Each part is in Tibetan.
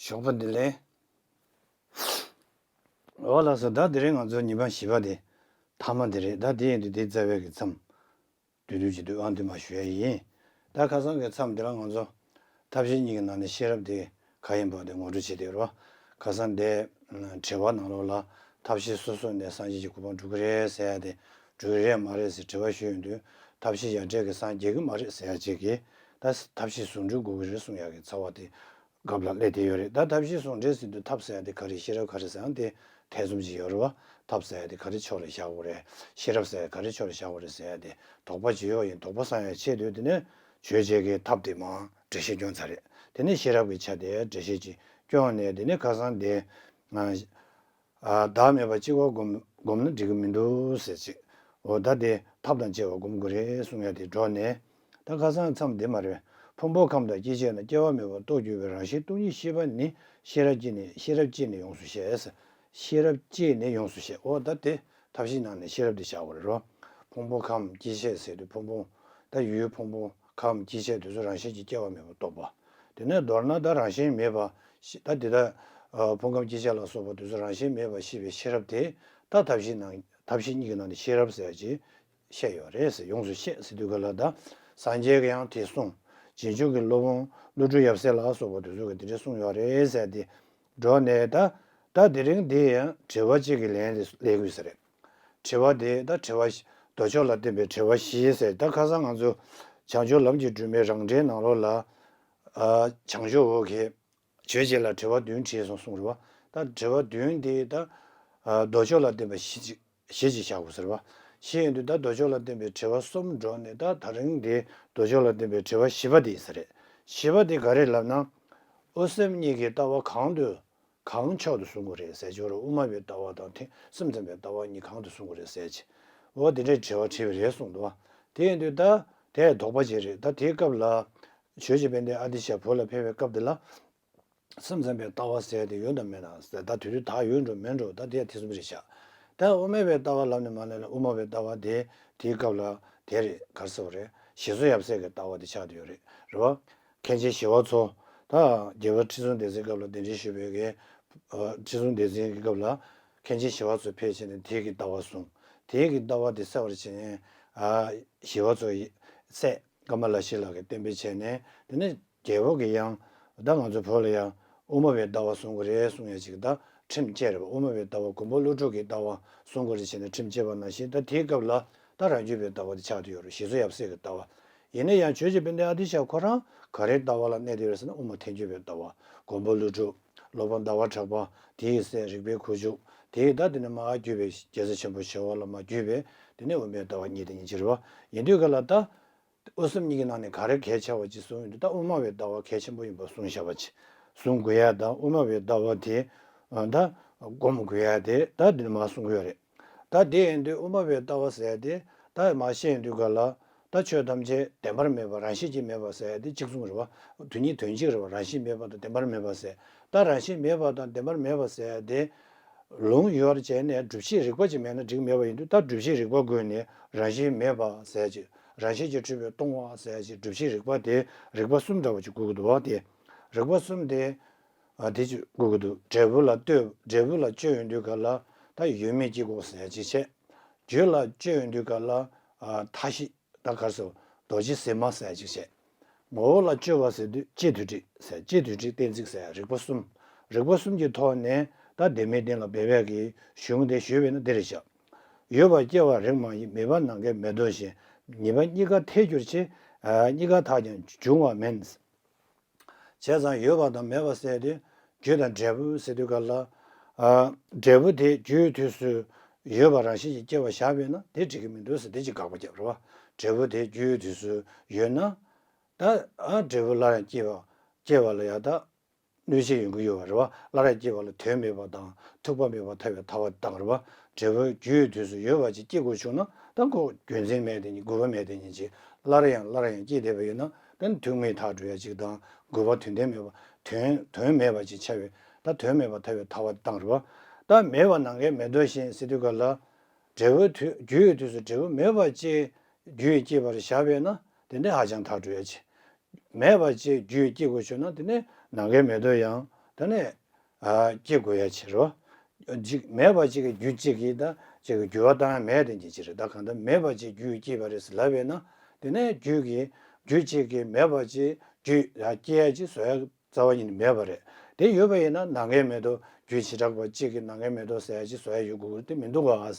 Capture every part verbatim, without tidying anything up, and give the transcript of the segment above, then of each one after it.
ཞོགས་པ་བདེ་ལེགས། འོ་ལགས་སོ། ད་དེ་རིང་ང་ཚོ་ཉི་མ་བཞི་པ་དེ་མཐའ་མ་དེ་རེད། ད་དེ་ཡིན་དུས་དེ་རྩ་བའི་གི་མཚམས་བསྡུས་བསྡུས་ཀྱི་འདུག་ཨང་དུ་མ་ཞུ་ཡ་ཡིན། ད་ཁ་སང་གི་མཚམས་དེ་ལ་ང་ཚོ་ཐབས་ཤེས་གཉིས་ཀྱི་ནང་ནས་ཤེས་རབ་དེ་ག་ཡིན་པ་དེ་ངོ་སྤྲོད་བྱེད་དེ་རོ། ཁ་སང་དེ་དྲི་བ་ནང་ལོགས་ལ་ཐབས་ཤེས་སོ་སོ་ནས་སངས་རྒྱས་ཀྱི་གོ་འཕང་འགྲུབ་ཀྱི་རེད་ཟེར་ཡ་དེ་འགྲུབ་ཀྱི་རེད་མ་རེད་ཟེར་དྲི་བ་ཞུས་ཡོང་དུས། ཐབས་ཤེས་ཡ་བྲལ་གྱི་སངས་རྒྱས་ཀྱི་མ་རེད་ཟེར་ཡ་གཅིག་གིས། ད་ཐབས་ཤེས་ཟུང་འབྲེལ་དགོས་ཀྱི་རེད་གསུང་ཡ་གི་ཚ་བ་དེ་སྐབས་ལ་སླེབས་བསྡད་ཡོད་རེད། ད་ཐབས་ཤེས་ཟུང་འབྲེལ་ཟེར་དུས་ཐབས་ཟེར་ཡ་དེ་ག་རེ་ཤེས་རབ་ག་རེ་ཟེར་ཡང་དེ་ཐེ་ཚོམ་ཅིག་ཡོད་རེད་བ། ཐབས་ཟེར་ཡ་དེ་ག་རེ་ཕྱོགས་ལ་བཞག་དགོས་རེད། ཤེས་རབ་ཟེར་ཡ་ག་རེ་ཕྱོགས་ལ་བཞག་དགོས་རེད་ཟེར་ཡ་དེ་དོགས་པ་ཅིག་ཡོད་ཡིན། དོགས་པ་སངས་ཡ་ཆེད་དུ་དེ་ནས་ཆོས་བྱེད་ཀྱི་ཐབས་དེ་མང་འགྲེལ་བཤད་སྐྱོན་ཚར་རེད། དེ་ནས་ཤེས་རབ་ཀྱི་ཆ་དེ་འགྲེལ་བཤད་ཅིག་སྐྱོན་ནས་དེ་ནས་ཁ་སང་དེ། ཨ། བདག་མེད་པ་གཅིག་པ་བསྒོམ་བསྒོམ་ན་འགྲིག་གི་མི་འདུག་ཟེར་ཅིག་འོ་ད་དེ་ཐབས་དང་བཅས་པ་བསྒོམ་དགོས་རེད་གསུང་ཡ་དེ་འགྲོ་ནས། ད་ཁ་སང་མཚམས་དེ་མ་རེད། ཕུང་པོ་ཁམས་དང་སྐྱེ་མཆེད་རྣམས་སྐྱེ་བ་མེད་པར་རྟོགས་གྱུར་པའི་རང་བཞིན་སྟོང་ཉིད་ཤེས་པ་ནི་ཤེས་རབ་སྐྱེས་ནས་ཤེས་རབ་སྐྱེས་ནས་ཡོངས་སུ་ཤེས། ཤེས་རབ་སྐྱེས་ནས་ཡོངས་སུ་ཤེས། འོ་ད་དེ་ཐབས་ཤེས་ནང་ནས་ཤེས་རབ་དེ་བཞག་དགོས་རེད་རོ། ཕུང་པོ་ཁམས་སྐྱེ་མཆེད་ཟེར་དུས་ཕུང་པོ། ད་ཡུལ་ཕུང་པོ་ཁམས་སྐྱེ་མཆེད་དེ་ཚོ་རང་བཞིན་གྱིས་སྐྱེ་བ་མེད་པར་རྟོགས་པ། དེ་ནས་མདོར་ན་ད་རང་བཞིན་མེད་པ་ཤེས། ད་དེ་ད་ཕུང་ཁམས་སྐྱེ་མཆེད་ལ་སོགས་པ་དེ་ཚོ་རང་བཞིན་མེད་པ་ཤེས་པའི་ཤེས་རབ་དེ་ད་ཐབས་ཤེས་ནང་ཐབས་ཤེས་གཉིས་ཀྱི་ནང་ནས་ཤེས་རབ་ཟེར་ཡ་ཅིག་བཤད་ཡོད་རེད་ཟེར། ཡོངས་སུ་ཤེས་ཟེར་དུས་ག་ལ་ད་སངས་རྒྱས་ཀྱིས་ཡང་དེ་གསུངས། རྗེས་འཇུག་གི་སློབ་དཔོན་ཀླུ་སྒྲུབ་ཡབ་སྲས་ལ་སོགས་པ་དེ་ཚོ་གིས་དེ་འདྲ་གསུངས་ཡོད་རེད་ཟེར་ཏེ། འགྲོ་ནས་ད་ད་དེ་རིང་འདི་ཡང་དྲི་བ་གཅིག་གི་ལན་དེ་ལེན་དགོས་ས་རེད། དྲི་བ་དེ་ད་དྲི་བ་བཞི། ལྡོག་ཕྱོགས་ལ་བརྟེན་པའི་དྲི་བ་བཞི་ཟེར། ད་ཁ་སང་ང་ཚོ་བྱང་ཆུབ་ལམ་གྱི་སྒྲོན་མེའི་རང་འགྲེལ་ནང་ལོགས་ལ། ཨ། བྱང་ཆུབ་འོ་གི་ཆོས་བྱེད་ལ་དྲི་བ་བདུན་དྲིས་སོང་གསུངས་རེད་བ། ད་དྲི་བ་བདུན་དེ་ད་ཨ་ལྡོག་ཕྱོགས་ལ་བརྟེན་པ་བཞི་ཅིག་བཞི་ཅིག་བཞག་དགོས་ཟེར་བ། བཞི་ཡིན་དུས་ད་ལྡོག་ཕྱོགས་ལ་བརྟེན་པའི་དྲི་བ་གསུམ་འགྲོ་ནས། ད་ད་རིང་དེ་ལྡོག་ཕྱོགས་ལ་བརྟེན་པའི་དྲི་བ་བཞི་པ་དེ་ཡིན་ས་རེད། བཞི་པ་དེ་ག་རེ་ལབ་ན། དབུ་སེམས་གཉིས་ཀྱི་ལྟ་བ་གང་དུ་གང་མཆོག་ཏུ་བཟུང་དགོས་རེད་ཟེར་གྱི་ཡོད་རེད། དབུ་མ་པའི་ལྟ་བ་དང་ཐེ་སེམས་ཙམ་པའི་ལྟ་བ་གཉིས་གང་དུ་བཟུང་དགོས་རེད་ཟེར་གྱི། འོ་དེ་འདྲའི་དྲི་བ་དྲིས་པ་རེད་གསུངས་འདུག་བ། དེ་ཡིན་དུས་ད་དེ་དོགས་པ་ཅིག་རེད། ད་དེའི་སྐབས་ལ་ཆོས་རྗེ་དཔལ་ལྡན་ཨ་ཏི་ཤ་བོད་ལ་ཕེབས་པའི་སྐབས་དེ་ལ། སེམས་ཙམ་པའི་ལྟ་བ་ཟེར་དེ་ཡོད་དམ་མེད་དམ་ཟེར། ད་དེ་དུས་ད་ཡོད་འགྲོ་མེད་འགྲོ་ད་དེ་ཐེ་ཚོམ་རེད་ཤག་ད་དབུ་མ་པའི་ལྟ་བ་ལབ་ནས་མ་ལབ་ན། དབུ་མ་པའི་ལྟ་བ་དེ་དེའི་སྐབས་ལ་དེ་རེད། ག་རེ་ཟེར་བ་རེད། ཞེ་སོར་ཡབ་སྲས་ཀྱི་ལྟ་བ་དེ་ཆགས་བསྡད་ཡོད་རེད། རེད་བ། མཁན་ཆེན་ཞི་བ་འཚོ། ད་རྒྱལ་བ་ཁྲི་སྲོང་ལྡེ་བཙན་སྐབས་ལ་གདན་འདྲེན་ཞུས་པའི་གི། ཨ། ཁྲི་སྲོང་ལྡེ་བཙན་གྱི་སྐབས་ལ་མཁན་ཆེན་ཞི་བ་འཚོ་ཕེབས་བྱས་ནས་དེ་གི་ལྟ་བ་གསུངས། དེ་གི་ལྟ་བ་དེ་གསལ་བར་བྱས་ནས། ཨ། ཞི་བ་འཚོ་ཡི་སྲས་ཀ་མ་ལ་ཤཱི་ལ་གིས་བསྟན་པའི་བྱས་ནས། དེ་ནས་རྒྱལ་པོ་གིས་ཡང་ད་ང་ཚོ་བོད་ལ་ཡང་དབུ་མ་པའི་ལྟ་བ་གསུང་གི་རེད་གསུང་ཡ་ཅིག་ད་ཁྲིམས་བཅད་རེད་པ། དབུ་མ་པའི་ལྟ་བ་མགོན་པོ་ཀླུ་སྒྲུབ་ཀྱི་ལྟ་བ་གསུང་དགོས་རེད་བྱས་ནས་ཁྲིམས་བཅད་པ་ནང་བཞིན། ད་དེའི་སྐབས་ལ་ད་རང་རྒྱུད་པའི་ལྟ་བ་དེ་ཆགས་བསྡད་ཡོད་རེད། ཞེ་སོར་ཡབ་སྲས་ཀྱི་ལྟ་བ། ཡིན་ན་ཡང་ཆོས་རྗེ་དཔལ་ལྡན་ཨ་ཏི་ཤ་ཁོ་རང་ག་རེའི་ལྟ་བ་ལ་གནས་བསྡད་ཡོད་རེད་ཟེར་ན། དབུ་མ་ཐལ་འགྱུར་བའི་ལྟ་བ། མགོན་པོ་ཀླུ་སྒྲུབ། སློབ་དཔོན་ཟླ་བ་གྲགས་པ། དེའི་སྲས་རིག་པའི་ཁུ་བྱུག། དེའི་ད་དེ་ནས་མར་བརྒྱུད་པའི་རྒྱལ་སྲས་ཆེན་པོ་ཞི་བ་ལྷ་མར་བརྒྱུད་པའི་དེ་ནས་དབུ་མའི་ལྟ་བ་གཉིས་དེ་གཉིས་ཅིག་རེད་པ། ཡིན་དུས་ག་ལ་ད་དབུ་སེམས་གཉིས་ཀྱི་ནང་ནས་ག་རེ་གལ་ཆེ་བ་ཅིག་གསུངས་ཡོད་འདུག་ད་དབུ་མ་པའི་ལྟ་བ་གལ་ཆེན་པོ་ཡིན་པ་གསུངས་བཞག་པ་ཅིག་གསུང་དགོས་ཡ་དང་། དབུ་མ་པའི་ལྟ་བ་དེ་ད་སྒོམ་དགོས་ཡ་དེ་ད་འདི་ནས་མར་གསུང་གི་ཡོད་རེད། ད་དེ་ཡིན་དུས་དབུ་མ་པའི་ལྟ་བ་ཟེར་ཡ་དེ་ད་མར་བཤད་ཡོང་དུས་ག་ལ། ད་ཆོས་ཐམས་ཅད་བདེན་པར་མེད་པ་རང་བཞིན་གྱིས་མེད་པ་ཟེར་ཡ་དེ་གཅིག་མཚུངས་རེད་པ། དོན་གཉིས་དོན་གཅིག་རེད་པ། རང་བཞིན་མེད་པ་དང་བདེན་པར་མེད་པ་ཟེར། ད་རང་བཞིན་མེད་པ་དང་བདེན་པར་མེད་པ་ཟེར་ཡ་དེ། ལུང་ཡོད་བྱས་ནས་སྒྲུབ་བྱེད་རིགས་པ་ཅིག་མེད་ན་འགྲིག་མེད་པ་ཡིན་དུས། ད་སྒྲུབ་བྱེད་རིགས་པ་དགོས་ནས་རང་བཞིན་མེད་པ་ཟེར་ཅིག་རང་བཞིན་གྱིས་གྲུབ་པའི་སྟོང་པ་ཟེར་ཅིག་སྒྲུབ་བྱེད་རིགས་པ་དེ་རིགས་པ་གསུམ་འདྲ་བ་ཅིག་དགོས་ཀྱི་འདུག་པ། དེ་རིགས་པ་གསུམ་དེ། ཨ། དེ་ཅིག་དགོས་ཀྱི་འདུག་འབྲས་བུ་ལ་ལྟོས། འབྲས་བུ་ལ་དཔྱོད་ཡོང་དུས་ག་ལ་ད་ཡོད་མེད་དཀྱིལ་འཁོར་ཟེར་ཅིག་བྱས། རྒྱུ་ལ་དཔྱོད་ཡོང་དུས་ག་ལ། ཨ། མཐའ་བཞི། ད་ག་རེ་ཟེར། རྡོ་རྗེ་ཟེགས་མ་ཟེར་ཅིག་བྱས། ངོ་བོ་ལ་དཔྱོད་པ་ཟེར་དུས་སྤྱི་དོན་ཁྲིད་ཟེར། སྤྱི་དོན་ཁྲིད་གཏན་ཚིགས་ཟེར། རིགས་པ་གསུམ། རིགས་པ་གསུམ་གྱི་ཐོག་ནས་ད་བདེན་མེད་གཏན་ལ་འབེབས་པའི་གི་གཞུང་དེ་ཞུས་པས་ན་འདི་རེད་བཞག་ཡོད་པར་སྐྱེ་བ་རིགས་མ་ཡིན། མེད་པ་ནམ་མཁའི་མེ་ཏོག་བཞིན། ཉིད་པ་གཉིས་ཀ་ཐལ་འགྱུར་ཕྱིར། ཨ། གཉིས་ཀ་ཐལ་ཀྱང་འབྱུང་བ་མིན། བྱས་ཙང་ཡོད་པ་དང་མེད་པ་ཟེར་དུས། རྒྱུ་དང་འབྲས་བུ་ཟེར་དུས་ག་ལ། ཨ། འབྲས་བུ་དེ་རྒྱུའི་དུས་སུ་ཡོད་པ་རང་བཞིན་གྱིས་སྐྱེ་བར་བཞག་པས་ན་དེ་འགྲིག་གི་མི་འདུག་ཟེར། དེ་ཅིག་དགག་པ་བརྒྱབ་རེད་པ། འབྲས་བུ་དེ་རྒྱུའི་དུས་སུ་ཡོད་ན། ད། ཨ། འབྲས་བུ་སླར་ཡང་སྐྱེ་བ། སྐྱེ་བ་ལ་ཡང་ད་གནོད་བྱེད་ཡོང་གི་ཡོད་པ་རེད་པ། སླར་ཡང་སྐྱེ་བ་ལ་དོན་མེད་པ་དང་། ཐུག་པ་མེད་པར་ཐལ་བའི་ཐལ་བ་དེ་བཏང་རེད་པ། འབྲས་བུ་རྒྱུའི་དུས་སུ་ཡོད་པ་ཅིག་སྐྱེ་དགོས་བྱུང་ན། ད་ཁོ་རྒྱུ་མཚན་མེད་དེ་ཉིད། དགོས་པ་མེད་དེ་ཉིད་ཅིག་སླར་ཡང་སླར་ཡང་སྐྱེ་བསྡད་པ་ཡིན་ན། ད་ནི་ཐུག་མེད་ཐག་གྲོལ་ཡ་ཅིག་དང་། དགོས་པ་དོན་ལྡན་མེད་པ། དོན། དོན་མེད་པ་ཅིག་ཆགས་པའི། ད་དོན་མེད་པར་ཐལ་བའི་ཐལ་བ་དེ་བཏང་རེད་པ། ད་མེད་པ་ནམ་མཁའི་མེ་ཏོག་བཞིན་ཟེར་དུས་ག་ལ། འབྲས་བུ་དུས། རྒྱུའི་དུས་སུ་འབྲས་བུ་མེད་པ་ཅིག་རྒྱུས་སྐྱེས་པར་བཞག་པས་ན། དེ་འདྲ་ཧ་ཅང་ཐག་གྲོལ་ཡ་ཅིག་མེད་པ་ཅིག་རྒྱུས་སྐྱེ་དགོས་བྱུང་ན། དེ་ནི་ནམ་མཁའི་མེ་ཏོག་ཡང་ དེ་ནས་ཨ་སྐྱེ་དགོས་ཡ་ཕྱིར་རོ། གཅིག་མེད་པ་གཅིག་གི་རྒྱུ་གཅིག་གིས་ད་གཅིག་གི་འགྱུར་བ་བཏང་ཡ་མེད་དེ་འདི་ཕྱིར། ད་གང་ལྟར་མེད་པ་གཅིག་རྒྱུས་སྐྱེས་པ་རེད་ཟེར་ལབ་པས་ན། དེ་ནས་རྒྱུ་གི་རྒྱུ་གཅིག་གིས་མེད་པ་གཅིག་རྒྱུས་ཡ་སྐྱེ་ཡ་གཅིག་བཟོ་ཡ་རྩ་བ་ཉིད་ནས་མེད་པ་རེད། དེ་ཡོད་པ་ཡིན་ན་ནམ་མཁའི་མེ་ཏོག་རྒྱུ་བྱེ་བྲག་པ་གཅིག་གིས་ནམ་མཁའི་མེ་ཏོག་ཟེར་ཡ་གཅིག་བཟོ་ཡ་ཡོད་དགོས་དེ་མི་འདུག་ག།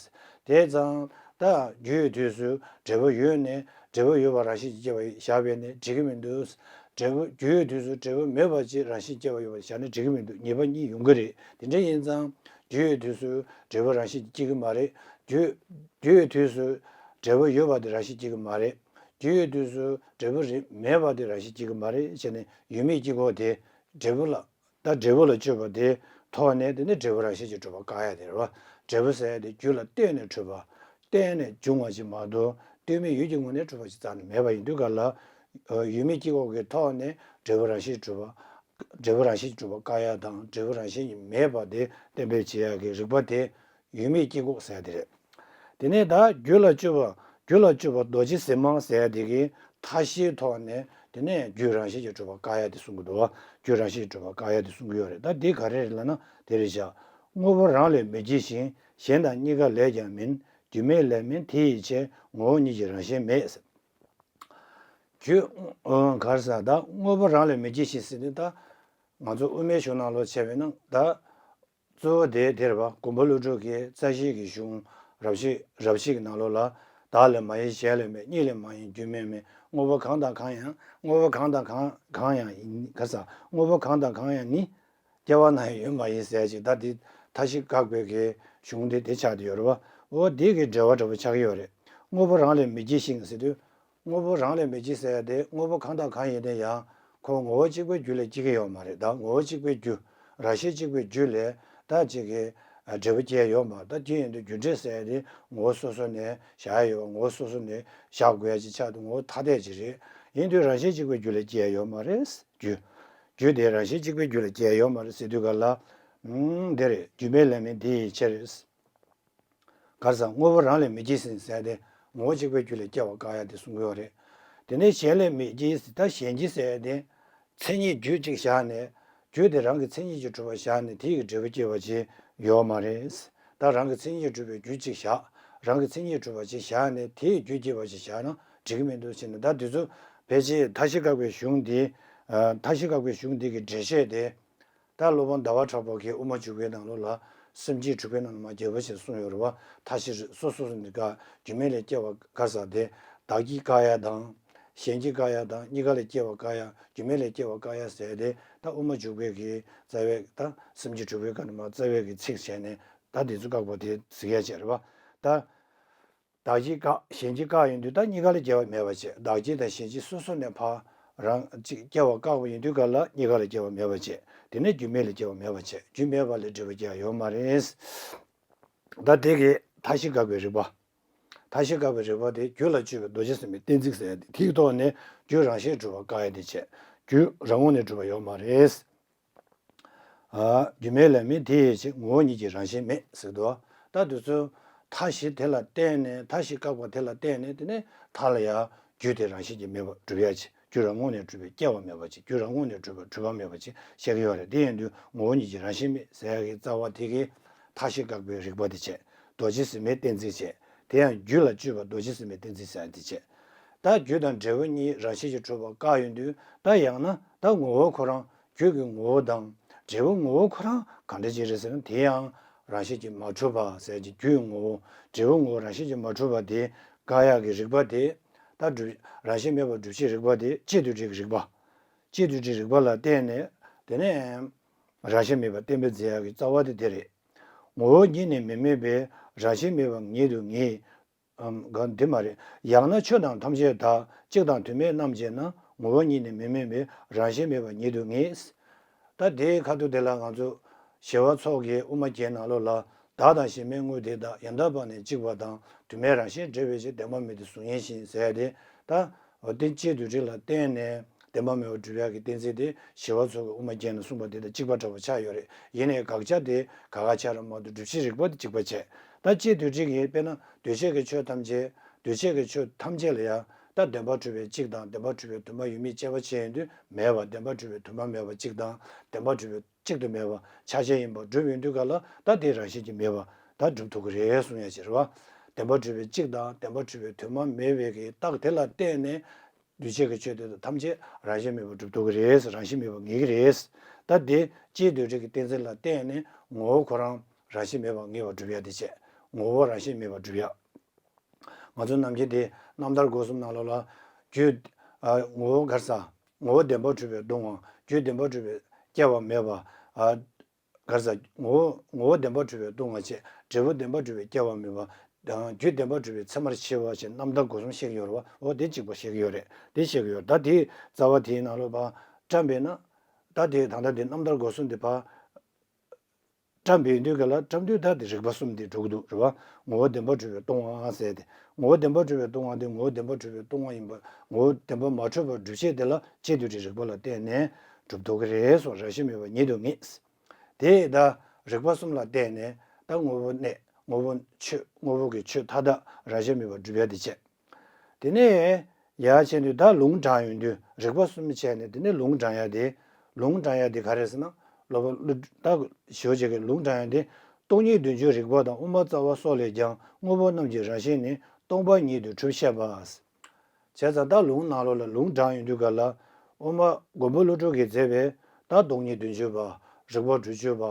དེ་ཙང་ད་རྒྱུ་ཡོད་དུས་སུ་འབྲས་བུ་ཡོད་ནས་འབྲས་བུ་ཡོད་པ་རང་བཞིན་གྱིས་སྐྱེ་བ་བཞག་པས་ནི་འགྲིག་གི་མི་འདུག། འབྲས་བུ་རྒྱུ་ཡོད་དུས་སུ་འབྲས་བུ་མེད་པ་ཅིག་རང་བཞིན་སྐྱེ་བ་ཡོད་པ་བཞག་ན་འགྲིག་གི་མི་འདུག། ཉེས་པ་གཉིས་ཡོང་གི་རེད། དེ་འདྲ་ཡིན་ཙང་རྒྱུ་ཡོད་དུས་སུ་འབྲས་བུ་རང་བཞིན་གྱིས་སྐྱེ་གི་མ་རེད། རྒྱུ་རྒྱུ་ཡོད་དུས་སུ་འབྲས་བུ་ཡོད་པ་དེ་རང་བཞིན་སྐྱེ་གི་མ་རེད། རྒྱུ་ཡོད་དུས་སུ་འབྲས་བུ་རེད་མེད་པ་དེ་རང་བཞིན་སྐྱེ་གི་མ་རེད་བྱས་ནས་ཡུལ་མེད་དཀྱིལ་འཁོར་དེ་འབྲས་བུ་ལ། ད་འབྲས་བུ་ལ་དཔྱོད་པ་དེ་ཐོག་ནས་དེ་ནི་འབྲས་བུ་རང་བཞིན་གྱིས་གྲུབ་པ་བཀག་ཡ་དེ་རེད་བ། འབྲས་བུ་ཟེར་ཡ་དེ་རྒྱུ་ལ་ལྟོས་ནས་གྲུབ་པ། བརྟེན་ནས་འབྱུང་བ་ཞིག་མ་གཏོགས་ལྟོས་མེད་ཡུལ་གྱི་ངོས་ནས་གྲུབ་པ་ཞིག་རྩ་ནས་མེད་པ་ཡིན་དུས་ག་ལ། ཡུལ་མེད་དཀྱིལ་འཁོར་གྱི་ཐོག་ནས་འབྲས་བུ་རང་བཞིན་གྲུབ་པ། འབྲས་བུ་རང་བཞིན་གྲུབ་པ་བཀག་ཡ་དང་འབྲས་བུ་རང་བཞིན་གྱིས་མེད་པ་དེ་གཏན་འབེབས་བྱེད་ཡ་གི་རིགས་པ་དེ། ཡུལ་མེད་དཀྱིལ་འཁོར་ཟེར་ཡ་དེ་རེད། དེ་ནས་ད་རྒྱུ་ལ་དཔྱོད་པ། རྒྱུ་ལ་དཔྱོད་པ་རྡོ་རྗེ་ཟེར་མ་ཟེར་ཡ་དེ་གིས་མཐའ་བཞིའི་ཐོག་ནས་དེ་ནས་རྒྱུ་རང་བཞིན་གྱིས་གྲུབ་པ་བཀག་ཡ་དེ་གསུང་གི་འདུག་བ། རྒྱུ་རང་བཞིན་གྱིས་གྲུབ་པ་བཀག་ཡ་དེ་གསུང་གི་ཡོད་རེད། ད་འདི་ག་རེ་རེད་ལབ་ན་དེ་རེད་བཞག། དངོས་པོ་རང་ལས་མི་སྐྱེ་ཞིང་། གཞན་དང་གཉིས་ཀ་ལས་ཀྱང་མིན། རྒྱུ་མེད་ལས་མིན་དེ་ཡི་ཕྱིར། ངོ་བོ་ཉིད་ཀྱི་རང་བཞིན་མེད། རྒྱུ། ག་རེ་ཟེར་ད་དངོས་པོ་རང་ལས་མི་སྐྱེ་ཞིང་ཟེར་དུས་ད་ང་ཚོ་དབུ་མའི་གཞུང་ནང་ལོགས་བྱས་པས་ན་ད། གཙོ་བོ་དེ་དེ་རེད་པ། མགོན་པོ་ཀླུ་སྒྲུབ་ཀྱི་རྩ་ཤེའི་གཞུང་རབ་བྱེད་རབ་བྱེད་ཀྱི་ནང་ལོགས་ལ། བདག་ལས་མ་གཡེང་གཞན་ལས་མེད། གཉིས་ལས་མ་གཡེང་རྒྱུ་མེད་མིན། དངོས་པོ་གང་དང་གང་ཡང་། དངོས་པོ་གང་དང་གང་གང་ཡང་ཡིན། ག་རེ་ཟེར། དངོས་པོ་གང་དང་གང་ཡང་ནི། སྐྱེ་བ་ན་ཡང་ཡོད་མ་ཡིན་ཟེར་ཅིག། ད་འདི་མཐའ་བཞི་བཀག་པའི་གི་གཞུང་དེ་དེ་ཆགས་བསྡད་ཡོད་རེད་པ། འོ་དེ་གི་འགྲེལ་བ་འདྲ་པོ་ཆགས་ཀྱི་ཡོད་རེད། དངོས་པོ་རང་ལས་མི་སྐྱེ་ཞིང་ཟེར་དུས། དངོས་པོ་རང་ལས་མི་སྐྱེ་ཟེར་ཡ་དེ་དངོས་པོ་གང་དང་གང་ཡིན་ན་ཡང་ཁོ་ངོ་བོ་གཅིག་པའི་རྒྱུ་ལས་སྐྱེ་གི་ཡོད་མ་རེད། ད་ངོ་བོ་གཅིག་པའི་རྒྱུ། རང་བཞིན་གཅིག་པའི་རྒྱུ་ལས་ད་ཅིག་གི་འབྲས་བུ་སྐྱེ་ཡ་ཡོད་མ་རེད། ད་དེ་ཡིན་དུས་རྒྱུ་འབྲས་ཟེར་ཡ་དེ་ངོ་བོ་སོ་སོ་ནས་བཞག་ཡ་ཡོད་པ། ངོ་བོ་སོ་སོ་ནས་བཞག་དགོས་ཡ་ཅིག་ཆགས་དུས་ངོ་བོ་ཐ་དད་ཅིག་རེད། ཡིན་དུས་རང་བཞིན་གཅིག་པའི་རྒྱུ་ལས་སྐྱེ་ཡ་ཡོད་མ་རེད། རྒྱུ། རྒྱུ་དེ་རང་བཞིན་གཅིག་པའི་རྒྱུ་ལས་སྐྱེ་ཡ་ཡོད་མ་རེད་ཟེར་དུས་ག་ལ། ཨང་། དེ་རེད། རྒྱུ་མེད་ལས་མིན་དེ་ཡི་ཕྱིར། ག་རེ་ཟེར། དངོས་པོ་རང་ལས་མི་སྐྱེ་ཞིང་ཟེར་ཏེ་ངོ་བོ་གཅིག་པའི་རྒྱུ་ལས་སྐྱེ་བ་བཀག་ཡ་དེ་གསུང་གི་ཡོད་རེད། དེ་ནས་གཞན་ལས་མི་སྐྱེ། ད་གཞན་སྐྱེ་ཟེར་ཏེ་མཚན་ཉིད་རྒྱུ་གཅིག་བཞག་ནས་རྒྱུ་དེ་རང་གི་མཚན་ཉིད་ཀྱིས་གྲུབ་པ་བཞག་ནས་དེ་ཡི་འབྲས་བུ་སྐྱེ་བ་ཅིག་ཡོད་མ་རེད། ད་རང་གི་མཚན་ཉིད་ཀྱིས་གྲུབ་པའི་རྒྱུ་གཅིག་བཞག། རང་གི་མཚན་ཉིད་ཀྱིས་གྲུབ་པ་ཅིག་བཞག་ནས་དེ་ཡི་རྒྱུ་སྐྱེ་བ་ཅིག་བཞག་ན་འགྲིག་གི་མི་འདུག་ཟེར་ནས། ད་དེ་ཚོ་ཕལ་ཆེར་མཐའ་བཞི་བཀག་པའི་གཞུང་འདི། ཨ། མཐའ་བཞི་བཀག་པའི་གཞུང་འདི་གི་འགྲེལ་བཤད་དེ། ད་སློབ་དཔོན་ཟླ་བ་གྲགས་པ་གིས་དབུ་མ་འཇུག་པའི་ནང་ལོགས་ལ་སེམས་བསྐྱེད་དྲུག་པའི་ནང་ལ་མ་རྒྱས་པོ་ཞིག་གསུངས་ཡོད་རེད་བ། མཐའ་བཞི་རེད། སོ་སོ་སོ་ནས་བཀག། རྒྱུ་མེད་ལས་སྐྱེ་བ་བཀག་ས་དེ། བདག་གིས་བཀག་ཡ་དང་། གཞན་གྱིས་བཀག་ཡ་དང་། གཉིས་ཀ་ལས་སྐྱེ་བ་བཀག་ཡ། རྒྱུ་མེད་ལས་སྐྱེ་བ་བཀག་ཡ་ཟེར་དེ། ད་དབུ་མ་འཇུག་པའི་གི་རྩ་བའི་ད་སེམས་བསྐྱེད་དྲུག་པའི་སྒང་ནས་མ་རྩ་བའི་གི་ཚིག་བྱས་ནས་ད་དེ་ཚོ་བཀག་པ་དེ་གཟིགས་ཡ་བྱས་རེད་བ། ད། བདག་གིས་བཀག། གཞན་གྱིས་བཀག་ཡིན་དུས་ད་གཉིས་ཀ་ལ་སྐྱེ་བ་མེད་པ་བྱས། བདག་གིས་དང་གཞན་གྱིས་སོ་སོ་ནས་ཕར་རང་གཅིག་སྐྱེ་བ་བཀག་པ་ཡིན་དུས་ག་ལ་གཉིས་ཀ་ལ་སྐྱེ་བ་མེད་པ་བྱས། དེ་ནས་རྒྱུ་མེད་ལ་སྐྱེ་བ་མེད་པ་བྱས། རྒྱུ་མེད་པ་ལས་འབྲས་བུ་སྐྱེ་བ་ཡོད་མ་རེད། ད་དེ་གི་མཐའ་བཞི་བཀག་པའི་རིགས་པ། མཐའ་བཞི་བཀག་པའི་རིགས་པ་དེ་རྒྱུ་ལ་དཔྱོད་པའི་རྡོ་རྗེ་སེམས་དཔའི་གཏན་ཚིགས་ཟེར་ཡ་དེ། དེའི་ཐོག་ནས་རྒྱུ་རང་བཞིན་གྲུབ་པ་བཀག་ཡ་དེ་བྱས། རྒྱུ་རང་ངོས་ནས་གྲུབ་པ་ཡོད་མ་རེད། ཨ། རྒྱུ་མེད་ལས་མིན་དེ་ཡི་ཕྱིར། ངོ་བོ་ཉིད་ཀྱི་རང་བཞིན་མེད་ཟེར་འདུག། ད་དེ་ཚོ་མཐའ་བཞི་དེ་ལ་བརྟེན་ནས། མཐའ་བཞི་བཀག་པ་དེ་ལ་བརྟེན་ནས་དེ་ནས་མཐའ་ལ་ཡང་རྒྱུ་དེ་རང་བཞིན་གྱིས་མེད་པར་སྒྲུབ་ཡ་ཅིག། རྒྱུ་རང་ངོས་ནས་གྲུབ་པའི་སྐྱེ་བ་མེད་པ་ཅིག། རྒྱུ་རང་ངོས་ནས་གྲུབ་པའི་གྲུབ་པ་མེད་པ་ཅིག་བཤད་ཀྱི་ཡོད་རེད། དེ་ཡིན་དུས་ངོ་བོ་ཉིད་ཀྱི་རང་བཞིན་མེད་ཟེར་ཡ་གི་རྩ་བ་དེ་གི་མཐའ་བཞི་བཀག་པའི་རིགས་པ་དེ་བྱས། རྡོ་རྗེ་སེམས་དཔའི་གཏན་ཚིགས་བྱས། དེ་ཡང་རྒྱུ་ལ་དཔྱོད་པ་རྡོ་རྗེ་སེམས་དཔའི་གཏན་ཚིགས་ཟེར་ཡ་དེ་བྱས། ད་རྒྱུ་དང་འབྲས་བུ་གཉིས་རང་བཞིན་གྱིས་གྲུབ་པ་བཀག་ཡོང་དུས། ད་ཡང་ན་ད་ངོ་བོ་ཁོ་རང་། རྒྱུ་གི་ངོ་བོ་དང་འབྲས་བུ་ངོ་བོ་ཁོ་རང་གང་འདྲ་ཅིག་རེད་ཟེར་ན། དེ་ཡང་རང་བཞིན་གྱིས་མ་གྲུབ་པ་ཟེར་གྱི། རྒྱུའི་ངོ་བོ་འབྲས་བུ་ངོ་བོ་རང་བཞིན་གྱིས་མ་གྲུབ་པ་དེ་བཀག་ཡག་གི་རིགས་པ་དེ། ད་སྒྲུབ། རང་བཞིན་མེད་པར་སྒྲུབ་བྱེད་རིགས་པ་དེ་སྤྱི་དོན་འགྲེལ་གྱི་རིགས་པ། སྤྱི་དོན་འགྲེལ་རིགས་པ་ལ་བརྟེན་ནས་དེ་ནས་རང་བཞིན་མེད་པ་གཏན་འབེབས་མཛད་ཡག་གི་རྩ་བ་དེ་དེ་རེད། ངོ་བོ་ཉིད་ནི་མི་དམིགས་པས། རང་བཞིན་མེད་པ་ཉིད་དུ་ངེས། ཨམ། ག་འདི་མ་རེད། ཡང་ན་ཆོས་རྣམས་ཐམས་ཅད་དག། གཅིག་དང་དུ་མའི་རྣམ་བཅད་ན། ངོ་བོ་ཉིད་ནི་མི་དམིགས་པས། རང་བཞིན་མེད་པ་ཉིད་དུ་ངེས། ད་དེའི་ཁ་ཐུག་དེ་ལ་ང་ཚོ་ཞི་བ་འཚོ་གིས་དབུ་མ་རྒྱན་ནང་ལོགས་ལ། བདག་དང་གཞན་མའི་དངོས་དེ་དག། ཡང་དག་པར་ནི་གཅིག་པ་དང་། དུ་མའི་རང་བཞིན་འབྲེལ་བའི་ཕྱིར། བདེན་པ་མིན་ཏེ་གཟུགས་བརྙན་བཞིན་ཟེར་ཏེ། ད་འོ་དེ་སྤྱི་དོན་འགྲེལ་ལ་བརྟེན་ནས་བདེན་པ་མེད་པར་སྒྲུབ་ཡག་གི་གཏན་ཚིགས་དེ་ཞི་བ་འཚོ་གིས་དབུ་མ་རྒྱན་ནང་གསུངས་པ་དེ་དང་གཅིག་པ་འདྲ་བོ་ཆགས་ཡོད་རེད། ཡིན་ནའི་དགག་བྱ་དེ་དགག་པ་ཆགས་རེད་མ་གཏོགས་སྒྲུབ་བྱེད་རིགས་པ་དེ་གཅིག་པ་བྱས། ད་སྤྱི་དོན་འགྲེལ་གྱིས་དཔེར་ན་འདུས་བྱས་ཀྱི་ཆོས་ཐམས་ཅད། འདུས་བྱས་ཀྱི་ཆོས་ཐམས་ཅད་ལ་ཡང་ ད་བདེན་པར་གྲུབ་པའི་གཅིག་དང་བདེན་པར་གྲུབ་པའི་དུ་མ་ཡོད་མེད་དཔྱད་པ་བྱས་ཡོང་དུས་མེད་པ། བདེན་པར་གྲུབ་པའི་དུ་མ་མེད་པ་གཅིག་དང་བདེན་པར་གྲུབ་པའི་གཅིག་ཏུ་མེད་པ་ཆ་ཤས་ཡིན་པར་གྲུབ་ཡོང་དུས་ག་ལ་ད་དེ་རང་བཞིན་གྱིས་མེད་པ་ད་གྲུབ་ཐུབ་ཀྱི་རེད་གསུང་ཡ་ཅིག་རེད་བ། བདེན་པར་གྲུབ་པའི་གཅིག་དང་བདེན་པར་གྲུབ་པའི་དུ་མ་མེད་པའི་གི་རྟགས་དེ་ལ་བརྟེན་ནས་འདུས་བྱས་ཀྱི་ཆོས་དེ་དག་ཐམས་ཅད་རང་བཞིན་མེད་པར་གྲུབ་ཐུབ་ཀྱི་རེད། རང་བཞིན་མེད་པར་ངེས་ཀྱི་རེད། ད་དེ་སྤྱིའི་འདུས་འབྲས་ཀྱི་གཏན་ཚིགས་ལ་བརྟེན་ནས་ངོ་བོ་ཁོ་རང་རང་བཞིན་མེད་པར་ངེས་པར་གྲུབ་ཡ་དེ་བྱས། ངོ་བོ་རང་བཞིན་མེད་པར་གྲུབ་ཡ། ང་ཚོ་ནམ་རྒྱུན་དེ་རྣམ་ཐར་སྒོ་གསུམ་ནང་ལོགས་ལ་རྒྱུ། ཨ། ངོ་བོ་ག་རེ་ཟ། ངོ་བོ་བདེན་པར་གྲུབ་པས་སྟོང་བ། རྒྱུ་བདེན་པར་གྲུབ་པས་སྐྱེ་བ་མེད་པ། ཨ། ག་རེ་ཟ། ངོ་བོ་ངོ་བོ་བདེན་པར་གྲུབ་པས་སྟོང་བ་བྱས། འབྲས་བུ་བདེན་པར་གྲུབ་པས་སྐྱེ་བ་མེད་པ། དང་རྒྱུ་བདེན་པར་གྲུབ་པས་ཚད་མར་ཕྱེ་བ་བྱས། རྣམ་ཐར་སྒོ་གསུམ་བཤད་ཀྱི་ཡོད་རེད་བ། འོ་དེ་གཅིག་པ་བཤད་ཀྱི་ཡོད་རེད། དེ་བཤད་ཀྱི་ཡོད་རེད། ད་དེའི་རྩ་བ་དེའི་ནང་ལོགས་ཕར་བཀྲམ་པས་ན། ད་དེ་ད་ལྟ་དེ་རྣམ་ཐར་སྒོ་གསུམ་དེ་ཕར་བཀྲམ་པའི་དུས་ག་ལ་བཀྲམ་དུས་ད་དེ་རིགས་པ་གསུམ་དེ་འགྲོ་གི་འདུག་རེད་བ། ངོ་བོ་བདེན་པར་གྲུབ་པས་སྟོང་བ་ཟེར་ཏེ། ངོ་བོ་བདེན་པར་གྲུབ་པས་སྟོང་བ་དེ་ངོ་བོ་བདེན་པར་གྲུབ་པས་སྟོང་བ་ཡིན་པ། ངོ་བོ་བདེན་པར་མ་གྲུབ་པར་སྒྲུབ་བྱེད་དེ་ལ་སྤྱི་འདུས་འབྲས་རིགས་པ་ལ་བརྟེན་ནས་གྲུབ་ཐུབ་ཀྱི་རེད་གསུངས། རང་བཞིན་མེད་པ་ཉིད་དུ་ངེས། དེ་ད་རིགས་པ་གསུམ་ལ་བརྟེན་ནས་ད་དངོས་པོ་གནས། དངོས་པོ་ཆོས། དངོས་པོ་གི་ཆོས་མཐའ་དག་རང་བཞིན་མེད་པར་སྒྲུབ་ཡ་དེ་བྱས། དེ་ནས་ཡར་ཕྱིན་དུས་ད་ལུང་དྲངས་ཡོང་དུས་རིགས་པ་གསུམ་བྱས་ནས། དེ་ནས་ལུང་དྲངས་ཡ་དེ། ལུང་དྲངས་ཡ་དེ་ག་རེ་ཟེར་ན། སློབ་དཔོན་ཀླུ་ད་ཞེ་པོ་ཅིག་གིས་ལུང་དྲངས་ཡ་དེ། སྟོང་ཉིད་བདུན་ཅུའི་རིགས་པ་དང་། དབུ་མ་རྩ་བ་སོགས་ལས་ཀྱང་། དངོས་པོ་རྣམས་ཀྱི་རང་བཞིན་ནི། སྟོང་པ་ཉིད་དུ་གྲུབ་བཤད་པ། བྱས་ཙང་ད་ལུང་ནང་ལོགས་ལ་ལུང་དྲངས་ཡོང་དུས་ག་ལ། དབུ་མ་མགོན་པོ་ཀླུ་སྒྲུབ་ཀྱིས་མཛད་པའི་ད་སྟོང་ཉིད་བདུན་ཅུ་པ། རིགས་པ་དྲུག་ཅུ་པ།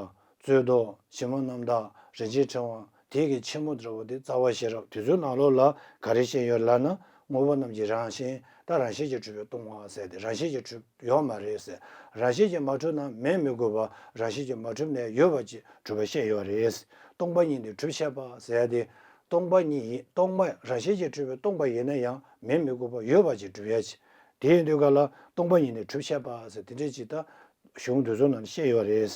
རྩོད་ཟློག། གཞི་མ་རྣམ་དག། རིན་ཆེན་ཕྲེང་བ། དེ་གི་ཕྱི་མོ་འདྲ་བོ་དེ་རྩ་བ་ཤེས་རབ། དེ་ཚོའི་ནང་ལོགས་ལ་ག་རེ་བཤད་ཡོད་ལབ་ན། དངོས་པོ་རྣམས་ཀྱི་རང་བཞིན། ད་རང་བཞིན་གྱིས་གྲུབ་པས་སྟོང་བ་ཟེར་ཏེ། རང་བཞིན་གྱིས་གྲུབ་ཡོད་མ་རེད་ཟེར། རང་བཞིན་གྱིས་མ་གྲུབ་ན་མེད་མི་དགོས་པ། རང་བཞིན་གྱིས་མ་གྲུབ་ནས་ཡོད་པ་ཅིག་གྲུབ་པ་བཤད་ཡོད་རེད། སྟོང་པ་ཉིད་དུ་གྲུབ་བཤད་པ་ཟེར་ཏེ། སྟོང་པ་ཉིད་ཡིན། སྟོང་པ་རང་བཞིན་གྱིས་གྲུབ་པའི་སྟོང་པ་ཡིན་ན་ཡང་མེད་མི་དགོས་པ་ཡོད་པ་ཅིག་གྲུབ་ཡ་ཅིག་དེ་ཡིན་དུས་ག་ལ་སྟོང་པ་ཉིད་ནས་གྲུབ་བཤད་པ་ཟེར་དེ་འདྲས་ཅིག་ད་གཞུང་དེ་ཚོ་ནང་བཤད་ཡོད་རེད།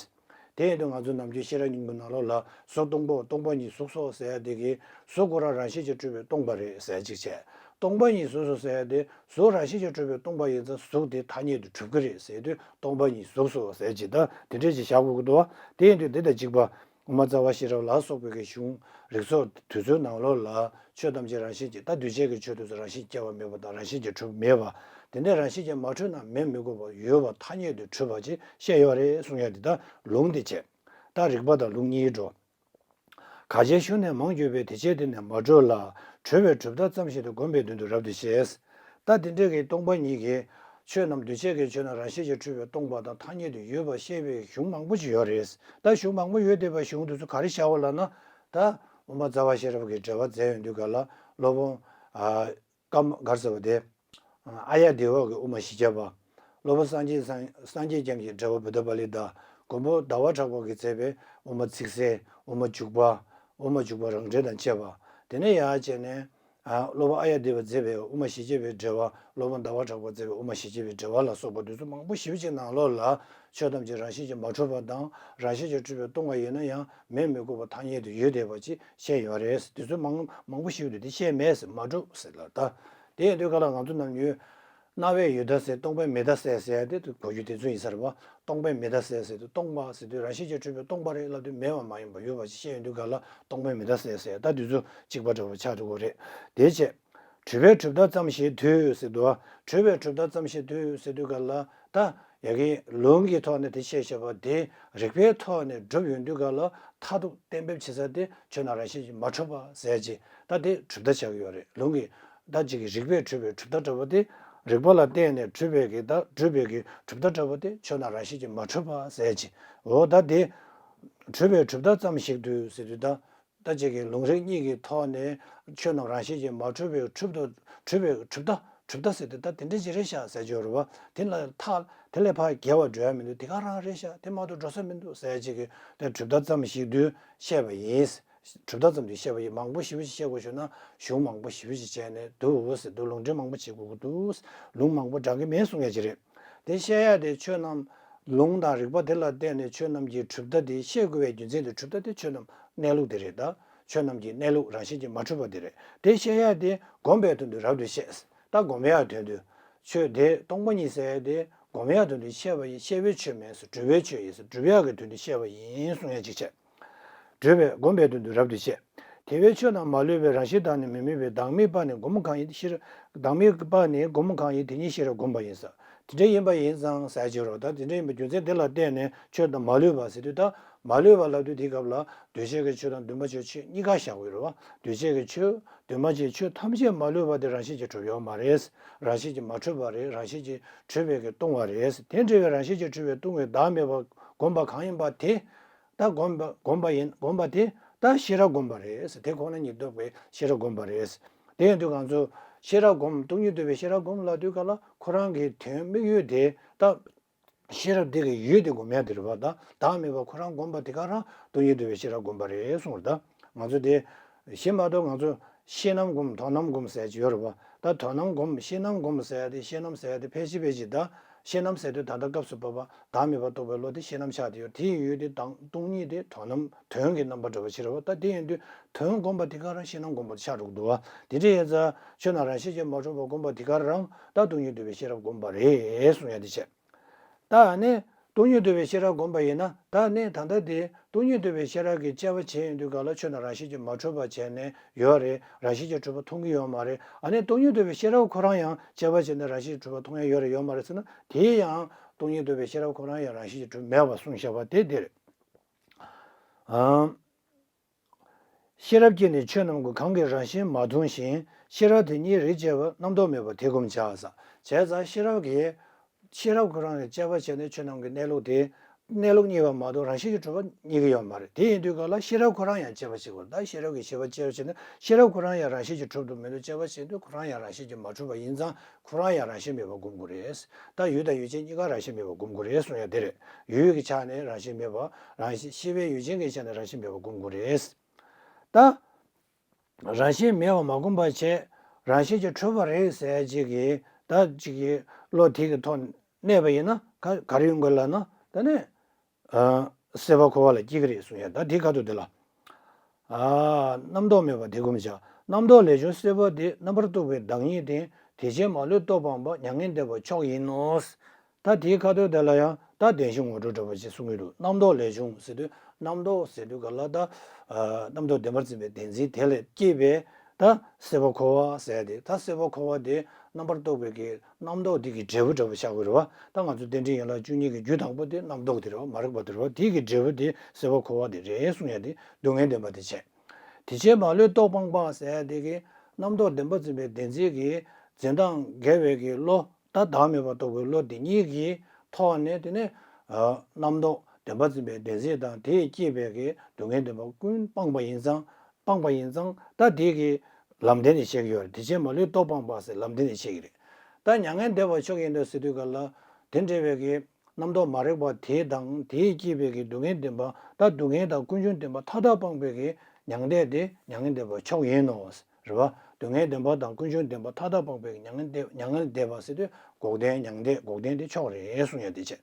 དེ་ཡིན་དུས་ང་ཚོ་ནམ་རྒྱུན་ཤེས་རབ་སྙིང་པོའི་ནང་ལོགས་ལ་གཟུགས་སྟོང་པའོ། སྟོང་པ་ཉིད་གཟུགས་སོ་ཟེར་ཡ་དེ་གི་གཟུགས་ཁོ་རང་རང་བཞིན་གྱིས་གྲུབ་པའི་སྟོང་པ་རེད་ཟེར་ཅིག་བྱས། སྟོང་པ་ཉིད་གཟུགས་སོ་ཟེར་ཡ་དེ་གཟུགས་རང་བཞིན་གྱིས་གྲུབ་པའི་སྟོང་པ་ཡིན་ཙང་གཟུགས་དེ་ཐ་སྙད་དུ་གྲུབ་ཀྱི་རེད་ཟེར་དུས་སྟོང་པ་ཉིད་གཟུགས་སོ་ཟེར་ཅིག་ད་དེ་འདྲས་ཅིག་བཞག་དགོས་ཀྱི་འདུག་བ། དེ་ཡིན་དུས་དེ་དང་གཅིག་པ། དབུ་མ་རྩ་བ་ཤེས་རབ་ལ་སོགས་པའི་གི་གཞུང་རིགས་ཚོགས་དེ་ཚོའི་ནང་ལོགས་ལ་ཆོས་ཐམས་ཅད་རང་བཞིན་གྱིས། ད་འདུས་བྱས་ཀྱི་ཆོས་དེ་ཚོ་རང་བཞིན་སྐྱེ་བ་མེད་པ་དང་རང་བཞིན་གྱིས་གྲུབ་མེད་པ། དེ་འདྲ་རང་བཞིན་གྱིས་མ་གྲུབ་ན་མེད་མི་དགོས་པ་ཡོད་པ་ཐ་སྙད་དུ་གྲུབ་པ་ཅིག་བཤད་ཡོད་རེད་གསུང་ཡ་འདི་ད་ལུང་དེ་བྱས། ད་རིགས་པ་དང་ལུང་གཉིས་འགྲོ། ག་ཅི་ཞུས་ནས་མང་བརྗོད་པས་དེ་ཆོས་དེ་ནས་མ་གྲུབ་ལ། གྲུབ་པའི་གྲུབ་མཐའ་ཙམ་ཞིག་ཏུ་བསྒོམ་པའི་དོན་དུ་རབ་ཏུ་བཤད། ད་དེ་འདྲ་གི་སྟོང་པ་ཉིད་ཀྱི་ཆོས་རྣམས་འདུས་བྱས་ཀྱི་ཆོས་རྣམས་རང་བཞིན་གྱིས་གྲུབ་པའི་སྟོང་པ་དང་ཐ་སྙད་དུ་ཡོད་པ་བཤད་པའི་གཞུང་མང་པོ་ཞིག་ཡོད་རེད། ད་གཞུང་མང་པོ་ཡོད་བསྡད་པ་གཞུང་དེ་ཚོ་ག་རེ་བཞག་པ་ལབ་ན། ད་དབུ་མ་རྩ་བ་ཤེས་རབ་ཀྱི་འགྲེལ་པ་མཛད་ཡོང་དུས་ག་ལ་སློབ་དཔོན་ཨ་ཀརྨ་ག་རེ་ཟེར་བ་དེ། ཨཱརྱ་དེ་ཝ་གི་དབུ་མ་བཞི་བརྒྱ་པ། སློབ་དཔོན་སངས་རྒྱས་སངས་སངས་རྒྱས་བསྐྱངས་ཀྱི་འགྲེལ་པ་བུདྡྷ་པཱ་ལི་ཏ། མགོན་པོ་ཟླ་བ་གྲགས་པ་གིས་མཛད་པའི་དབུ་མ་ཚིག་གསལ། དབུ་མ་འཇུག་པ། དབུ་མ་འཇུག་པ་རང་འགྲེལ་དང་བཅས་པ། དེ་ནས་ཡར་བྱས་ནས། ཨ། སློབ་དཔོན་ཨཱརྱ་དེ་ཝས་མཛད་པའི་དབུ་མ་བཞི་བརྒྱ་པའི་འགྲེལ་པ། སློབ་དཔོན་ཟླ་བ་གྲགས་པས་མཛད་པའི་དབུ་མ་བཞི་བརྒྱ་པའི་འགྲེལ་པ་ལ་སོགས་པ་དེ་ཚོ་མང་པོ་ཞེ་པོ་ཅིག་ནང་ལོགས་ལ་ཆོས་ཐམས་ཅད་རང་བཞིན་གྱིས་མ་གྲུབ་པ་དང་རང་བཞིན་གྱིས་གྲུབ་པའི་སྟོང་པ་ཡིན་ན་ཡང་མེད་མི་དགོས་པ་ཐ་སྙད་དུ་ཡོད་བསྡད་པ་ཅིག་བཤད་ཡོད་རེད། དེ་ཚོ་མང་མང་པོ་ཞེ་པོ་དེ་བཤད་མེད་ཟེར། མ་གྲུབ་ཟེར་ལ་ད། དེ་ཡིན་དུས་ག་ལ་ང་ཚོ་ནམ་རྒྱུན། རྣ་བས་ཡོད་ལྟར་གསལ། སྟོང་པས་མེད་ལྟར་གསལ་ཟེར་ཡ་དེ་གོ་རྒྱུ་དེ་ཚོ་ཡིན་ས་རེད་པ། སྟོང་པས་མེད་ལྟར་གསལ་ཟེར་དུས་སྟོང་པ་ཟེར་དུས་རང་བཞིན་གྱིས་གྲུབ་པའི་སྟོང་པ་རེད་ལབ་དུས་མེད་པ་མ་ཡིན་པ་ཡོད་པ་ཅིག་བཤད་ཡོང་དུས་ག་ལ་སྟོང་པས་མེད་ལྟར་གསལ་ཟེར། ད་དེ་ཚོ་གཅིག་པ་འདྲ་བོ་ཆགས་འགྲོ་གི་རེད། དེ་བྱས། གྲུབ་པའི་གྲུབ་མཐའ་ཙམ་ཞིག་ཏུ་ཟེར་འདུག་བ། གྲུབ་པའི་གྲུབ་མཐའ་ཙམ་ཞིག་ཏུ་ཟེར་དུས་ག་ལ་ད་ཡ་གི་ལུང་གི་ཐོག་ནས་དེ་བཤད་བཞག་པ་དེ་རིགས་པའི་ཐོག་ནས་སྒྲུབ་ཡོང་དུས་ག་ལ་མཐར་ཐུག་གཏན་འབེབས་བྱེད་ས་དེ་ཆོས་རྣམས་རང་བཞིན་གྱིས་མ་གྲུབ་པ་ཟེར་ཅིག་ད་དེ་གྲུབ་མཐའ་ཆགས་ཀྱི་ཡོད་རེད། ལུང་གི་ད་ཅིག་གི་རིགས་པས་གྲུབ་པའི་གྲུབ་མཐའ་འདྲ་བོ་དེ། རིགས་པ་ལ་བརྟེན་ནས་གྲུབ་པའི་གི་ད་གྲུབ་པའི་གི་གྲུབ་མཐའ་འདྲ་བོ་དེ་ཆོས་རྣམས་རང་བཞིན་གྱིས་མ་གྲུབ་པ་ཟེར་ཅིག་འོ་ད་དེ་གྲུབ་པའི་གྲུབ་མཐའ་ཙམ་ཞིག་ཏུ་ཟེར་དུས་ད་ད་ཅིག་གི་ལུང་རིགས་གཉིས་ཀྱི་ཐོག་ནས་ཆོས་རྣམས་རང་བཞིན་གྱིས་མ་གྲུབ་པའི་གྲུབ་ཏུ་གྲུབ་པའི་གྲུབ་མཐའ་གྲུབ་མཐའ་ཟེར་དུས་ད་དེ་འདྲ་ཅིག་རེད་ཤག་ཟེར་རྒྱུ་རེད་བ། དེ་ལ་ཐག་དེ་ལས་ཕར་བརྒལ་བ་འགྲོ་ཡ་མི་འདུག་དེ་ག་རང་རེད་ཤག་དེ་མ་གཏོགས་འགྲོ་ས་མི་འདུག་ཟེར་ཅིག་གི་དེ་གྲུབ་མཐའ་ཙམ་ཞིག་ཏུ་བཤད་པ་ཡིན། གྲུབ་མཐའ་ཙམ་དུ་བཤད་པ་ཡིན། མང་པོ་ཞེ་པོ་ཞིག་བཤད་དགོས་བྱུང་ན་གཞུང་མང་པོ་ཞེ་པོ་ཞིག་བྱས་ནས་འདུག་ཟེར་འདུག་ལུང་འདྲེན་མང་པོ་བྱེད་དགོས་ཀྱི་འདུག་ལུང་མང་པོ་དྲངས་ཀྱི་མེད་གསུང་ཡ་ཅིག་རེད། དེ་བཤད་ཡ་དེ་ཆོས་རྣམས་ལུང་དང་རིགས་པ་དེ་ལ་བརྟེན་ནས་ཆོས་རྣམས་ཀྱི་གྲུབ་མཐའ་དེ་བཤད་དགོས་པའི་རྒྱུ་མཚན་དེ་གྲུབ་མཐའ་དེ་ཆོས་རྣམས་གནས་ལུགས་དེ་རེད་ད། ཆོས་རྣམས་ཀྱི་གནས་ལུགས་རང་བཞིན་གྱིས་མ་གྲུབ་པ་དེ་རེད། དེ་བཤད་ཡ་དེ་སྒོམ་པའི་དོན་དུ་རབ་ཏུ་བཤད། ད་སྒོམ་ཡ་དོན་དུ། ཆོས་དེ་སྟོང་པ་ཉིད་ཟེར་ཡ་དེ་སྒོམ་ཡ་དོན་དུ་བཤད་པ་ཡིན། བཤད་པའི་ཆོས་མིན་ཟེར། སྒྲུབ་པའི་ཆོས་ཡིན་ཟེར། སྒྲུབ་ཡ་གི་དོན་དུ་བཤད་པ་ཡིན་གསུང་ཡ་ཅིག་བྱས། སྒྲུབ་པའི་སྒོམ་པའི་དོན་དུ་རབ་ཏུ་བཤད། དེ་བས་ཆོས་རྣམས་མ་ལུས་པའི། རང་བཞིན་དག་ནི་མི་དམིགས་པའི། བདག་མེད་པ་ནི་སྒོམ་གང་ཡིན་ཤེས་རབ། བདག་མེད་པ་ནི་སྒོམ་གང་ཡིན་དེ་ཉིད་ཤེས་རབ་བསྒོམ་པ་ཡིན་ས། དེ་འདྲ་ཡིན་པ་ཡིན་ཙང་ཟེར་བྱེད་རོགས། ད་དེ་འདྲ་ཡིན་པའི་རྒྱུ་མཚན་དེ་ལ་བརྟེན་ནས་ཆོས་རྣམས་མ་ལུས་པ་ཟེར་དུས། ད་མ་ལུས་པ་ལབ་དུས་དེའི་སྐབས་ལ་འདུས་བྱས་ཀྱི་ཆོས་དང་འདུས་མ་བྱས་ཆོས་གཉིས་ཀ་བཞག་དགོས་རེད་བ། འདུས་བྱས་ཀྱི་ཆོས་འདུས་མ་བྱས་ཆོས་ཐམས་ཅད་མ་ལུས་པ་དེ་རང་བཞིན་གྱིས་གྲུབ་ཡོད་མ་རེད། རང་བཞིན་གྱིས་མ་གྲུབ་པ་རེད། རང་བཞིན་གྱིས་གྲུབ་པའི་གི་སྟོང་པ་རེད། དེ་འདྲ་བའི་རང་བཞིན་གྱིས་གྲུབ་པའི་སྟོང་པའི་བདག་མེད་པ་བསྒོམ་པ་གང་ཡིན་པ་དེ། ད་བསྒོམ་པ་བསྒོམ་པ་ཡིན་བསྒོམ་པ་དེ་ད་ཤེས་རབ་བསྒོམ་པ་རེད། དེ་ཁོ་ན་ཉིད་རྟོགས་པའི་ཤེས་རབ་བསྒོམ་པ་རེད། དེ་ཡིན་དུས་ང་ཚོ་ཤེས་རབ་བསྒོམ་སྟོང་ཉིད་རྟོགས་པའི་ཤེས་རབ་བསྒོམ་ལབ་དུས་ག་ལ་ཁོ་རང་གི་དོན་དམིགས་ཡུལ་དེ་ད་ཤེས་རབ་དེ་གི་ཡུལ་དེ་བསྒོམ་ཡ་དེ་རེད་བ། ད་བདག་མེད་པ་ཁོ་རང་བསྒོམ་པ་དེ་ག་རང་སྟོང་ཉིད་རྟོགས་པའི་ཤེས་རབ་བསྒོམ་པ་རེད་གསུངས་རེད། ད་ང་ཚོ་དེ་གཞན་མ་གཏོགས་ང་ཚོ་ཤེས་རྣམ་བསྒོམ་དོན་རྣམ་བསྒོམ་ཟེར་གྱི་ཡོད་རེད་བ། ད་དོན་རྣམ་བསྒོམ་ཤེས་རྣམ་བསྒོམ་ཟེར་ཡ་དེ་ཤེས་རྣམ་ཟེར་ཡ་དེ་ཕལ་ཆེར་ཕལ་ཆེར་ད་ཤེས་རྣམ་ཟེར་དུས་ད་ལྟ་སྐབས་སུ་བབ་པ་བདག་མེད་པ་རྟོགས་པའི་བློ་དེ་ཤེས་རྣམ་ཆགས་བསྡད་ཡོད། དེ་ཡི་ཡུལ་དེ་དང་སྟོང་ཉིད་དེ་དོན་རྣམ་དོན་གྱི་རྣམ་པ་འདྲ་བ་ཞིག་རེད་བ། ད་དེ་ཡིན་དུས་དོན་བསྒོམ་པ་དེ་ག་རང་ཤེས་རྣམ་བསྒོམ་པ་དེ་ཆགས་འགྲོ་གི་འདུག་བ། དེ་འདྲ་ཡིན་ཙང་ཆོས་རྣམས་རང་བཞིན་གྱིས་མ་གྲུབ་པ་བསྒོམ་པ་དེ་ག་རང་ད་སྟོང་ཉིད་རྟོགས་པའི་ཤེས་རབ་བསྒོམ་པ་རེད་གསུང་ཡ་དེ་བྱས། ད་ཨ་ནི་སྟོང་ཉིད་རྟོགས་པའི་ཤེས་རབ་བསྒོམ་པ་ཡིན་ན། ད་ནི་ད་ལྟ་དེ་སྟོང་ཉིད་རྟོགས་པའི་ཤེས་རབ་ཀྱིས་དཔྱད་པ་བྱས་ཡོང་དུས་ག་ལ་ཆོས་རྣམས་རང་བཞིན་གྱིས་མ་གྲུབ་པ་བྱས་ནས་ཡོད་རེད། རང་བཞིན་གྱིས་གྲུབ་པ་མཐོང་གི་ཡོད་མ་རེད། ཨ་ནི་སྟོང་ཉིད་རྟོགས་པའི་ཤེས་རབ་ཁོ་རང་ཡང་དཔྱད་པ་བྱས་ནས་རང་བཞིན་གྱིས་གྲུབ་པ་མཐོང་ཡ་ཡོད་རེད་ཡོད་མ་རེད་ཟེར་ན། དེ་ཡང་སྟོང་ཉིད་རྟོགས་པའི་ཤེས་རབ་ཁོ་རང་ཡང་རང་བཞིན་གྱིས་གྲུབ་མེད་པ་གསུངས་བཞག་པ་དེ་འདི་རེད། ཨང་། ཤེས་རབ་ཀྱིས་ནི་ཆོས་རྣམས་ཀུན། གང་གིས་རང་བཞིན་མ་མཐོང་ཞིང་། ཤེས་རབ་དེ་ཉིད་རིག་བྱེད་པ། རྣམ་རྟོག་མེད་པར་དེ་བསྒོམ་བྱ། ས་བྱས་ཙང་ཤེས་རབ་ཀྱིས་ཤེས་རབ་ཁོ་རང་གིས་དཔྱད་པ་བྱས་ནས་ཆོས་རྣམས་ཀྱི་གནས་ལུགས་དེ་གནས་ལུགས་རྙེད་པ་མ་གཏོགས་རང་བཞིན་གྱིས་གྲུབ་པ་རྙེད་ཀྱི་ཡོད་མ་རེད། དེ་ཡིན་དུས་ག་ལ་ཤེས་རབ་ཁོ་རང་ཡང་དཔྱད་པ་བྱེད་དགོས། ད་ཤེས་རབ་ཀྱིས་ཤེས་པ་དཔྱད་པ་བྱས་ནས་ཤེས་རབ་ཁོ་རང་ཡང་རང་བཞིན་གྱིས་གྲུབ་ཏུ་མེད་དུ་དཔྱད་པ་བྱེད་དུས་ཁོ་རང་ཡང་རང་བཞིན་གྱིས་མ་གྲུབ་པ་ཡིན་ཙང་ཁོ་རང་ཡང་རང་བཞིན་མེད་པར་བསྒོམ་དགོས་རེད། ད་ཡུལ་དང་ཡུལ་ཅན་གཉིས་ཀ་རང་བཞིན་མེད་པར་བསྒོམ་དགོས་རེད་གསུང་ཡ་དེ་རེད། ཡུལ་གྱི་ཆ་ནས་རང་བཞིན་མེད་པ། རང་བཞིན་ཤེས་པའི་ཡུལ་ཅན་གྱི་ཆ་ནས་རང་བཞིན་མེད་པར་བསྒོམ་དགོས་རེད། ད་རང་བཞིན་མེད་པར་མ་བསྒོམ་པ་བྱས། རང་བཞིན་གྱིས་གྲུབ་པ་རེད་ཟེར་ཅིག་གིས་ད་ཅིག་གི་བློ་དེ་གི་ཐོག་གནས་པ་ཡིན་ན་ག་ག་རེ་ཡོང་དགོས་ལབ་ན། ད་ནི་ཨ་སྲེད་པ་འཁོར་བ་ལ་སྐྱེ་གི་རེད་གསུང་ཡ། ད་དེ་ག་དུས་དེ་ལ། ཨ་རྣམ་རྟོག་མེད་པར་དེ་བསྒོམ་བྱ། རྣམ་རྟོག་ལས་བྱུང་སྲེད་པ་དེ། རྣམ་པར་རྟོག་པའི་བདག་ཉིད་དེ། དེ་བྱས་མ་ལུས་རྟོག་སྤངས་པ། མྱ་ངན་འདས་པ་མཆོག་ཡིན་ནོ། ད་དེའི་ཁ་ཐོག་དེ་ལ་ཡང་ད་བདེན་བཞི་ངོ་སྤྲོད་འདྲ་པོ་ཅིག་གསུང་གི་འདུག་རྣམ་རྟོག་ལས་བྱུང་ཟེར་དུས་རྣམ་རྟོག་ཟེར་དུས་ག་ལ་ད་ཨ་རྣམ་རྟོག་བདེན་པར་འཛིན་པའི་བདེན་འཛིན་དེ་ལས་སྐྱེས་པའི་ད་སྲེད་པ་འཁོར་བ་ཟེར་ཏེ། ད་སྲེད་པ་འཁོར་བ་དེ་རྣམ་པར་རྟོག་པའི་གི་རྣམ་རྟོག་དེ་གི་འབྲས་བུ་འདྲ་པོ་ཆགས་ཀྱི་རེད་བ། ད་ང་ཚོ་རྟེན་འབྲེལ་ཡན་ལག་བཅུ་གཉིས་ཀྱི་རྒྱུ་དང་པོ་དེ་རྣམ་རྟོག་དེ་རེད་བ། མ་རིག་པ་དེ་རེད་བ། དེ་གི་འབྲས་བུ་དེ་སྲེད་པ་འཁོར་བ་དེ་རེད་གསུང་ཡ་དེ་སྡུག་བསྔལ་བདེན་པ་དེ་བྱས། དེ་བྱས་མ་ལུས་རྟོག་སྤངས་པ་ཟེར་ཡ་དེ་གི་རྣམ་རྟོག་བདེན་པར་འཛིན་པའི་བདེན་འཛིན་གྱི་འཛིན་སྟངས་འགལ་བའི་གི་བློ། ད་བདག་མེད་པར་རྟོགས་པའི་བློ་དེ་གཉིས་ཀྱི་ཐོག་ནས་དེ་ནས་ཨ་རྣམ་རྟོག་བདེན་པར་འཛིན་པའི་བདེན་འཛིན་དང་དེས་བསྐྱེད་པའི་གི་སྡུག་བསྔལ་བདེན་པ་ཀུན་སྤངས་པ་ཡིན་ཙང་། སྤངས་པ་ཡིན་ཙང་ད་དེ་གི་ལམ་བདེན་ནས་བཤད་ཀྱི་ཡོད་རེད། དེ་བྱས་མ་ལུས་རྟོག་སྤངས་པ་ཟེར་ལམ་བདེན་ནས་བཤད་ཀྱི་རེད། ད་མྱ་ངན་འདས་པ་མཆོག་ཡིན་ནོ་ཟེར་དུས་ག་ལ་དེ་འདྲ་བའི་གི་རྣམ་རྟོག་མ་རིག་པ་དེ་དང་དེས་བསྐྱེད་པའི་གི་སྡུག་བསྔལ་བདེན་པ། ད་སྡུག་བསྔལ་དང་ཀུན་འབྱུང་བདེན་པ་མཐའ་དག་སྤངས་པའི་གི་མྱང་འདས་དེ་མྱ་ངན་འདས་པ་མཆོག་ཡིན་ནོ། རེད་བ། སྡུག་བསྔལ་བདེན་པ་དང་ཀུན་འབྱུང་བདེན་པ་མཐའ་དག་སྤངས་པའི་མྱ་ངན་འདས། མྱ་ངན་འདས་པ་ཟེར་དུས་འགོག་བདེན་མྱང་འདས་འགོག་བདེན་དེ་མཆོག་རེད་གསུང་ཡ་དེ་བྱས།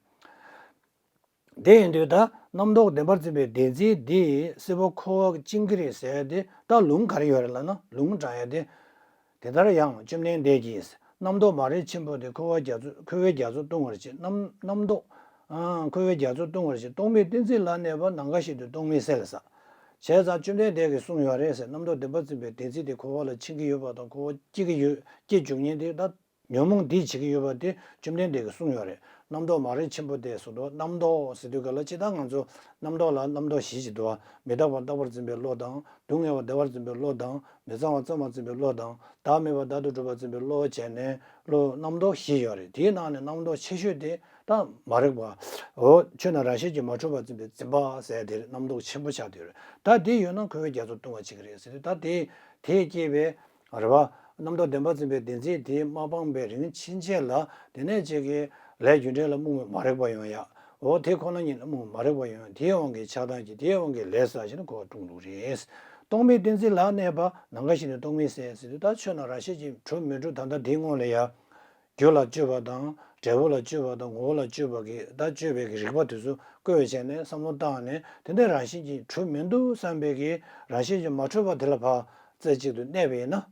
དེ་ཡིན་དུས་ད་རྣམ་རྟོག་བདེན་པར་འཛིན་པའི་བདེན་འཛིན་འདིས་སྲེད་པ་འཁོར་བ་བཅིངས་ཀྱི་རེད་ཟེར་ཡ་དེ་ད་ལུང་ག་རེ་ཡོད་རེད་ལབ་ན། ལུང་དྲངས་ཡ་དེ། དེ་ལྟར་ཡང་བཅོམ་ལྡན་འདས་ཀྱིས་རྣམ་རྟོག་མ་རིག་ཆེན་པོ་དེ་འཁོར་བའི་རྒྱ་མཚོ་འཁོར་བའི་རྒྱ་མཚོ་ལྟུང་བར་བྱེད། རྣམ་རྣམ་རྟོག་ཨ་འཁོར་བའི་རྒྱ་མཚོ་ལྟུང་བར་བྱེད། རྟོག་མེད་གཏན་ཚིགས་ལ་གནས་པ། ནམ་མཁའ་བཞིན་དུ་རྟོག་མེད་གསལ་ལ་ཟེར། བྱས་ཙང་བཅོམ་ལྡན་འདས་ཀྱིས་གསུངས་ཡོད་རེད་ཟེར། རྣམ་རྟོག་བདེན་པར་འཛིན་པའི་བདེན་ཚིག་དེ་འཁོར་བ་ལ་འཆིང་གི་ཡོད་པ་དང་འཁོར་བ་སྐྱེ་གི་ཡོད། སྐྱེ་འཇུག་ཉེན་དེ་ད་ཉོན་མོངས་འདིས་བྱེད་ཀྱི་ཡོད་པ་དེ་བཅོམ་ལྡན་འདས་ཀྱིས་གསུངས་ཡོད་རེད། རྣམ་རྟོག་མ་རིག་ཆེན་པོ་དེ་ཟེར་དུས་རྣམ་རྟོག་ཟེར་དུས་ག་ལ་ཅི་ད་ང་ཚོ་རྣམ་རྟོག་ལ་རྣམ་རྟོག་བཞི་ཅིག་འདུག་བ། མི་རྟག་པ་རྟག་པར་འཛིན་པའི་བློ་དང་། སྡུག་བསྔལ་བ་བདེ་བར་འཛིན་པའི་བློ་དང་། མི་གཙང་བ་གཙང་བར་འཛིན་པའི་བློ་དང་། བདག་མེད་པ་བདག་ཏུ་གྲུབ་པར་འཛིན་པའི་བློ་བྱས་ནས་བློ་རྣམ་རྟོག་བཞི་ཡོད་རེད། དེའི་ནང་ནས་རྣམ་རྟོག་ཆེ་ཤོས་དེ་ད་མ་རིག་པ། འོ་ཆོས་རྣམས་རང་བཞིན་གྱིས་མ་གྲུབ་པར་འཛིན་པའི་འཛིན་པ་ཟེར་དེ་རྣམ་རྟོག་ཆེན་པོ་ཆགས་བསྡད་ཡོད་རེད། ད་དེ་ཡོད་ན་འཁོར་བའི་རྒྱ་མཚོ་ལྟུང་བ་བྱེད་ཀྱི་རེད་ཟེར་དུས་ད་དེ་དེས་སྐྱེས་པའི་རེད་བ། རྣམ་རྟོག་བདེན་པར་འཛིན་པའི་བདེན་ཚིག་དེ་མ་སྤངས་པའི་རིང་ཕྱིན་ཆད་ལ་དེ་ནས་ཅིག་གི་ལས་རྒྱུ་འབྲས་ལ་རྨོངས་པའི་མ་རིག་པ་ཡོང་ཡ། འོ་དེ་ཁོ་ན་ཉིད་ལ་རྨོངས་པའི་མ་རིག་པ་ཡོང་ཡ། དེའི་དབང་གིས་ཆགས་སྡང་སྐྱེ། དེའི་དབང་གིས་ལས་བསགས་བྱས་ནས་འཁོར་བ་ལྟུང་འདུག་རེད། རྟོག་མེད་གཏན་ཚིགས་ལ་གནས་པ། ནམ་མཁའ་བཞིན་དུ་རྟོག་མེད་གསལ་ཟེར་དུས་ད་ཆོས་རྣམས་རང་བཞིན་གྱིས་གྲུབ་མི་འགྲུབ་ད་ལྟ་འདིའི་སྔོན་ལ་ཡ། རྒྱུ་ལ་དཔྱོད་པ་དང་འབྲས་བུ་ལ་དཔྱོད་པ་དང་ངོ་བོ་ལ་དཔྱོད་པ་གི་ད་དཔྱོད་པའི་གི་རིགས་པ་དེ་ཚོ་བཀོལ་བྱས་ནས་བསམ་བློ་བཏང་ནས་དེ་འདྲ་རང་བཞིན་གྱིས་གྲུབ་མི་འདུག་བསམ་པའི་གི་རང་བཞིན་གྱིས་མ་གྲུབ་པ་དེ་ལ་ཕར་རྩེ་གཅིག་ཏུ་གནས་པ་ཡིན་ན།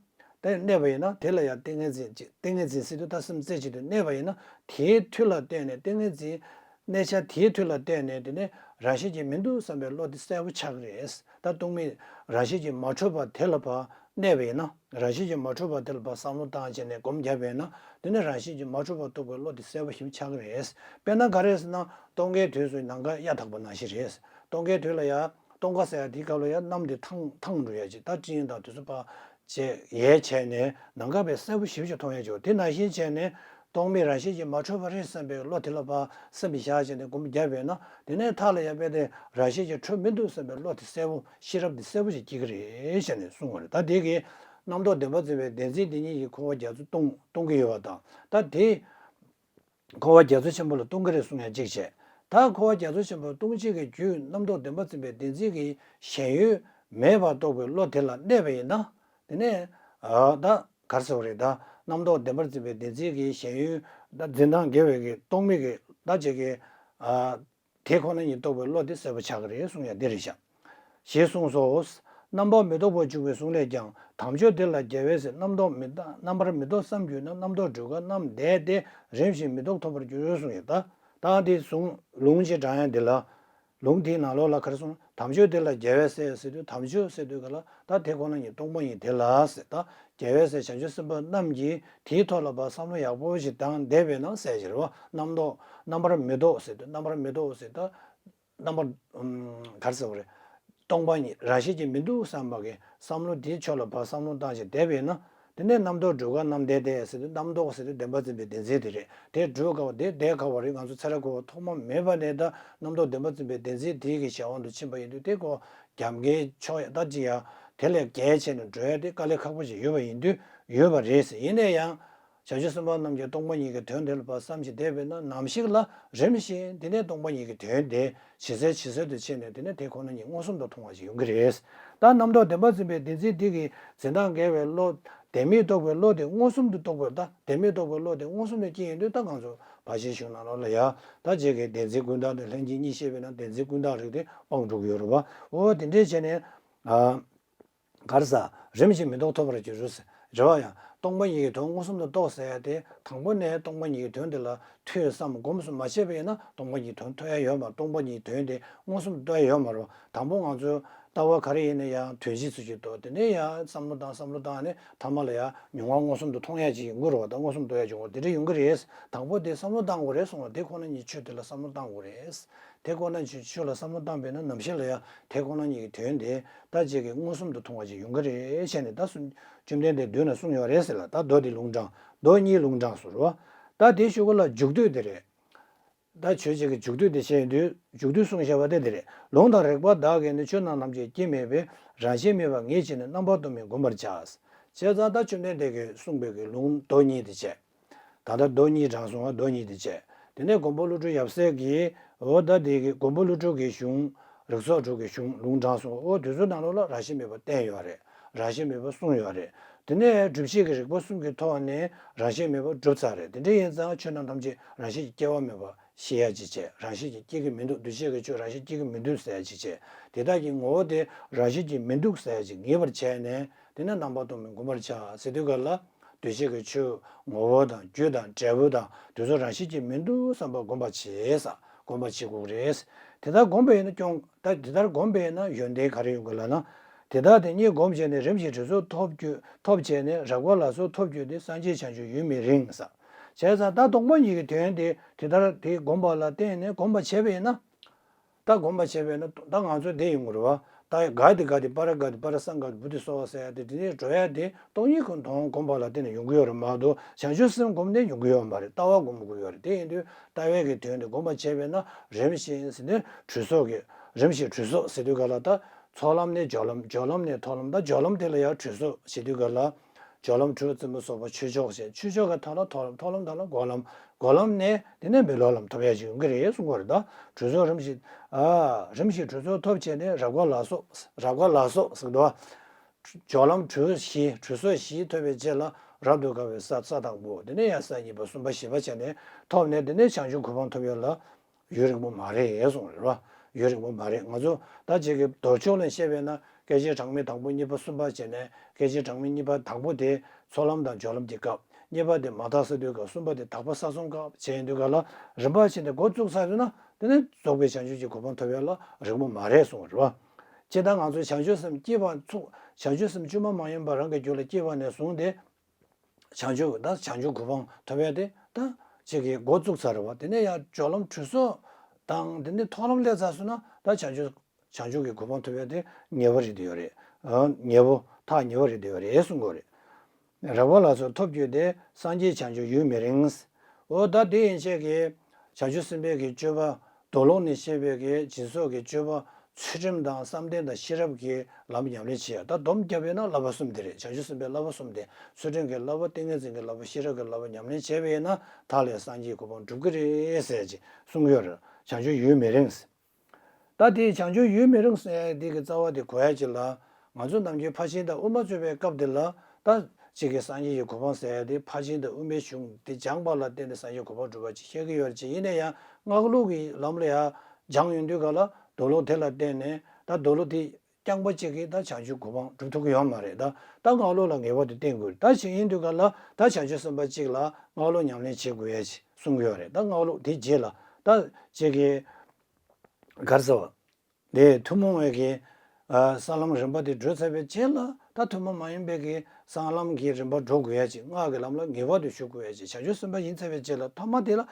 དེ་གནས་པ་ཡིན་ན་དེ་ལ་ཡང་ཏིང་ངེ་འཛིན་ཅིག་ཏིང་ངེ་འཛིན་ཟེར་དུས་ད་སེམས་རྩེ་གཅིག་ཏུ་གནས་པ་ཡིན་ན་དེའི་མཐུ་ལ་བརྟེན་ནས་ཏིང་ངེ་འཛིན་གནས་ཆ་དེའི་མཐུ་ལ་བརྟེན་ནས་དེ་ནས་ རང་བཞིན་གྱིས་མི་འདུག་བསམ་པའི་བློ་དེ་གསལ་པོ་ཆགས་ཀྱི་རེད། ད་སྟོང་མེད་རང་བཞིན་གྱིས་མ་གྲུབ་པ་དེ་ལ་ཕར་གནས་པ་ཡིན་ན། རང་བཞིན་གྱིས་མ་གྲུབ་པ་དེ་ལ་ཕར་བསམ་བློ་བཏང་བྱས་ནས་སྒོམ་བརྒྱབ་པ་ཡིན་ན། དེ་ནི་རང་བཞིན་གྱིས་མ་གྲུབ་པ་རྟོགས་པའི་བློ་དེ་གསལ་པོ་ཞིག་ཆགས་ཀྱི་རེད། དཔེར་ན་ག་རེ་ཟེར་ན། སྟོན་ཁའི་དུས་སུ་ནམ་མཁའ་གཡའ་དག་པ་ནང་བཞིན་རེད། སྟོན་ཁའི་དུས་ལ་ཡ། སྟོན་ཁ་ཟེར་ཡ་དེའི་སྐབས་ལ་ཡ་གནམ་དེ་ཐང་ཐང་འགྲོ་ཡ་ཅིག་ད་སྤྲིན་དང་དེ་ཚོ་ཕར་བྱས་ཡལ་བྱས་ནས་ནམ་མཁའ་དཔེ་གསལ་པོ་ཞེ་པོ་ཅིག་མཐོང་ཡ་ཅིག་དེ་ནང་བཞིན་བྱས་ནས་སྟོང་མེད་རང་བཞིན་གྱིས་མ་གྲུབ་པ་རེད་བསམ་པའི་བློ་དེ་ལ་ཕར་སེམས་བཞག་བྱས་ནས་སྒོམ་བརྒྱབ་པས་ན། དེ་ནས་མཐའ་ལ་ཡ་དཔེ་དེ་རང་བཞིན་གྱིས་གྲུབ་མི་འདུག་བསམ་པའི་བློ་དེ་གསལ་པོ་ཤེས་རབ་དེ་གསལ་པོ་ཞིག་སྐྱེ་གི་རེད་ཟེར་ནས་གསུངས་པ་རེད། ད་དེ་གི་རྣམ་རྟོག་བདེན་པར་འཛིན་པའི་བདེན་འཛིན་དེ་ཉིད་ཀྱིས་འཁོར་བ་རྒྱ་མཚོ་སྟོང་སྟོང་གི་ཡོད་པ་དང་། ད་དེ། འཁོར་བ་རྒྱ་མཚོ་ཆེན་པོ་ལ་ལྟུང་གི་རེད་གསུང་ཡ་གཅིག་བྱས། ད་འཁོར་བ་རྒྱ་མཚོ་ཆེན་པོ་ལ་ལྟུང་བྱེད་ཀྱི་རྒྱུ་རྣམ་རྟོག་བདེན་པར་འཛིན་པའི་བདེན་འཛིན་གྱི་ཞེན་ཡུལ་མེད་པར་རྟོགས་པའི་བློ་དེ་ལ་གནས་པ་ཡིན་ན། དེ་ནས་ཨ་ད་ག་རེ་ཟེར་བ་རེད། ད་རྣམ་རྟོག་བདེན་པར་འཛིན་པའི་བདེན་འཛིན་གྱི་ཞེན་ཡུལ། ད་འཛིན་སྟངས་འགལ་བའི་གི་རྟོག་མེད་ཀྱི་ད་ཅིག་གི་ཨ་དེ་ཁོ་ན་ཉིད་རྟོགས་པའི་བློ་དེ་གསལ་པོ་ཆགས་ཀྱི་རེད་གསུང་ཡ་འདི་རེད་ཤག་ཞེས་གསུངས་སོ། རྣམ་པར་མི་རྟོག་པར་འཇུག་པའི་གཟུངས་ལས་ཀྱང་། དམ་ཆོས་འདི་ལ་རྒྱལ་བས་ཟེར། རྣམ་རྟོག་མི་རྣམ་པར་མི་རྟོག་བསམ་གྱུར་ན། རྣམ་རྟོག་འགྲོས་འགའ་རྣམས་འདས་ཏེ། རིམ་བཞིན་མི་རྟོག་ཐོབ་པར་འགྱུར་གསུངས་ཡོད། ད་ད་འདི་གཟུངས་ལུང་ཅིག་དྲངས་ཡ་འདི་ལ། ལུང་དེའི་ནང་ལོགས་ལ་ག་རེ་གསུངས། དམ་ཆོས་འདི་ལ་རྒྱལ་བས་ཟེར་ཟེར་དུས། དམ་ཆོས་ཟེར་དུས་ག་ལ་ད་དེ་ཁོ་ན་ཉིད་སྟོང་པ་ཉིད་དེ་ལ་ཟེར། ད་རྒྱལ་བས་ཟེར་བྱང་ཆུབ་སེམས་དཔའ་རྣམས་ཀྱིས་དེའི་ཐོག་ལ་ཕར་བསམ་བློ་ཡག་པོ་ཞིག་བཏང་བསྡད་པས་ན་ཟེར་གྱི་རེད་བ། རྣམ་རྟོག་རྣམ་པར་མི་རྟོག་ཟེར་དུས། རྣམ་པར་མི་རྟོག་ཟེར་ད། རྣམ་པར་ཨུམ་ག་རེ་ཟེར་བ་རེད། སྟོང་པ་ཉིད་རང་བཞིན་གྱིས་མི་འདུག་བསམ་པ་གི་བསམ་བློ་དེའི་ཕྱོགས་ལ་ཕར་བསམ་བློ་བཏང་བྱས་བསྡད་པས་ན། དེ་ནས་རྣམ་རྟོག་འགྲོས་འགའ་རྣམས་འདས་ཏེ་ཟེར་དུས། རྣམ་རྟོག་ཟེར་དུས་བདེན་པར་འཛིན་པའི་བདེན་འཛིན་དེ་རེད། དེ་འགྲོས་དཀའ་བ་དེ་འདས་དཀའ་བ་རེད། ང་ཚོ་ཚེ་རབས་འཁོར་བ་ཐོག་མ་མེད་པ་ནས་ད་རྣམ་རྟོག་བདེན་པར་འཛིན་པའི་བདེན་འཛིན་དེའི་གི་གཞན་དབང་དུ་ཕྱིན་པ་ཡིན་དུས། དེ་ཁོ་རྒྱབ་འགལ་ཕྱོགས་ཡ་ད་ཅི་ཡ་དེ་ལས་བརྒལ་བྱས་ནས་འགྲོ་ཡ་དེ་དཀའ་ལས་ཁག་པོ་ཞིག་ཡོད་པ་ཡིན་དུས། ཡོད་པ་རེད་ཟེར། ཡིན་ན་ཡང་། བྱང་ཆུབ་སེམས་དཔའ་རྣམས་ཀྱིས་སྟོང་པ་ཉིད་ཀྱི་དོན་དེ་ལ་ཕར་བསམ་ཞིང་བསྡད་པས་ན། ནམ་ཞིག་ལ་རིམ་བཞིན་དེ་ནས་སྟོང་པ་ཉིད་ཀྱི་དོན་དེ་ཇེ་གསལ་ཇེ་གསལ་དུ་ཕྱིན་ནས། དེ་ནས་དེ་ཁོ་ན་ཉིད་མངོན་སུམ་དུ་མཐོང་བ་ཞིག་ཡོང་གི་རེད། ད་རྣམ་རྟོག་བདེན་པར་འཛིན་པའི་བདེན་འཛིན་དེ་གི་འཛིན་སྟངས་འགལ་བའི་བློ། བདེན་མེད་རྟོགས་པའི་བློ་དེ་མངོན་སུམ་དུ་རྟོགས་པའི། ད་བདེན་མེད་རྟོགས་པའི་བློ་དེ་མངོན་སུམ་དུ་སྐྱེ་ཡོང་དུས། ད་ང་ཚོ་ཕར་ཕྱིན་གཞུང་ནང་ལོགས་ལ་ཡ་ད་ཅིག་གི་བདེན་འཛིན་ཀུན་བརྟགས་དང་ལྷན་སྐྱེས་གཉིས་བཤད་པས་ན། བདེན་འཛིན་ཀུན་བརྟགས་རིགས་དེ་སྤངས་འགྲོ་གི་ཡོད་རེད་བ། འོ་དེ་འདྲས་བྱས་ནས། ཨ། ག་རེ་ཟ། རིམ་བཞིན་མི་རྟོག་ཐོབ་པར་འགྱུར་རོ་ཟེར། རེད་བ། ཡང་སྟོང་པ་ཉིད་ཀྱི་དོན་མངོན་སུམ་དུ་རྟོགས་ཟེར་ཡ་དེ། དང་པོ་ནས་སྟོང་པ་ཉིད་ཀྱི་དོན་དེ་ལ་ཐོས་བསམ་སྒོམ་གསུམ་མ་བྱས་པ་ཡིན་ན། སྟོང་པ་ཉིད་ཀྱི་དོན་ཐོས་ཡ་ཡོད་མ། སྟོང་པ་ཉིད་ཀྱི་དོན་དེ་མངོན་སུམ་དུ་རྟོགས་ཡ་ཡོད་མ་རེད་བ། དང་པོ་ང་ཚོའི་ལྟ་བ་ག་རེ་ཡིན་ན་ཡང་དོན་སྤྱི་ཚུལ་གྱིས་རྟོགས། དེ་ནས་ཡང་བསམ་བློ་བཏང་། བསམ་བློ་བཏང་ནས་ཐ་མ་ལ་ཡང་མྱོང་བ་མངོན་སུམ་དུ་མཐོང་ཡ་ཅིག་ཡོང་གི་རེད་བ། ད་མངོན་སུམ་དུ་རྟོགས་ཡ་ཅིག་ཡོང་གི་རེད། དེ་འདྲ་ཡོང་གི་རེད། དང་པོ་དེ་བསམ་བློ་བཏང་དགོས་རེད་གསུངས་པ། དེ་ཁོ་ན་ཉིད་ཆོས་དེ་ལ་བསམ་བློ་བཏང་དགོས་རེད། དེ་ཁོ་ན་ཆོས་ཆོས་ལ་བསམ་བློ་བཏང་པས་ན། ནམ་ཞིག་ལ་ཡང་དེ་ཁོ་ན་ཉིད་ཀྱི་དོན་དེ་ད་ཅིག་གི་མངོན་སུམ་དུ་མཐོང་བ་ཅིག་ཡོང་གི་རེད་བྱས་ནས། ད་གསུང་བཅོམ་ལྡན་འདས་མདུན་ན་གསུངས་ཡོད་རེད་ཟེར་ལ། ད་མདོ་འདི་ལུང་དྲངས། མདོ་གཉིས་ལུང་དྲངས་སོ་རེད་བ། ད་དེའི་གཞུག་གུ་ལ་མཇུག་སྡུད་དེ་རེད། ད་ཆོས་ཅིག་གི་མཇུག་སྡུད་དེ་བཤད་ཡོང་དུས། མཇུག་སྡུད་གསུངས་བཞག་པ་དེ་དེ་རེད། ལུང་དང་རིགས་པ་དག་གིས་ནི། ཆོས་རྣམས་ཐམས་ཅད་སྐྱེ་མེད་པའི། རང་བཞིན་མེད་པར་ངེས་བྱས་ནས། རྣམ་པར་རྟོག་མེད་བསྒོམ་པར་བྱ། བྱས་ཙང་ད་བཅོམ་ལྡན་འདས་ཀྱིས་གསུངས་པའི་གི་ལུང་མདོ་གཉིས་དེ་བྱས། ད་ལྟ་མདོ་གཉིས་དྲངས་སོང་བ། མདོ་གཉིས་དེ་བྱས། དེ་ནས་མགོན་པོ་ཀླུ་སྒྲུབ་ཡབ་སྲས་ཀྱིས། འོ་ད་དེ་གི་མགོན་པོ་ཀླུ་སྒྲུབ་ཀྱི་གཞུང་། རིགས་ཚོགས་དྲུག་གི་གཞུང་ལུང་དྲངས་སོང་། འོ་དེ་ཚོའི་ནང་ལོགས་ལ་རང་བཞིན་མེད་པ་བསྟན་ཡོད་རེད། རང་བཞིན་མེད་པ་གསུངས་ཡོད་རེད། དེ་ནས་སྒྲུབ་བྱེད་ཀྱི་རིགས་པ་གསུམ་གྱི་ཐོག་ནས་རང་བཞིན་མེད་པ་གྲུབ་ཚར་རེད། དེ་འདྲ་ཡིན་ཙང་ཆོས་རྣམས་ཐམས་ཅད་རང་བཞིན་གྱིས་སྐྱེ་བ་མེད་པ་ཤེས་ཡ་ཅིག་བྱས། རང་བཞིན་གྱིས་སྐྱེ་གི་མི་འདུག་འདུས་བྱས་ཀྱི་ཆོས་རང་བཞིན་སྐྱེ་གི་མི་འདུག་ཟེར་ཡ་ཅིག་བྱས། དེ་དག་གི་ངོ་བོ་དེ་རང་བཞིན་གྱིས་མི་འདུག་ཟེར་ཡ་ཅིག་ངེས་པར་བྱས་ནས། དེ་ནས་རྣམ་པར་རྟོག་མེད་བསྒོམ་པར་བྱ་ཟེར་དུས་ག་ལ། འདུས་བྱས་ཀྱི་ཆོས་ངོ་བོ་དང་རྒྱུ་དང་འབྲས་བུ་དང་དེ་ཚོ་རང་བཞིན་གྱིས་མི་འདུག་བསམ་པ་བསྒོམ་པ་བྱེད་ས། བསྒོམ་པ་བྱེད་དགོས་རེད། དེ་ལྟར་བསྒོམས་པས་ན་སྐྱོན། ད་དེ་ལྟར་བསྒོམས་པས་ན་ཡོན་ཏན་ག་རེ་ཡོང་གི་ལབ་ན། དེ་ལྟར་དེ་ཉིད་བསྒོམས་བྱས་ནས། རིམ་བཞིན་དྲི་སོགས་ཐོབ་གྱུར། ཐོབ་བྱས་ནས། རགས་པ་ལ་སོགས་ཐོབ་གྱུར་ཏེ། སངས་རྒྱས་བྱང་ཆུབ་ཡུན་མི་རིང་ཟེར། བྱས་ཙང་ད་སྟོང་པ་ཉིད་ཀྱི་དོན་དེ་དེ་ལྟར་དེ་བསྒོམས་པ་ལ་བརྟེན་ནས་བསྒོམས་པ་བྱས་པས་ན། ད་སྒོམ་པ་བྱས་པས་ན་ད་ང་ཚོ་འདི་ཡོང་གི་རེད་བ། ད་ག་དེ་ག་དེ་པ་ར་ག་དེ་པ་ར་སང་ག་དེ་བུ་དེ་སོ་བ་ཟེར་ཡ་དེ། དེ་ནས་འགྲོ་ཡ་དེ་སྟོང་ཉིད་ཀྱི་དོན་སྒོམ་པ་ལ་བརྟེན་ནས་ཡོང་གི་ཡོད་རེད་མ་གཏོགས། བྱང་ཆུབ་སེམས་སྒོམ་ནས་ཡོང་གི་ཡོད་མ་རེད། ལྟ་བ་སྒོམ་དགོས་ཡོད་རེད། དེ་ཡིན་དུས་ལྟ་བའི་གི་དོན་དེ་སྒོམ་པ་བྱས་པས་ན། རིམ་བཞིན་ཟེར་དུས་དྲི་སོགས་ཀྱི། རིམ་བཞིན་དྲི་སོགས་ཟེར་དུས་ག་ལ། ད་ཚོགས་ལམ་ནས་སྦྱོར་ལམ། སྦྱོར་ལམ་ནས་མཐོང་ལམ། ད་སྦྱོར་ལམ་དེ་ལ་ཡང་དྲི་སོགས་ཟེར་དུས་ག་ལ། སྦྱོར་ལམ་དྲུག་ཙམ་པ་སོགས་པ་ཆོས་མཆོག་ཅན། ཆོས་མཆོག་གི་མཐའ་ལ་མཐོང་ལམ། མཐོང་ལམ་མཐའ་ལ་འགོག་ལམ། འགོག་ལམ་ནས་དེ་ནས་མི་སློབ་ལམ་ཐོབ་ཡ་ཅིག་ཡོང་གི་རེད་གསུང་གི་རེད། ད་དྲི་སོགས་རིམ་བཞིན། ཨ། རིམ་བཞིན་དྲི་སོགས་ཐོབ་བྱས་ནས། རགས་པ་ལ་སོགས། རགས་པ་ལ་སོགས་ཟེར་གི་འདུག་བ། སྦྱོར་ལམ་དྲུག་བཞི། དྲི་སོགས་བཞི་ཐོབ་པའི་རྗེས་ལ། རབ་ཏུ་དགའ་བའི་ས། ས་དང་པོ། དེ་ནས་ཡང་ས་གཉིས་པ་གསུམ་པ་བཞི་པ་བྱས་ནས་ཐོབ་ནས། དེ་ནས་བྱང་ཆུབ་གོ་འཕང་ཐོབ་ཡ་ལ། ཡུན་རིང་པོ་མ་རེད་གསུངས་རེད་བ། ཡུན་རིང་པོ་མ་རེད། ང་ཚོ་ད་ཅིག་གི་མདོ་ཕྱོགས་ལ་བཤད་པས་ན། སྐད་ཅིག་གྲངས་མེད་དང་པོ། གཉིས་པ་གསུམ་པ་བྱས་ནས། སྐད་ཅིག་གྲངས་མེད་གཉིས་པ་དང་པོ་དེ་ཚོགས་ལམ་དང་སྦྱོར་ལམ་གྱི་སྐབས། གཉིས་པ་དེ་མ་དག་ས་དུས་སྐབས། གསུམ་པ་དེ་དག་པ་ས་གསུམ་སྐབས་བྱས་ཡོང་དུས་ག་ལ། རིམ་པ་བྱས་ནས་འགོ་བཙུགས་ཚར་ཡོད་ན། དེ་ནི་རྫོགས་པའི་བྱང་ཆུབ་ཀྱི་གོ་འཕང་ཐོབ་ཡ་ལ་རིགས་པ་མ་རེད་གསུངས་པ་རེད་བ། ཇི་ལྟར་ང་ཚོ་བྱང་ཆུབ་སེམས་སྐྱེས་པ་ཚུགས་བྱང་ཆུབ་སེམས་བཅོས་མ་མ་ཡིན་པ་རང་གི་རྒྱུད་ལ་སྐྱེས་པ་ནས་བཟུང་སྟེ། བྱང་ཆུབ་ད་བྱང་ཆུབ་གོ་འཕང་ཐོབ་ཡ་དེ་ད་ཅིག་གི་འགོ་བཙུགས་ཚར་བ། དེ་ནས་ཡང་སྦྱོར་ལམ་དྲུག་སོགས་དང་དེ་ནས་མཐོང་ལམ་སླེབས་ཚར་སོང་ན་ད་བྱང་ཆུབ་བྱང་ཆུབ་ཀྱི་གོ་འཕང་ཐོབ་ཡ་དེ་ངེས་པ་རེད་དེ་ཡོད་རེད། ཨ་ངེས་པོ་ཐག་ཉེ་བ་རེད་དེ་ཡོད་རེད་གསུང་གི་ཡོད་རེད། རེག་པ་ལ་སོགས་ཐོབ་གྱུར་ཏེ། སངས་རྒྱས་བྱང་ཆུབ་ཡུན་མི་རིང་། འོ་ད་དེ་ཡན་ཆད་ཀྱི་བྱང་ཆུབ་སེམས་དཔའི་གི་སྤྱོད་པ། མདོ་ལུགས་ནས་བཤད་པའི་གི་སྦྱིན་སོགས་ཀྱི་སྤྱོད་པ། ཚུལ་ཁྲིམས་དང་བསམ་གཏན་དང་ཤེས་རབ་ཀྱི་ལམ་ཉམས་ལེན་བྱེད་ཡ། ད་སྡོམ་བརྒྱབ་ཡོད་ན་བསླབ་པ་གསུམ་དེ་རེད། བྱང་ཆུབ་སེམས་དཔའི་བསླབ་པ་གསུམ་དེ། ཚུལ་ཁྲིམས་ཀྱི་བསླབ་པ། ཏིང་ངེ་འཛིན་གྱི་བསླབ་པ། ཤེས་རབ་ཀྱི་བསླབ་པ་ཉམས་ལེན་བྱས་པ་ཡིན་ན་ད་ལས་སངས་རྒྱས་གོ་འཕང་འགྲུབ་ཀྱི་རེད་ཟེར་ཅིག་གསུང་གི་ཡོད་རེད། བྱང་ཆུབ་ཡུན་མི་རིང་། ད་དེའི་བྱང་ཆུབ་ཡུན་མི་རིང་ཟེར་ཡ་དེ་གི་རྩ་བ་དེ་གོ་ཡ་ཅིག་ལ། ང་ཚོ་ནམ་རྒྱུན་ཕར་ཕྱིན་དང་དབུ་མ་རྩོད་པའི་སྐབས་དེ་ལ་ད་ཅིག་གི་སངས་རྒྱས་ཀྱི་གོ་འཕང་ཟེར་ཡ་དེ་ཕར་ཕྱིན་དང་དབུ་མའི་གཞུང་དེ་སྦྱངས་པ་ལ་བརྟེན་ནས་སངས་རྒྱས་གོ་འཕང་འགྲུབ་པ་ཅིག་བཤད་ཀྱི་ཡོད་རེད་ཅེས། ཡིན་ན་ཡང་སྔགས་ལུགས་ཀྱི་ལམ་ལ་ཡང་སྦྱངས་ཡོང་དུས་ག་ལ་མདོ་ལུགས་དེ་ལ་བརྟེན་ནས་ད་མདོ་ལུགས་དེ་རྐྱང་པ་གཅིག་གིས་ད་བྱང་ཆུབ་གོ་འཕང་སྒྲུབ་ཐུབ་ཀྱི་ཡོད་མ་རེད། ད་ད་སྔགས་ལུགས་ལ་ངེས་པར་དུ་བརྟེན་དགོས། ད་ཞིག་ཡིན་དུས་ག་ལ་ད་བྱང་ཆུབ་སེམས་དཔའ་གཅིག་ལ་སྔགས་ལུགས་ཉམས་ལེན་བྱེད་དགོས་ཡ་ཅིག་གསུང་གི་ཡོད་རེད། ད་སྔགས་ལུགས་དེ་རྗེས་ལ་ད་ཅིག་གི་ག་རེ་ཟེར་བ། དེ་ཐུན་མོང་བའི་གི་ཨ་ས་ལམ་རིམ་པ་དེ་བགྲོད་ཚར་བའི་རྗེས་ལ་ད་ཐུན་མོང་མ་ཡིན་པའི་གི་གསང་ལམ་གྱི་རིམ་པ་འགྲོ་དགོས་ཡ་ཅིག་སྔགས་ཀྱི་ལམ་ལ་ངེས་པར་དུ་ཞུགས་དགོས་ཡ་ཅིག་བྱང་ཆུབ་སེམས་དཔའ་ཡིན་ཚར་བའི་རྗེས་ལ་ཐ་མ་དེ་ལ་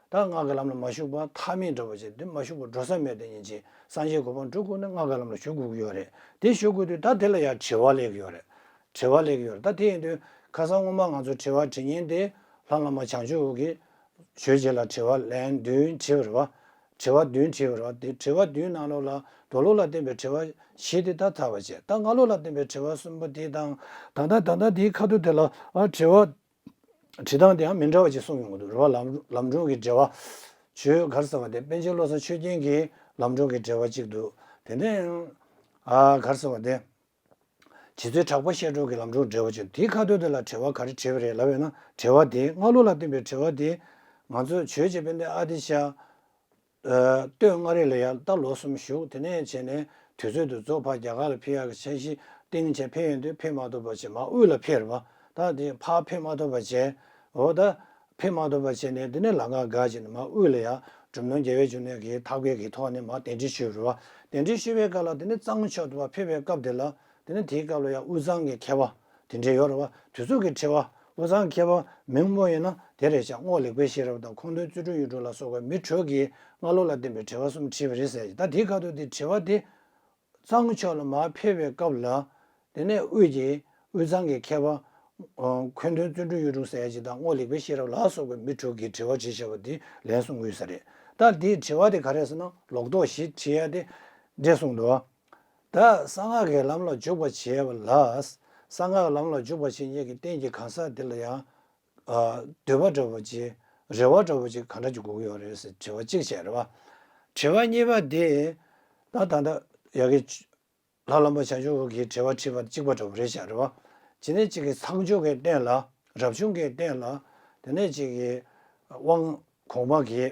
ད་སྔགས་ཀྱི་ལམ་ལ་མ་ཞུགས་པ་ཐ་མའི་འདྲ་བོ་ཅིག་དེ་མ་ཞུགས་པ་འགྲོ་ས་མེད་དེ་ཡིན་ཅིག་སངས་རྒྱས་གོ་འཕང་འགྲུབ་དགོས་ན་སྔགས་ཀྱི་ལམ་ལ་ཞུགས་དགོས་ཀྱི་ཡོད་རེད། དེ་ཞུགས་དགོས་དུས་ད་དེ་ལ་ཡང་དྲི་བ་སླེབས་ཀྱི་ཡོད་རེད། དྲི་བ་སླེབས་ཀྱི་ཡོད་རེད། ད་དེ་ཡིན་དུས་ཁ་སང་སྔོན་མ་ང་ཚོ་དྲི་བ་དྲི་མཁན་དེ་ལྷ་བླ་མ་བྱང་ཆུབ་འོད་ཀྱིས་ཞུས་རྗེས་ལ་དྲི་བ་ལན་བདུན་དྲིས་པ་རེད་བ། དྲི་བ་བདུན་དྲིས་པ་རེད་བ། དེ་དྲི་བ་བདུན་ནང་ལོགས་ལ་མདོ་ལུགས་ལ་བརྟེན་པའི་དྲི་བ་བཞི་དེ་ད་ཚར་བ་བྱས། ད་སྔགས་ལུགས་ལ་བརྟེན་པའི་དྲི་བ་གསུམ་པོ་དེ་དང་། ད་ལྟ་ད་ལྟ་དེའི་ཁ་ཐུག་དེ་ལ་ཨ་དྲི་བ་དྲི་སྟངས་དེ་ཡང་མི་འདྲ་བ་ཅིག་གསུངས་ཡོང་གི་འདུག་རེད་བ། ལམ་ལམ་སྒྲོན་གྱི་འགྲེལ་བ། ཆོས་ག་རེ་ཟེར་བ་དེ་པཎ་ཆེན་བློ་བཟང་ཆོས་རྒྱན་གྱི་ལམ་སྒྲོན་གྱི་འགྲེལ་བ་ཅིག་འདུག་དེ་ནས་ཡང་ཨ་ག་རེ་ཟེར་བ་དེ། རྗེ་བཙུན་གྲགས་པ་བཤད་སྒྲུབ་ཀྱི་ལམ་སྒྲོན་འགྲེལ་བ་ཅིག་དེའི་ཁ་ཐུག་དེ་ལ་དྲི་བ་ག་རེ་དྲིས་པ་རེད་ལབ་ཡོད་ན། དྲི་བ་དེ་སྔགས་ལུགས་ལ་བརྟེན་པའི་དྲི་བ་དེ། ང་ཚོ་ཆོས་རྗེ་དཔལ་ལྡན་ཨ་ཏི་ཤ་ཨ་སྟོད་མངའ་རིས་ལ་ཡང་ད་ལོ་གསུམ་བཞུགས། དེ་ནས་བྱས་ནས་དུས་ཚོད་དུ་རྫོགས། ཕར་རྒྱ་གར་ལ་ཕེབས་ཡག་གི་འཆར་གཞི་བཏིང་བྱས་ཕེབས་ཡོང་དུས་ཕེབས་མ་ཐུབ་པ་བྱས་མར་དབུས་ལ་ཕེབས་རེད་བ། ད་དེ་ཕར་ཕེབས་མ་ཐུབ་པ་བྱས། འོ་ད་ཕེབས་མ་ཐུབ་པ་བྱས་ནས་དེ་ནས་ལམ་ཁ་བརྒལ་བྱས་ནས་མར་དབུས་ལ་ཡང་གྲུབ་རྣམ་རྒྱལ་བའི་འབྱུང་གནས་ཀྱི་ཐབས་མཁས་ཀྱི་ཐོག་ནས་མར་གདན་འདྲེན་ཞུས་རེད་བ། གདན་འདྲེན་ཞུས་པའི་སྐབས་ལ་དེ་ནས་གཙང་ཕྱོགས་དུ་མར་ཕེབས་པའི་སྐབས་དེ་ལ། དེ་ནས་དེའི་སྐབས་ལ་ཡང་དབུས་གཙང་གི་མཁས་པ་དེ་འདྲས་ཡོད་རེད་བ། དེ་ཚོ་གི་དྲི་བ། དབུས་གཙང་མཁས་པ་མིང་སྨོས་ཡིན་ན་དེ་རེད་ཤག་རྔོག་ལེགས་པའི་ཤེས་རབ་དང་ཁུངས་ལྡན་བརྩོན་འགྲུས་གཡུ་སྒྲོན་ལ་སོགས་པའི་མི་དྲུག་གིས་སྔགས་ལུགས་ལ་བརྟེན་པའི་དྲི་བ་གསུམ་དྲིས་པ་རེད་ཟེར། ད་དེའི་ཁ་ཐུག་དེ་དྲི་བ་དེ། གཙང་ཕྱོགས་ལ་མར་ཕེབས་པའི་སྐབས་ལ། དེ་ནས་དབུས་ཀྱི་དབུས་གཙང་གི་མཁས་པ། ཨ་ཁུངས་ལྡན་བརྩོན་འགྲུས་གཡུ་སྒྲོན་ཟེར་ཡ་ཅིག་དང་རྔོག་ལེགས་པའི་ཤེས་རབ་ལ་སོགས་པའི་མི་དྲུག་གིས་དྲི་བ་དྲིས་བཞག་པ་དེ་ལན་གསུང་གི་ཡོད་ས་རེད། ད་དེའི་དྲི་བ་དེ་ག་རེ་ཟེར་ན་ལོག་རྟོག་བཞི་དྲི་ཡ་དེ་འདྲས་གསུངས་འདུག་ད་གསང་སྔགས་ཀྱི་ལམ་ལ་འཇུག་པར་བྱེད་པ་ལ། གསང་སྔགས་ལམ་ལ་འཇུག་པར་བྱེད་མཁན་གྱི་རྟེན་གྱི་གང་ཟག་དེ་ལ་ཡང་། ཨ་འདོད་པ་འདྲ་བོ་ཅིག་རེ་བ་འདྲ་བོ་ཅིག་ག་འདྲ་ཅིག་དགོས་ཀྱི་ཡོད་རེད་ཟེར་དྲི་བ་གཅིག་བྱས་རེད་བ། དྲི་བ་གཉིས་པ་དེ། ད་ད་ལྟ་ཡ་གི་ལྷ་བླ་མ་བྱང་ཆུབ་འོད་ཀྱིས་དྲི་བ་དྲིས་པ་གཅིག་པ་འདྲ་བོ་རེད་བཞག་རེད་བ། དེ་ནས་གཅིག་གི་ཚངས་སྤྱོད་ཀྱི་རྟེན་ལ། རབ་བྱུང་གི་རྟེན་ལ། དེ་ནས་གཅིག་གི་དབང་གོང་མ་གི་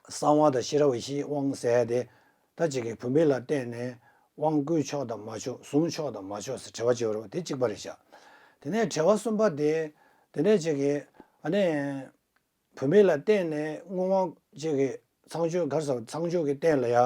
གསང་དབང་དང་ཤེས་རབ་ཡེ་ཤེས་དབང་ཟེར་ཡ་དེ། ད་གཅིག་གི་བུད་མེད་ལ་བརྟེན་ནས་དབང་བསྐུར་ཆོག་དང་མ་ཆོག་བཟུང་ཆོག་དང་མ་ཆོག་ཟེར་དྲི་བ་བྱེད་པ་རེད་བ། དེ་གཅིག་པ་རེད་བཞག་དེ་ནས་དྲི་བ་གསུམ་པ་དེ། དེ་ནས་གཅིག་གི་ཨ་ནི། བུད་མེད་ལ་བརྟེན་ནས་བསྔོ་དབང་བཅས་ཀྱི་ཚངས་སྤྱོད་ག་རེ་ཟེར་ཚངས་སྤྱོད་ཀྱི་རྟེན་ལ་ཡ།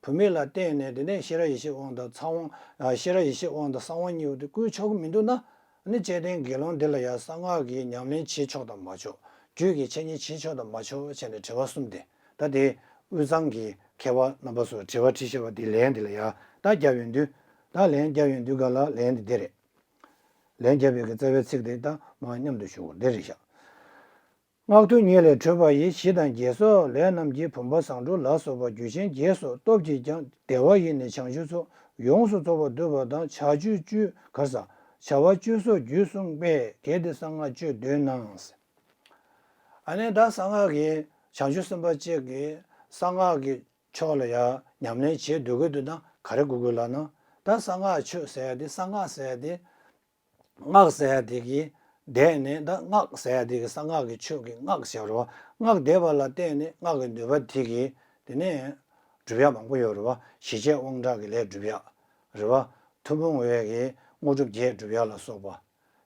བུད་མེད་ལ་བརྟེན་ནས་དེ་ནས་ཤེས་རབ་ཡེ་ཤེས་དབང་དང་ཚངས་དབང་། ཨ་ཤེས་རབ་ཡེ་ཤེས་དབང་དང་གསང་དབང་གཉིས་པོ་དེ་བསྐུར་ཆོག་གི་མི་འདུག་ན། ཨ་ནི་བཅས་ལྡན་དགེ་སློང་འདི་ལ་ཡ་གསང་སྔགས་ཀྱི་ཉམས་ལེན་བྱེད་ཆོག་དང་མ་ཆོག་རྒྱུད་ཀྱི་འཆད་ཉན་བྱེད་ཆོག་དང་མ་ཆོག་བྱས་ནས་དྲི་བ་གསུམ་དེ། ད་དེ་དབུས་གཙང་གི་མཁས་པ་རྣམ་པ་ཚོར་དྲི་བ་དྲིས་བཞག་པ་དེ་ལན་དེ་ལ་ཡ་ད་བརྒྱབ་ཡོང་དུས། ད་ལན་བརྒྱབ་ཡོང་དུས་ག་ལ་ལན་དེ་འདི་རེད། ལན་བརྒྱབ་པའི་གི་རྩ་བའི་ཚིག་དེ་ད་མར་མཉམ་དུ་ཞུ་དགོས་འདི་རེད་བཞག་སྔགས་ཐུན་ཉིད་ལས་འཕྲོས་པ་ཡི་གཞི་དང་རྒྱས་སོགས་ལས་རྣམས་ཀྱིས་བུམ་པ་བཟང་དྲུག་ལ་སོགས་པ་རྒྱུད་ཆེན་བརྒྱད་སོགས་སྟོབས་ཀྱིས་ཀྱང་བདེ་བ་ཡི་ནི་བྱང་ཆུབ་སོགས་ཡོངས་སུ་རྫོགས་པར་བསྡུས་པ་དང་བྱ་སྤྱོད་བཅུ་གར་ས་བྱ་བ་བཅུ་སོགས་རྒྱུད་གསུངས་པས་གལ་ཏེ་གསང་སྔགས་སྤྱོད་འདོད་ན། ཨ་ནི་ད་གསང་སྔགས་ཀྱི་བྱང་ཆུབ་སེམས་དཔའ་གཅིག་གིས་གསང་སྔགས་ཀྱི་ཕྱོགས་ལ་ཡང་ཉམས་ལེན་བྱེད་འདོད་ཀྱི་འདུག་ན་ག་རེ་དགོས་དགོས་ལབ་ན། ད་གསང་སྔགས་ཆོས་ཟེར་ཡ་དེ་གསང་སྔགས་ཟེར་ཡ་དེ། སྔགས་ཟེར་ཡ་དེ་གི་འདས་ནས་ད་སྔགས་ཟེར་ཡ་དེ་གི་གསང་སྔགས་ཀྱི་ཆོས་ཀྱི་སྔགས་ཟེར་བ་རེད་བ། སྔགས་འདས་པ་ལ་བརྟེན་ནས་སྔགས་ཀྱི་ནུས་པ་དེ་གི་དེ་ནས་སྒྲུབ་ཡ་མང་པོ་ཡོད་རེད་བ། ཞི་བྱེད་དབང་དྲག་གི་ལས་སྒྲུབ་ཡ་རེད་བ། ཐུན་མོང་བའི་གི་དངོས་གྲུབ་བརྒྱད་སྒྲུབ་ཡ་ལ་སོགས་པ།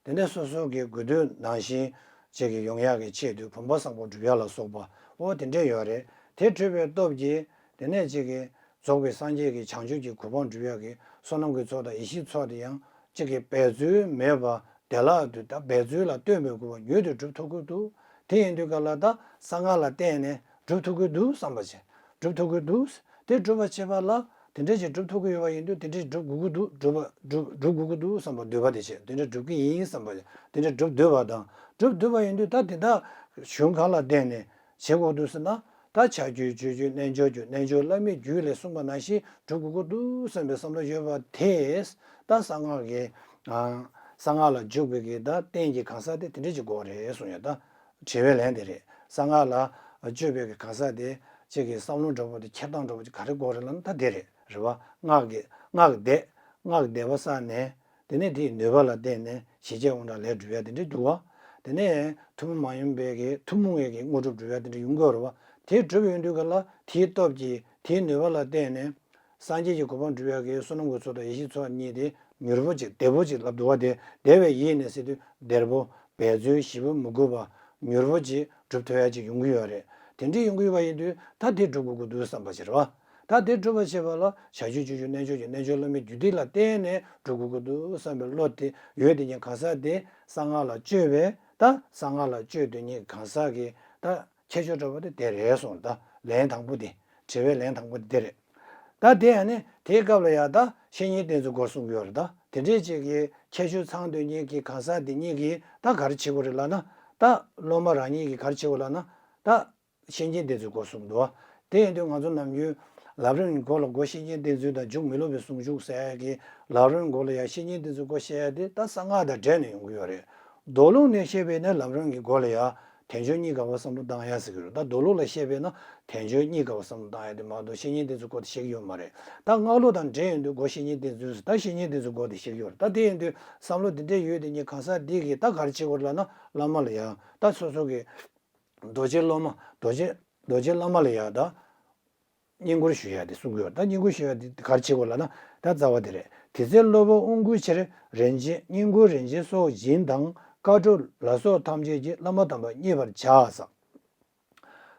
དེ་ནས་སོ་སོ་གི་དགོས་འདོད་ནང་བཞིན་བཅས་ཀྱི་ཡོང་ཡག་གི་ཆེད་དུ་བུམ་པ་བཟང་པོ་སྒྲུབ་ཡག་ལ་སོགས་པ་འོ་དེ་འདྲས་ཡོད་རེད། དེ་གྲུབ་པའི་སྟོབས་ཀྱིས་དེ་ནས་གཅིག་གིས་རྫོགས་པའི་སངས་རྒྱས་ཀྱི་བྱང་ཆུབ་ཀྱི་གོ་འཕང་སྒྲུབ་ཡག་གི་བསོད་ནམས་ཀྱི་ཚོགས་དང་ཡེ་ཤེས་ཚོགས་དེ་ཡང་གཅིག་གིས་འབད་རྩོལ་མེད་པ་བདེ་བླག་ཏུ་ད་འབད་རྩོལ་ལ་ལྟོས་མི་དགོས་པར་མྱུར་དུ་སྒྲུབ་ཐུབ་ཀྱི་འདུག་དེ་ཡིན་དུས་ག་ལ་ད་གསང་སྔགས་ལ་བརྟེན་ནས་སྒྲུབ་ཐུབ་ཀྱི་འདུག་བསམ་པ་བྱས། སྒྲུབ་ཐུབ་ཀྱི་འདུག་དེ་སྒྲུབ་པ་བྱེད་པ་ལ་དེ་འདྲ་ཞིག་སྒྲུབ་ཐུབ་ཀྱི་ཡོད་པ་ཡིན་དུས་དེ་འདྲ་སྒྲུབ་དགོས་ཀྱི་འདུག་སྒྲུབ་པ་སྒྲུབ་སྒྲུབ་དགོས་ཀྱི་འདུག་བསམ་པ་འདོད་པ་དེ་བྱས། དེ་འདྲ་སྒྲུབ་ཀྱི་ཡིན་བསམ་པ་དེ་འདྲ་སྒྲུབ་འདོད་པ་དང་། སྒྲུབ་འདོད་པ་ཡིན་དུས་ད་དེ་དག་གཞུང་གང་ལ་བརྟེན་ནས་བྱེད་དགོས་འདུག་ཟེར་ན། ད་བྱ་རྒྱུད་སྤྱོད་རྒྱུད་རྣལ་འབྱོར་རྒྱུད། རྣལ་འབྱོར་བླ་མེད་རྒྱུད་ལས་གསུངས་པ་ནང་བཞིན་སྒྲུབ་དགོས་ཀྱི་འདུག་བསམ་པའི་བསམ་བློ་ཡོད་པ་དེས་ད་གསང་སྔགས་ཀྱི་ཨ་གསང་སྔགས་ལ་འཇུག་པའི་གི་ད་རྟེན་གྱི་གང་ཟག་དེ་དེ་འདྲ་ཅིག་དགོས་རེད་གསུངས་ཡོད། ད་དྲི་བའི་ལན་དེ་རེད། གསང་སྔགས་ལ་སྤྱོད་པའི་གི་གང་ཟག་དེ་གཅིག་གི་བསམ་བློ་འདྲ་པོ་དེ་འཁྱེར་སྟངས་འདྲ་པོ་དེ་ག་རེ་དགོས་རེད་ལབ་ན་ད་དེ་རེད། རེད་བ། སྔགས་ཀྱི་སྔགས་བཟླས། སྔགས་བཟླས་པ་བསགས་ནས། དེ་ནས་དེའི་ནུས་པ་ལ་བརྟེན་ནས་ཞི་བྱེད་དབང་དྲག་ལས་སྒྲུབ་ཡ་དེ་འདྲ་འདུག་བ། དེ་ནས་ཐུན་མོང་མ་ཡིན་པའི་གི་ཐུན་མོང་བའི་གི་དངོས་གྲུབ་སྒྲུབ་ཡ་དེ་འདྲ་ཡོང་གི་ཡོད་རེད་བ། དེ་གྲུབ་ཡོང་དུས་ག་ལ་དེའི་སྟོབས་ཀྱིས་དེའི་ནུས་པ་ལ་བརྟེན་ནས་སངས་རྒྱས་ཀྱི་གོ་འཕང་སྒྲུབ་ཡ་གི་བསོད་ནམས་ཀྱི་ཚོགས་དང་ཡེ་ཤེས་ཚོགས་གཉིས་དེ་མྱུར་པོ་ཅིག་བདེ་པོ་ཅིག་ལབ་འདུག་བ། དེ་བདེ་བའི་ཡིད་ནས་ཟེར་དུས་བདེ་པོ་འབད་རྩོལ་ཞེ་པོ་མི་དགོས་པ་མྱུར་པོ་ཅིག་སྒྲུབ་ཐུབ་ཡ་ཅིག་ཡོང་གི་ཡོད་རེད། དེ་འདྲ་ཡོང་གི་ཡོད་པ་ཡིན་དུས་ད་དེ་སྒྲུབ་དགོས་ཀྱི་འདུག་བསམ་པ་ཅིག་རེད་བ། ད་དེ་སྒྲུབ་པར་བྱེད་པ་ལ་བྱ་རྒྱུད་སྤྱོད་རྒྱུད་རྣལ་འབྱོར་རྒྱུད། རྣལ་འབྱོར་བླ་མེད་རྒྱུད་འདི་ལ་བརྟེན་ནས་སྒྲུབ་དགོས་ཀྱི་འདུག་བསམ་པའི་བློ་དེ་ཡོད་དེ་ཉིད་གང་ཟག་དེ་གསང་སྔགས་ལ་སྤྱོད་པའི་ད་གསང་སྔགས་ལ་སྤྱོད་དེ་ཉིད་གང་ཟག་གི་ད་ཁྱད་ཆོས་འདྲ་པོ་དེ་དེ་རེད་གསུངས། ད་ལན་དང་པོ་དེ། དྲི་བའི་ལན་དང་པོ་དེ་དེ་རེད། ད་དེ་ཡང་ནི་དེའི་སྐབས་ལ་ཡང་ད་བཤེས་གཉེན་བསྟེན་ཚུལ་སྐོར་གསུང་གི་ཡོད་རེད། ད་དེ་འདྲའི་ཅིག་གི་ཁྱད་ཆོས་ཚང་དེ་ཉིད་ཀྱི་གང་ཟག་དེ་ཉིད་ཀྱིས་ད་ག་རེ་བྱེད་དགོས་རེད་ལབ་ན། ད་སློབ་མ་རང་ཉིད་ཀྱིས་ག་རེ་བྱེད་དགོས་ལབ་ན། ད་བཤེས་གཉེན་བསྟེན་ཚུལ་སྐོར་གསུངས་འདུག་བ། དེ་ཡིན་དུས་ང་ཚོ་ནམ་རྒྱུན་ལམ་རིམ་གྱི་སྐོར་ལ་སྒོ་བཤེས་གཉེན་བསྟེན་ཚུལ་དང་འཇུག་མི་སློབ་པའི་ཟུང་འཇུག་ཟེར་ཡ་གི་ལམ་རིམ་སྐོར་ལ་ཡང་བཤེས་གཉེན་བསྟེན་ཚུལ་སྐོར་བཤད་ཡ་དེ་ད་གསང་སྔགས་དང་འབྲེལ་ནས་ཡོང་གི་ཡོད་རེད། མདོ་ལུགས་ནས་བཤད་པས་ན་ལམ་རིམ་གྱི་སྒོ་ལ་ཡང་དལ་འབྱོར་རྙེད་དཀའ་བ་བསམ་བློ་བཏང་ཡ་ཟེར་གྱི་རེད། ད་མདོ་ལུགས་ལ་བཤད་པས་ན་དལ་འབྱོར་རྙེད་དཀའ་བ་བསམ་བློ་བཏང་ཡ་དེ་མ་གཏོགས་བཤེས་གཉེན་བསྟེན་ཚུལ་སྐོར་དེ་བཤད་ཀྱི་ཡོད་མ་རེད། ད་སྔགས་ལུགས་དང་འབྲེལ་ཡོང་དུས་སྒོ་བཤེས་གཉེན་བསྟེན་ཚུལ་ཟེར། ད་བཤེས་གཉེན་བསྟེན་ཚུལ་སྐོར་དེ་བཤད་ཀྱི་ཡོད་རེད། ད་དེ་ཡིན་དུས་བསམ་བློ་དེ་འདྲ་ཡོད་དེ་ཉིད་གང་ཟག་འདི་གིས་ད་ག་རེ་བྱེད་དགོས་རེད་ལབ་ན། བླ་མ་ལ་ཡང་ད་སོ་སོ་གི་རྡོ་རྗེ་སློབ་མ། རྡོ་རྗེ་རྡོ་རྗེ་བླ་མ་ལ་ཡང་ད་བསྙེན་བཀུར་ཞུ་ཡ་དེ་གསུང་གི་ཡོད། ད་བསྙེན་བཀུར་ཞུ་ཡ་དེ་ག་རེ་བྱེད་དགོས་ལབ་ན། ད་རྩ་བ་དེ་རེད། དེ་ཚེ་སློབ་དཔོན་དབང་བསྐུར་ཕྱིར། རིན་ཆེན་བསྙེན་བཀུར་རིན་ཆེན་སྲོག་སྦྱིན་དང་། བཀའ་སྒྲུབ་ལ་སོགས་ཐམས་ཅད་ཀྱིས། བླ་མ་དམ་པ་མཉེས་པར་བྱ་ཟེར།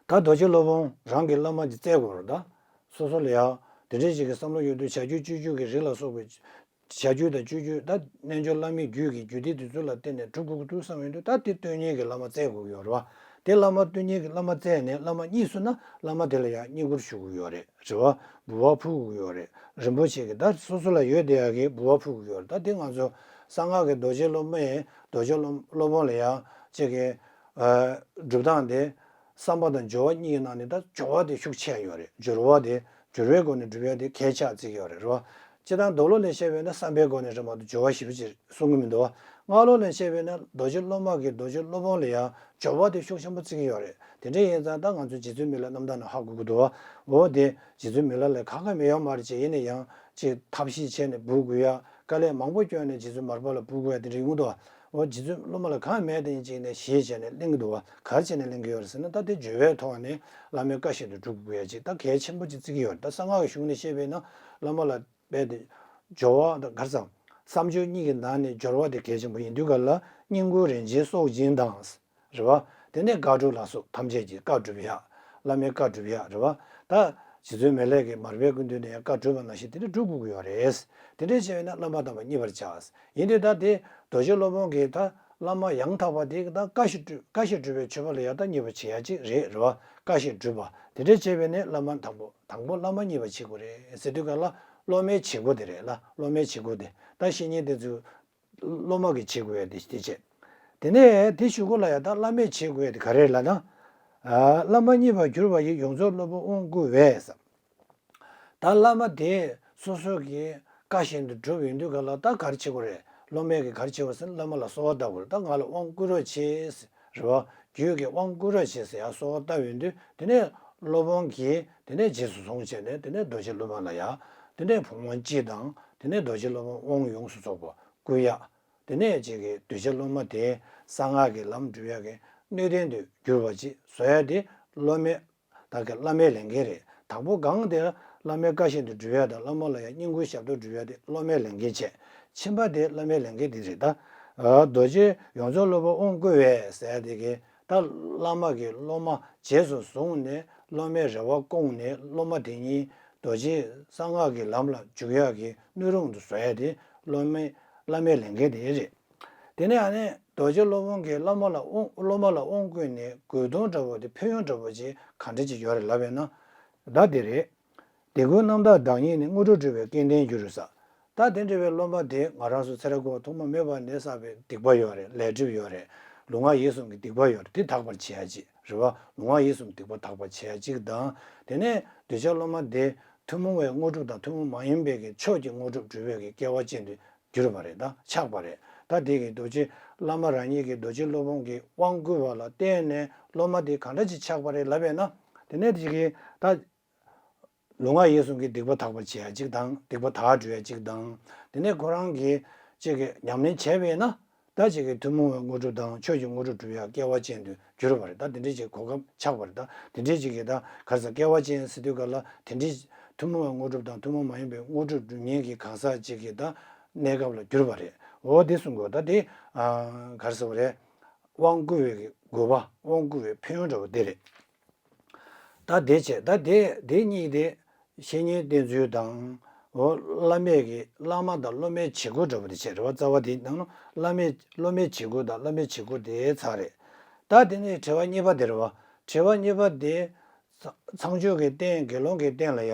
ད་རྡོ་རྗེ་སློབ་དཔོན་རང་གི་བླ་མ་དེ་བཙལ་དགོས་རེད། ད་སོ་སོ་ལ་ཡང་དེ་འདྲའི་ཞིག་གི་བསམ་བློ་ཡོད་དུས་བྱ་རྒྱུད་སྤྱོད་རྒྱུད་ཀྱི་རིགས་ལ་སོགས་པའི་བྱ་རྒྱུད་དང་སྤྱོད་རྒྱུད། ད་རྣལ་འབྱོར་བླ་མེད་རྒྱུད་ཀྱི་རྒྱུད་སྡེ་དེ་ཚོ་ལ་བརྟེན་ནས་སྒྲུབ་དགོས་ཀྱི་འདུག་བསམ་ཡོང་དུས་ད་དེ་སྟོན་མཁན་གྱི་བླ་མ་བཙལ་དགོས་ཀྱི་ཡོད་རེད་བ། དེ་བླ་མ་སྟོན་མཁན་གྱི་བླ་མ་བཙལ་ནས་བླ་མ་མཉེས་སོང་ན་བླ་མ་དེ་ལ་ཡང་བསྙེན་བཀུར་ཞུ་དགོས་ཀྱི་ཡོད་རེད། རེད་བ། འབུལ་བ་ཕུལ་དགོས་ཀྱི་ཡོད་རེད། རིན་པོ་ཆེ་གི་ད་སོ་སོ་ལ་ཡོད་བསྡད་ཡག་གི་འབུལ་བ་ཕུལ་དགོས་ཀྱི་ཡོད་རེད། ད་དེ་ང་ཚོ་གསང་སྔགས་ཀྱི་རྡོ་རྗེ་སློབ་མས་རྡོ་རྗེ་སློབ་སློབ་དཔོན་ལ་ཡང་ཅིག་གི་ཨ་སྒྲུབ་སྟངས་དེ་བསམ་པ་དང་སྦྱོར་བ་གཉིས་ཀྱི་ནང་ནས་ད་སྦྱོར་བ་དེ་ཤུགས་ཆེ་ཡོད་རེད། སྦྱོར་བ་དེ་སྦྱོར་བའི་སྒོ་ནས་སྒྲུབ་ཡ་དེ་གལ་ཆེ་བརྩི་གི་ཡོད་རེད། རེད་བ། སྤྱིར་བཏང་མདོ་ལུགས་ལ་བཤད་པས་ན་བསམ་པའི་སྒོ་ནས་རེད་མ་གཏོགས་སྦྱོར་བ་ཞེ་པོ་ཅིག་གསུང་གི་མི་འདུག་བ། སྔགས་ལུགས་ལ་བཤད་པས་ན་རྡོ་རྗེ་སློབ་མ་གིས་རྡོ་རྗེ་སློབ་དཔོན་ལ་ཡང་སྦྱོར་བ་དེ་ཤུགས་ཆེན་པོ་བརྩི་གི་ཡོད་རེད། དེ་འདྲ་ཡིན་ཙང་ད་ང་ཚོ་རྗེ་བཙུན་མི་ལ་རྣམ་ཐར་ནང་ཧ་གོ་གི་འདུག་བ། འོ་དེ་རྗེ་བཙུན་མི་ལ་ལ་གང་ག་མི་ཡོང་མ་རེད་ཅེས། ཡིན་ན་ཡང་ཅིག་ཐབས་ཤེས་བྱས་ནས་འབུལ་དགོས་ཡ། དཀའ་ལས་མང་པོ་བསྐྱོན་ནས་རྗེ་བཙུན་མར་པ་ལ་འབུལ་དགོས་ཡ་དེ་འདྲ་ཡོང་གི་འདུག་བ། འོ་རྗེ་བཙུན་སློབ་མ་ལ་གང་མེད་དེ་ཡིན་ཅིག་ནས་ཞེས་བྱས་ནས་གླེང་གི་འདུག་བ། ག་རེ་བྱས་ནས་གླེང་གི་ཡོད་རེད་ཟེར་ན། ད་དེ་སྦྱོར་བའི་ཐོག་ནས་བླ་མའི་བཀའ་བཞིན་དུ་སྒྲུབ་དགོས་ཡ་ཅིག་ད་གལ་ཆེན་པོ་ཅིག་བརྩི་གི་ཡོད་རེད། ད་གསང་སྔགས་ཀྱི་གཞུང་ནས་བཤད་པས་ན་བླ་མ་ལ་རྦད་དེ་སྦྱོར་བ་དང་ག་རེ་ཟེར། བསམ་སྦྱོར་གཉིས་ཀྱི་ནང་ནས་སྦྱོར་བ་དེ་གལ་ཆེན་པོ་ཡིན་དུས་ག་ལ་བསྙེན་བཀུར་རིན་ཆེན་སྲོག་སྦྱིན་དང་། རེད་བ། དེ་ནས་བཀའ་སྒྲུབ་ལ་སོགས་ཐམས་ཅད་ཀྱིས། བཀའ་སྒྲུབ་ཡ། བླ་མའི་བཀའ་སྒྲུབ་ཡ། རེད་བ། ད་རྗེ་བཙུན་མི་ལས་ཀྱིས་མར་པའི་སྐུ་མདུན་ནས་ཡང་བཀའ་སྒྲུབ་པ་ནང་བཞིན་དེ་འདྲ་སྒྲུབ་དགོས་ཀྱི་ཡོད་རེད། དེ་འདྲ་བྱས་ན་བླ་མ་དམ་པ་མཉེས་པར་བྱ། ཡིན་དུས་ད་དེ་རྡོ་རྗེ་སློབ་དཔོན་གྱིས་ད་བླ་མ་ཡང་དག་པ་དེ་ད་བཀའ་བཞིན་སྒྲུབ། བཀའ་བཞིན་སྒྲུབ་པའི་སྤྱོད་པ་ལ་ཡང་ད་མཉེས་པར་བྱེད་ཡ་ཅིག་རེད། རེད་བ། བཀའ་བཞིན་སྒྲུབ་པ་དེ་འདྲ་བྱས་པས་ནས་བླ་མ་དང་པོ་དང་པོ་བླ་མ་མཉེས་པར་བྱེད་དགོས་རེད་ཟེར་དུས་ག་ལ་སློབ་མའི་བྱེད་སྒོ་དེ་རེད་ལ། སློབ་མའི་བྱེད་སྒོ་དེ་ད་བཤེས་གཉེན་དེ་ཚོས་སློབ་མ་གིས་བྱེད་དགོས་ཡ་དེ་དེ་བྱེད། དེ་ནས་དེ་གཞུག་གུ་ལ་ཡ་ད་བླ་མས་བྱེད་དགོས་ཡ་དེ་ག་རེ་ལབ་ན། ཨ། བླ་མ་མཉེས་པར་གྱུར་པ་ཡི། ཡོངས་རྫོགས་སློབ་དཔོན་དབང་བསྐུར་བས་ཟེར། ད་བླ་མ་དེ་སོ་སོ་གི་བཀའ་བཞིན་དུ་སྒྲུབ་ཡོང་དུས་ག་ལ་ད་ག་རེ་བྱེད་དགོས་རེད། སློབ་མས་གི་ག་རེ་བྱེད་དགོས་ཟེར་ན་བླ་མ་ལ་གསོལ་བ་བཏབ་དགོས་རེད། ད་ང་ལ་དབང་བསྐུར་རོགས་བྱེད་ཟེར། རེད་བ། རྒྱུད་ཀྱི་དབང་བསྐུར་རོགས་བྱེད་ཟེར་ཡ་གསོལ་བ་བཏབ་ཡོང་དུས་དེ་ནས་སློབ་དཔོན་གྱིས་དེ་ནས་རྗེས་སུ་བཟུང་བྱས་ནས་དེ་ནས་རྡོ་རྗེ་སློབ་དཔོན་ལ་ཡ་དེ་ནས་བུམ་དབང་སྤྱི་དང་དེ་ནས་རྡོ་རྗེ་སློབ་དཔོན་དབང་ཡོངས་སུ་རྫོགས་པ་བསྐུར་ཡ། དེ་ནས་ཅིག་གི་གདུལ་བྱ་སློབ་མ་དེ་གསང་སྔགས་ཀྱི་ལམ་སྒྲུབ་ཡག་གི་སྣོད་ལྡན་དུ་གྱུར་པ་ཅིག་བཟོ་ཡ་དེ་སློབ་མའི་ད་གི་བླ་མའི་ལས་འགན་རེད། དང་པོ་སྒང་དེ་བླ་མའི་བཀའ་བཞིན་དུ་སྒྲུབ་ཡ་དང་བླ་མ་ལ་ཡང་བསྙེན་བཀུར་ཞབས་ཏོག་སྒྲུབ་ཡ་དེ་སློབ་མའི་ལས་འགན་བྱས། ཕྱིན་པ་དེ་བླ་མའི་ལས་འགན་དེ་རེད། ད་རྡོ་རྗེ་ཡོངས་རྫོགས་སློབ་དཔོན་དབང་བསྐུར་བས་ཟེར་ཡ་དེ་གི་ད་བླ་མ་གི་སློབ་མ་རྗེས་སུ་བཟུང་ནས་ སློབ་མའི་རེ་བ་སྐོང་ནས་སློབ་མ་དེ་ཉིད་རྡོ་རྗེ་གསང་སྔགས་ཀྱི་ལམ་ལ་འཇུག་ཡག་གི་སྣུན་རུང་དུ་བཟོ་ཡ་དེ་སློབ་མའི་བླ་མའི་ལས་འགན་དེ་རེད། དེ་ནས་ཨ་ནི་རྡོ་རྗེ་སློབ་དཔོན་གྱིས་བླ་མ་ལ་དབང་སློབ་མ་ལ་དབང་བསྐུར་ནས་དགོས་དོན་འདྲ་བོ་དེ་ཕན་ཡོན་འདྲ་བོ་ཅིག་ག་འདྲ་ཅིག་ཡོད་རེད་ལབ་པས་ན། ད་དེ་རེད། དེ་ཀུན་རྣམ་དག་བདག་ཉིད་ནི། དངོས་གྲུབ་སྒྲུབ་པའི་སྐལ་ལྡན་འགྱུར་ཟེར། ད་དེ་འདྲ་བའི་སློབ་མ་དེ་ང་རང་ཚོ་ཚེ་རབས་འཁོར་བ་ཐོག་མ་མེད་པ་ནས་བསགས་པའི་སྡིག་པ་ཡོད་རེད། ལས་སྒྲིབ་ཡོད་རེད། ལུས་ངག་ཡིད་གསུམ་གྱི་སྡིག་པ་ཡོད་རེད། དེ་དག་པར་བྱེད་ཡ་ཅིག་རེད་བ། ལུས་ངག་ཡིད་གསུམ་སྡིག་པ་དག་པར་བྱེད་ཡ་ཅིག་དང་། དེ་ནས་གདུལ་བྱ་སློབ་མ་དེ་ཐུན་མོང་བའི་དངོས་གྲུབ་དང་ཐུན་མོང་མ་ཡིན་པའི་གི་ཆོས་ཀྱི་དངོས་གྲུབ་སྒྲུབ་པའི་གི་སྐལ་བ་ཅན་དུ་གྱུར་པ་རེད། ད་ཆགས་པ་རེད། ད་དེ་གི་རྡོ་རྗེ་བླ་མ་རང་ཉིད་ཀྱི་རྡོ་རྗེ་སློབ་དཔོན་གྱིས་དབང་བསྐུར་བ་ལ་བརྟེན་ནས་སློབ་མ་དེ་ག་འདྲ་ཅིག་ཆགས་པ་རེད་ལབ་པས་ན། དེ་ནས་དེ་གི་ད་ལུས་ངག་ཡིད་གསུམ་གྱི་སྡིག་པ་དག་པར་བྱེད་ཡ་གཅིག་དང་། སྡིག་པ་དག་སྒྲུབ་ཡ་གཅིག་དང་། དེ་ནས་ཁོ་རང་གིས་གཅིག་གི་ཉམས་ལེན་བྱས་པས་ན། ད་གཅིག་གི་ཐུན་མོང་བའི་དངོས་གྲུབ་དང་ཆོས་ཀྱི་དངོས་གྲུབ་སྒྲུབ་ཡ་སྐལ་བ་ཅན་དུ་གྱུར་པ་རེད། ད་དེ་འདྲའི་གཅིག་གོ་སྐབས་ཆགས་པ་རེད། ད་དེ་འདྲའི་གཅིག་གི་ད་ག་རེ་ཟེར། སྐལ་བ་ཅན་ཟེར་དུས་ག་ལ་དེ་འདྲའི་ཐུན་མོང་བའི་དངོས་གྲུབ་དང་ཐུན་མོང་མ་ཡིན་པའི་དངོས་གྲུབ་སྒྲུབ་མཁན་གྱི་གང་ཟག་ཅིག་གི་ད་གནས་སྐབས་ལ་གྱུར་པ་རེད། འོ་དེ་གསུང་དགོས། ད་དེ་ཨ་ག་རེ་ཟེར་བ་རེད། དབང་བསྐུར་བའི་དགོས་པ། དབང་བསྐུར་བའི་ཕན་ཡོན་འདྲ་བོ་དེ་རེད། ད་དེ་བྱས། ད་དེ་དེ་གཉིས་དེ་བཤེས་གཉེན་བསྟེན་ཚུལ་དང་། འོ་བླ་མས་ཀྱི་བླ་མ་དང་སློབ་མའི་བྱེད་སྒོ་འདྲ་བོ་དེ་བྱས་རེད་བ། རྩ་བ་དེའི་ནང་ན་བླ་མས་སློབ་མའི་བྱེད་སྒོ་དང་བླ་མའི་བྱེད་སྒོ་དེ་ཚར་རེད། ད་དེ་ནས་དྲི་བ་གཉིས་པ་དེ་རེད་བ། དྲི་བ་གཉིས་པ་དེ་ཚ་ཚངས་སྤྱོད་ཀྱི་རྟེན་དགེ་སློང་གི་རྟེན་ལ་ཡ།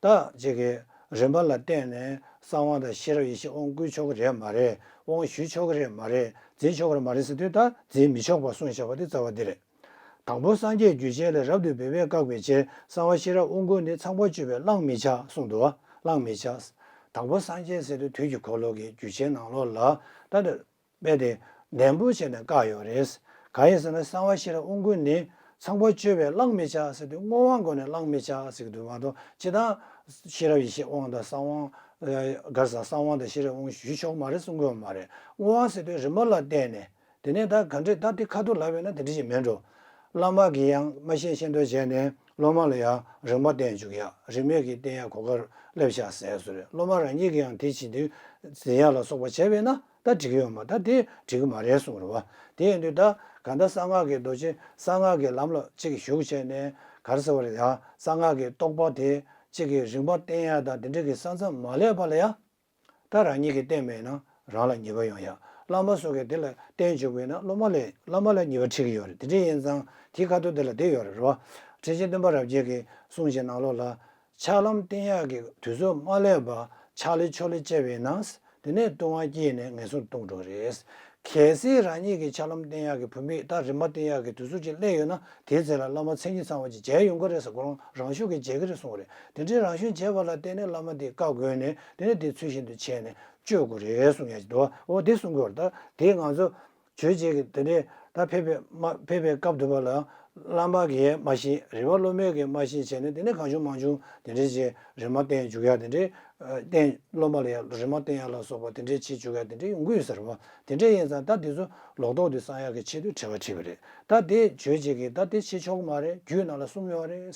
ད་ཅིག་གི་རིམ་པ་ལ་བརྟེན་ནས་གསང་དབང་དང་ཤེས་རབ་ཡེ་ཤེས་དབང་བསྐུར་ཆོག་གི་རེད་མ་རེད། དབང་ཞུ་ཆོག་གི་རེད་མ་རེད། འཛིན་ཆོག་གི་རེད་མ་རེད་ཟེར་དུས། ད་འཛིན་མི་ཆོག་པ་གསུངས་བཞག་པ་དེ་རྩ་བ་དེ་རེད། དང་པོ་སངས་རྒྱས་རྒྱུད་ཆེན་ལས། རབ་ཏུ་སྦས་པས་བཀག་པའི་ཕྱིར། གསང་བ་ཤེས་རབ་དབང་བསྐུར་ནི། ཚངས་པར་སྤྱོད་པས་བླང་མི་བྱ་གསུངས་འདུག་བ། བླང་མི་བྱ། དང་པོ་སངས་རྒྱས་ཟེར་དུས་དུས་ཀྱི་འཁོར་ལོ་གི་རྒྱུད་ཆེན་ནང་ལོགས་ལ་ད་དཔེ་དེ་ནན་པོ་བྱས་ནས་བཀག་ཡོད་རེད། གང་ཡིན་ཟེར་ན། གསང་བ་ཤེས་རབ་དབང་བསྐུར་ནི། ཚངས་པར་སྤྱོད་པས་བླང་མི་བྱ་ཟེར་དུས་བསྔོ་བ་སྒོ་ནས་བླང་མི་བྱ་ཟེར་གྱི་འདུག་མ་གཏོགས། སྤྱིར་བཏང་ཤེས་རབ་ཡེ་ཤེས་དབང་དང་གསང་དབང་། ཨ་ག་རེ་ཟེར། གསང་དབང་དང་ཤེས་རབ་དབང་ཞུ་ཆོག་མ་རེད་གསུང་གི་ཡོད་མ་རེད། བསྔོ་བ་ཟེར་དུས་རིམ་པ་ལ་བརྟེན་ནས། དེ་ནས་ད་ག་འདྲས། ད་དེ་ཁ་ཐུག་ལབ་པས་ན་དེ་འདྲས་ཞིག་མེད་འགྲོ། བླ་མ་གིས་ཡང་མ་ཤེས་ཤེས་མདོག་བྱས་ནས་སློབ་མ་ལ་ཡང་རིམ་པ་བསྟན་བཅུག་ཡ། རིམ་པས་ཀྱི་བསྟན་ཡ་གོ་སྐབས་སླེབས་ཤག་ཟེར་བཟོ་རེད། སློབ་མ་རང་ཉིད་ཀྱིས་ཡང་དེ་བྱེད་དུས་འཛིན་ཡ་ལ་སོགས་པ་བྱས་པས་ན་ད་འགྲིག་གི་ཡོད་མ། ད་དེ་འགྲིག་གི་མ་རེད་གསུངས་རེད་བ། དེ་ཡིན་དུས་ད་ག་ད་གསང་སྔགས་ཀྱི་རྡོ་རྗེ་གསང་སྔགས་ཀྱི་ལམ་ལ་གཅིག་ཞུགས་བྱས་ནས་ག་རེ་ཟེར་བ་རེད། ཡང་གསང་སྔགས་ཀྱི་རྟོགས་པ་དེ་གཅིག་གི་རིམ་པ་བསྟན་ཡ་དང་དེ་འདྲ་གི་ས་མཚམས་མ་སླེབས་པ་ལ་ཡང་། ད་རང་ཉིད་ཀྱིས་བསྟེན་པས་ན་རང་ལ་ཉེས་པ་ཡོང་ཡ། བླ་མ་སོགས་ཀྱིས་དེ་ལ་བསྟེན་བཅུག་པས་ན་སློབ་མ་ལ་བླ་མ་ལ་ཉེས་པ་འཁྲི་གི་ཡོད་རེད། དེ་འདྲ་ཡིན་ཙང་དེའི་ཁ་ཐུག་དེ་ལ་དེ་ཡོད་རེད་བ། ཁྲི་ཆེན་སྟོན་པ་རབ་རྒྱས་ཀྱི་གསུང་གི་ནང་ལོགས་ལ། ཕྱག་ལམ་བསྟེན་ཡག་གི་དུས་ཚོད་མ་སླེབས་པ་ཕྱག་ལས་ཕྱོགས་ལས་བཅད་པས་ན། དེ་ནས་ལྟུང་བ་བསྐྱེད་ནས་ངན་སོང་ལྟུང་འགྲོ་གི་རེད། གལ་སྲིད་རང་ཉིད་ཀྱིས་ཕྱག་ལམ་བསྟེན་ཡག་གི་བུད་མེད་ད་རིམ་པ་བསྟེན་ཡག་གི་དུས་ཚོད་ཅིག་སླེབས་ཡོད་ན། དེའི་ཚེ་ལ་བླ་མ་མཚན་ཉིད་ཚང་བ་ཅིག་མཇལ་ཡོང་གི་རེད་ཟེར། ཁོ་རང་རང་ཤུགས་ཀྱིས་མཇལ་གི་རེད་གསུངས་པ་རེད། དེ་འདྲའི་རང་ཤུགས་མཇལ་བ་ལ་བརྟེན་ནས་བླ་མ་དེ་བཀའ་བསྒོས་ནས་དེ་ནས་དེ་ཚུལ་བཞིན་དུ་བྱས་ནས་སྤྱོད་དགོས་རེད་གསུང་ཡ་ཅིག་འདུག་འོ་དེ་གསུང་གི་ཡོད་རེད། ད་དེ་ང་ཚོ་ཆོས་བྱེད་ཀྱི་དེ་འདྲའི་ད་ཕེབས་པའི་མ་ཕེབས་པའི་སྐབས་དུ་བ་ལ་བླ་མ་གིས་མ་ཤེས། རེད་བ། སློབ་མས་ཀྱིས་མ་ཤེས་བྱས་ནས་དེ་ནས་གང་བྱུང་མང་བྱུང་དེ་འདྲའི་ཅིག་རིམ་པ་བསྟེན་བཅུག་ཡ་དེ་འདྲའི། ཨ་བསྟེན་སློབ་མ་ལ་ཡང་རིམ་པ་བསྟེན་ཡ་ལ་སོགས་པ་དེ་འདྲའི་བྱེད་བཅུག་ཡ་དེ་འདྲའི་ཡོང་གི་ཡོད་ས་རེད་བ། དེ་འདྲའི་ཡིན་ཙང་ད་དེ་ཚོ་ལོག་རྟོག་དེ་སངས་ཡག་གི་ཆེད་དུ་དྲི་བ་དྲིས་པ་རེད། ད་དེ་ཆོས་བྱེད་ཀྱི་ད་དེ་བྱེད་ཆོག་གི་མ་རེད། རྒྱུད་ནང་ལ་གསུངས་ཡོད་རེད།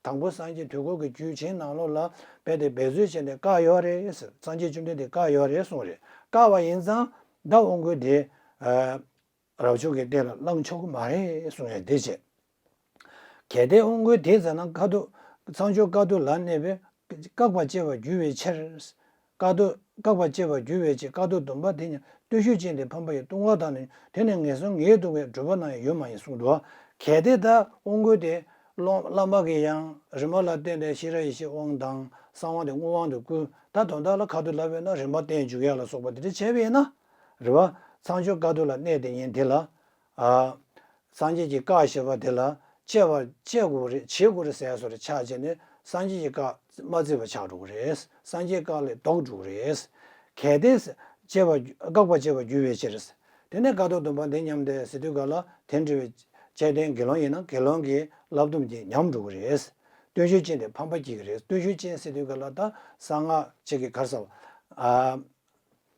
དང་པོ་སངས་རྒྱས་དུས་འཁོར་གྱི་རྒྱུད་ཆེན་ནང་ལོགས་ལ་རྦད་དེ་འབད་རྩོལ་བྱས་ནས་བཀག་ཡོད་རེད། སངས་རྒྱས་བཅོམ་ལྡན་འདས་བཀག་ཡོད་རེད་གསུངས་རེད། བཀག་པ་ཡིན་ཙང་ད་དབང་བསྐུར་དེ་ཨ་རབ་མཆོག་གི་རྟེན་ལ་བླང་ཆོག་གི་མ་རེད་གསུངས་ཡ་དེ་བྱས། གལ་ཏེ་དབང་བསྐུར་དེ་ཙམ་ན་ཁ་ཐུག་ཚངས་སྤྱོད་དཀའ་ཐུབ་ལ་གནས་པས་བཀག་པར་བྱེད་པར་འགྱུར་བའི་ཕྱིར། དཀའ་ཐུབ་བཀག་པར་བྱེད་པར་འགྱུར་བའི་ཕྱིར། དཀའ་ཐུབ་སྡོམ་པ་དེ་ཡང་བརྟུལ་ཞུགས་ཅན་དེ་ཕམ་པ་ཡི་ལྟུང་བ་དག་ནི། དེ་ནི་ངན་སོང་ངེས་ལྟུང་བའི་སྒྲུབ་པ་ནང་ཡང་ཡོད་མ་ཡིན་གསུངས་འདུག་གལ་ཏེ་ད་དབང་བསྐུར་དེ་སློབ་བླ་མ་གིས་ཡང་རིམ་པ་ལ་བརྟེན་ནས་ཤེས་རབ་ཡེ་ཤེས་དབང་དང་གསང་དབང་དེ་བསྔོ་དབང་དུ་བསྐུར། ད་དོན་དག་ལ་ཁ་ཐུག་ལབ་པས་ན་རིམ་པ་བསྟན་འཇུག་ཡ་ལ་སོགས་པ་དེ་འདྲ་བྱས་པས་ན། རེད་བ། ཚངས་སྤྱོད་དཀའ་ཐུབ་ལ་གནས་དེ་ཉིད་དེ་ལ། ཨ། སངས་རྒྱས་ཀྱིས་བཀག་བཞག་པ་དེ་ལ་སྤྱད་པ་སྤྱད་དགོས་རེད། བྱེད་དགོས་རེད་ཟེར་ཡ་བཟོ་འདྲ་ཆགས་བྱས་ནས་སངས་རྒྱས་ཀྱི་བཀའ་མ་བརྩིས་པ་ཆགས་འགྲོ་གི་རེད། སངས་རྒྱས་བཀའ་ལས་ལྡོག་འགྲོ་གི་རེད། གལ་ཏེ་སྤྱད་པ་བཀག་པ་བྱེད་པར་འགྱུར་བའི་ཕྱིར། དེ་ནས་དཀའ་ཐུབ་སྡོམ་པ་འདི་ཉམས་ཏེ་ཟེར་དུས་ག་ལ་དེ་འདྲ་བའི་སྤྱད་ལྡན་དགེ་སློང་ཡིན་ན་དགེ་སློང་གི་བསླབ་སྡོམ་གྱི་ཉམས་འགྲོ་གི་རེད། བརྟུལ་ཞུགས་ཅན་དེ་ཕམ་པ་སྐྱེ་གི་རེད། བརྟུལ་ཞུགས་ཅན་ཟེར་དུས་ག་ལ་ད་གསང་སྔགས་ཅིག་གི་ག་རེ་ཟེར་བ། ཨ།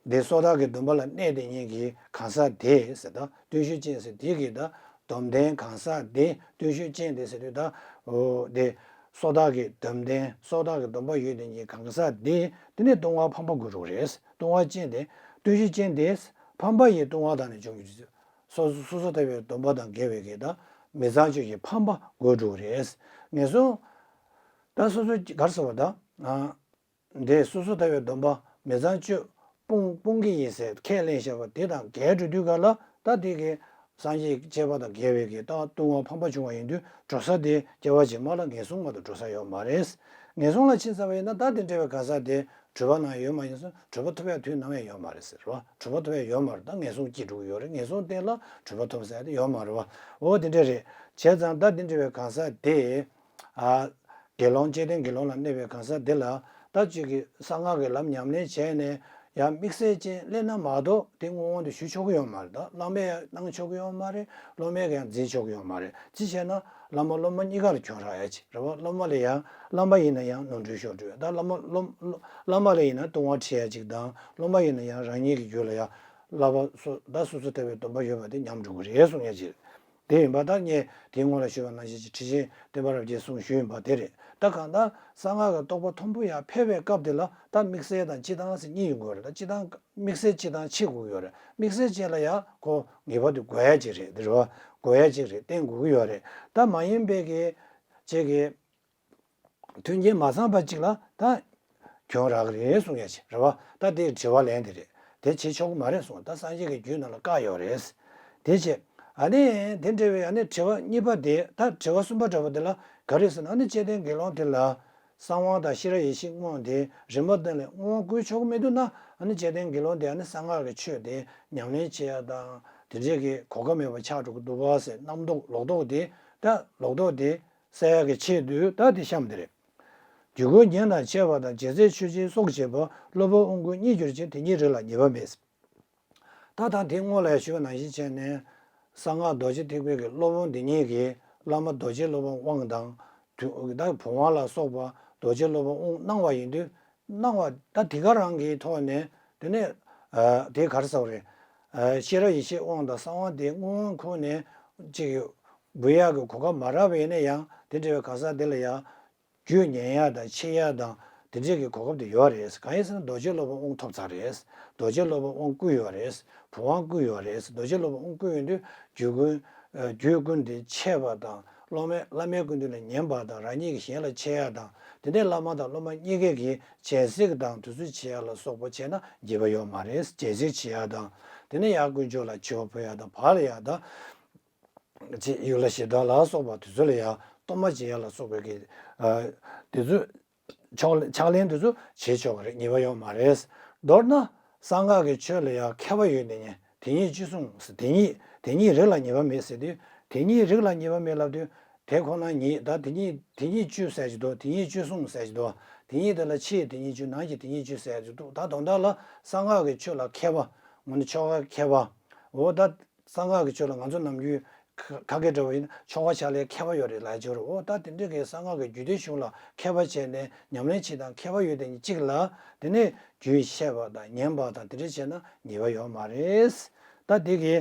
འདི་སོ་ཐར་གྱི་སྡོམ་པ་ལ་གནས་དེ་ཉིད་ཀྱི་གང་ཟག་དེ་ཟེར། ད་བརྟུལ་ཞུགས་ཅན་ཟེར་དེ་གི་ད་སྡོམ་ལྡན་གང་ཟག་དེ། བརྟུལ་ཞུགས་ཅན་དེ་ཟེར་དུས་ད་འོ་དེ་སོ་ཐར་གྱི་སྡོམ་ལྡན། སོ་ཐར་གྱི་སྡོམ་པ་ཡོད་དེ་ཉིད་གང་ཟག་དེ། དེ་ནི་ལྟུང་བ་ཕམ་པ་དགོས་རུང་རེད། ལྟུང་བ་ཅན་དེ། བརྟུལ་ཞུགས་ཅན་དེ་ཕམ་པ་ཡི་ལྟུང་བ་དག་ནི་འཇོམས་འགྱུར། སོ་སོ་སོ་སོ་ཐར་པའི་སྡོམ་པ་དང་འགལ་བའི་གི་ད་ མི་ཚངས་སྤྱོད་ཀྱི་ཕམ་པ་འགོས་འགྲོ་གི་རེད། ངན་སོང་། ད་སོ་སོ་ག་རེ་ཟེར་བ་ད། འདི་སོ་སོ་ལྟ་བའི་སྡོམ་པ་མི་ཚངས་སྤྱོད་སྤོང་སྤོང་གི་ཡིན་ཟེར་ཁས་ལེན་བཞག་པ་དེ་དང་འགལ་འགྲོ་དུས་ག་ལ་ད་དེ་གི་སངས་རྒྱས་བཅས་པ་དང་འགལ་བའི་གི་ད་ལྟུང་བ་ཕམ་པ་བྱུང་བ་ཡིན་དུས་འགྲོ་ས་དེ་སྐྱེ་བ་རྗེས་མ་ལ་ངན་སོང་མ་གཏོགས་འགྲོ་ས་ཡོད་མ་རེད། ངན་སོང་ལ་ཕྱིན་ཚར་བ་ཡིན་ན་ད་དེ་འདྲ་བའི་གང་ཟག་དེ་གྲོད་པ་ནང་ཡོད་མ་ཡིན་ཙང་གྲོད་པ་ཐོབ་ཡ་དུས་ནམ་ཡང་ཡོད་མ་རེད་ཟེར་བ། གྲོད་པ་ཐོབ་ཡ་ཡོད་མ་རེད། ད་ངན་སོང་སྐྱེ་འགྲོ་གི་ཡོད་རེད། ངན་སོང་སྟེང་ལ་གྲོད་པ་ཐོབ་ཟེར་ཡ་དེ་ཡོད་མ་རེད་བ། འོ་དེ་འདྲ་རེད། བྱས་ཙང་ད་དེ་འདྲ་བའི་གང་ཟག་དེ། ཨ། དགེ་སློང་བཅས་ལྡན་དགེ་སློང་ལ་གནས་པའི་གང་ཟག་དེ་ལ་ད་ཅིག་གི་གསང་སྔགས་ཀྱི་ལམ་ཉམས་ལེན་བྱས་ནས་ཡང་དམིགས་བསལ་ཅན་སླེབས་ན་མ་གཏོགས་དེ་སྔོན་དབང་དུ་ཞུ་ཆོག་གི་ཡོད་མ་རེད། ད་བླ་མས་ཡང་གནང་ཆོག་གི་ཡོད་མ་རེད། སློབ་མས་ཡང་འཛིན་ཆོག་གི་ཡོད་མ་རེད། ཅི་བྱས་ན་བླ་མ་སློབ་མ་གཉིས་ཀར་གྱོང་རག་ཡ་ཅིག་རེད་བ། སློབ་མ་ལ་ཡང་བླ་མ་ཡིན་ན་ཡང་ནོར་འཁྲུལ་ཤོར་འགྲོ་ཡ། ད་བླ་མ་སློབ་བླ་མ་ལ་ཡིན་ན་ལྟུང་བ་ཁྲིད་ཡ་ཅིག་དང་སློབ་མ་ཡིན་ན་ཡང་རང་ཉིད་ཀྱི་རྒྱུད་ལ་ཡང་བསླབ་པ་སོ་ད་སོ་སོ་ལྟ་བའི་སྡོམ་པ་ཡོད་པ་དེ་ཉམས་འགྲོ་གི་རེད་གསུང་ཡ་ཅིག་དེ་ཡིན་པ་ད་ངས་དེའི་སྔོན་ལ་ཞུས་པ་ནང་བཞིན་གྱི་ཁྲི་ཆེན་བསྟན་པ་རབ་རྒྱས་གསུང་ཞུས་ཡིན་པ་དེ་རེད། ད་གང་ལྟར་གསང་སྔགས་ཀྱི་རྟོགས་པ་མཐོན་པོ་ཡར་འཕེལ་བའི་སྐབས་དེ་ལ་ད་དམིགས་བསལ་དང་སྤྱི་བཏང་ཟེར་གཉིས་ཡོང་གི་ཡོད་རེད། ད་སྤྱི་བཏང་དམིགས་བསལ་སྤྱི་དང་ཕྱེ་དགོས་ཀྱི་ཡོད་རེད། དམིགས་བསལ་སྤྱི་ལ་ཡང་ཁོ་ངེས་པར་དུ་དགོས་ཡ་ཅིག་རེད། དེ་རེད་བ། དགོས་ཡ་ཅིག་རེད། བསྟེན་དགོས་ཀྱི་ཡོད་རེད། ད་མ་ཡིན་པའི་གི་ཅིག་གི་མཐུན་རྐྱེན་མ་ཚང་བ་ཅིག་ལ་ད་གྱོང་རག་གི་རེད་གསུང་ཡ་ཅིག་རེད་བ། ད་དེའི་དྲི་བ་ལན་དེ་རེད། དེ་བྱེད་ཆོག་གི་མ་རེད་གསུངས། ད་སངས་རྒྱས་ཀྱི་རྒྱུད་ནང་ལ་བཀག་ཡོད་རེད། དེ་བྱས། ཨ་ནི་དེ་འདྲ་བའི་ཨ་ནི་དྲི་བ་གཉིས་པ་དེ་ད་དྲི་བ་གསུམ་པ་འདྲ་པོ་དེ་ལ་ག་རེ་ཟེར་ན། ཨ་ནི་བཅས་ལྡན་དགེ་སློང་དེ་ལ་གསང་དབང་དང་ཤེས་རབ་ཡེ་ཤེས་དབང་དེ་རིམ་པ་བཏང་ནས་དབང་བསྐུར་ཆོག་གི་མི་འདུག་ན། ཨ་ནི་བཅས་ལྡན་དགེ་སློང་དེ་ཨ་ནི་གསང་སྔགས་ཀྱི་ཆོས་དེ་ཉམས་ལེན་བྱེད་ཡ་དང་དེ་འདྲས་ཀྱི་གོ་སྐབས་མེད་པ་ཆགས་འགྲོ་གི་འདུག་བ་ཟེར། རྣམ་རྟོག་ལོག་རྟོག་དེ་ད་ལོག་རྟོག་དེ་སེལ་ཡག་གི་ཆེད་དུ་ད་དེ་གཤམ་དེ་རེད། རྒྱུད་སྐུན་ཉན་དང་འཆད་པ་དང་རྒྱལ་སྲས་ཆོས་ཅན་སོགས་བྱེད་པ། སློབ་དཔོན་དབང་བསྐུར་གཉིས་གྱུར་ཅིང་། དེ་གཉིས་རིགས་ལ་ཉེས་པ་མེད། ད་ད་དེ་སྔོན་ལ་ཞུས་པ་ནང་བཞིན་བྱས་ནས་གསང་སྔགས་རྡོ་རྗེ་ཐེག་པའི་གི་སློབ་དཔོན་འདི་ཉིད་ཀྱིས་བླ་མ་རྡོ་རྗེ་སློབ་དཔོན་དབང་དང་། དུ་ད་བུམ་དབང་ལ་སོགས་པ་རྡོ་རྗེ་སློབ་དཔོན་དབང་གནང་བ་ཡིན་དུས། གནང་བ་ད་དེ་ག་རང་གི་ཐོག་ནས་དེ་ནས་ཨ་དེ་ག་རེ་ཟེར་བ་རེད། ཨ་ཤེས་རབ་ཡེ་ཤེས་དབང་དང་གསང་དབང་དེ་སྔོན་ཁོ་ནས་ཅིག་འབུལ་ཡག་གི་གོ་སྐབས་མ་རག་པ་ཡིན་ན་ཡང་དེ་འདྲ་བའི་གང་ཟག་དེ་ལ་ཡང་རྒྱུད་ཉན་ཡག་དང་འཆད་ཡག་དང་དེ་འདྲས་ཀྱི་གོ་སྐབས་དེ་ཡོད་རེད། གང་ཡིན་ཟེར་ན་རྡོ་རྗེ་སློབ་དཔོན་དབང་ཐོབ་ཚར་རེད། རྡོ་རྗེ་སློབ་དཔོན་དབང་བསྐུར་ཡོད་རེད། བུམ་དབང་བསྐུར་ཡོད་རེད། རྡོ་རྗེ་སློབ་དཔོན་དབང་བསྐུར་ཡོང་དུས་རྒྱུད་ཀུན་ཨ་རྒྱུད་ཀུན་དེ་འཆད་པ་དང་སློབ་མས་བླ་མའི་སྐུ་མདུན་ལ་ཉན་པ་དང་རང་ཉིད་ཀྱིས་གཞན་ལ་འཆད་ཡག་དང་དེ་འདྲས་བླ་མ་དང་སློབ་མ་གཉིས་ཀའི་གི་སྦྱིན་སྲེག་དང་དུས་ཚོད་བྱེད་ཡག་ལ་སོགས་པ་བྱས་ན་ཉེས་པ་ཡོད་མ་རེད། སྦྱིན་སྲེག་བྱེད་ཡག་དང་དེ་ནས་ཡར་དཀོན་མཆོག་ལ་མཆོད་པ་ཕུལ་ཡག་དང་བར་ལ་ཡག་དང་། ཅེས་ཡུལ་ལ་ཞེ་སྡང་ལ་སོགས་པ་དེ་ཚོ་ལ་ཡང་གཏོར་མ་བྱེད་ཡ་ལ་སོགས་པའི་གི་ཨ་དེ་ཚོ་ཕྱག་ཕྱག་ལེན་དེ་ཚོ་བྱེད་ཆོག་གི་རེད། ཉེས་པ་ཡོད་མ་རེད། མདོར་ན་གསང་སྔགས་ཀྱི་ཆོས་ལ་ཡང་མཁས་པ་ཡོད་དེ་ཉིད་དེ་ཉིད་བཅུ་གསུམ་དེ་ཉིད་དེ་ཉིད་རིགས་ལ་ཉེས་པ་མེད་ཟེར་དུས་དེ་ཉིད་རིགས་ལ་ཉེས་པ་མེད་ལབ་དུས་དེ་ཁོ་ན་ཉིད་ད་དེ་ཉིད་དེ་ཉིད་བཅུ་ཟེར་གྱི་འདུག་དེ་ཉིད་བཅུ་གསུམ་ཟེར་གྱི་འདུག་དེ་ཉིད་དེ་ལ་ཕྱིའི་དེ་ཉིད་བཅུ་ནང་གི་དེ་ཉིད་བཅུ་ཟེར་གྱི་འདུག་ད་དོན་དག་ལ་གསང་སྔགས་ཀྱི་ཆོས་ལ་མཁས་པ་ངོ་ནི་ཆོ་ག་མཁས་པ་འོ་ད། གསང་སྔགས་ཀྱི་ཆོས་ལ་ང་ཚོ་ནམ་རྒྱུན་ཁ་ཁ་སྐད་འདྲ་བོ་ཡིན་ན་ཆོ་ག་ཕྱག་ལེན་མཁས་པ་ཡོད་རེད་ལབ་ཀྱི་ཡོད་རེད། འོ་ད་དེ་འདྲ་གི་གསང་སྔགས་ཀྱི་རྒྱུད་སྡེ་གཞུང་ལ་མཁས་པ་བྱས་ནས་ཉམས་ལེན་བྱེད་སྟངས་མཁས་པ་ཡོད་དེ་གཅིག་ལ་དེ་ནས་རྒྱུད་བཤད་པ་དང་ཉན་པ་དང་དེ་འདྲ་བྱས་ན་ཉེས་པ་ཡོད་མ་རེད། ད་དེ་གི་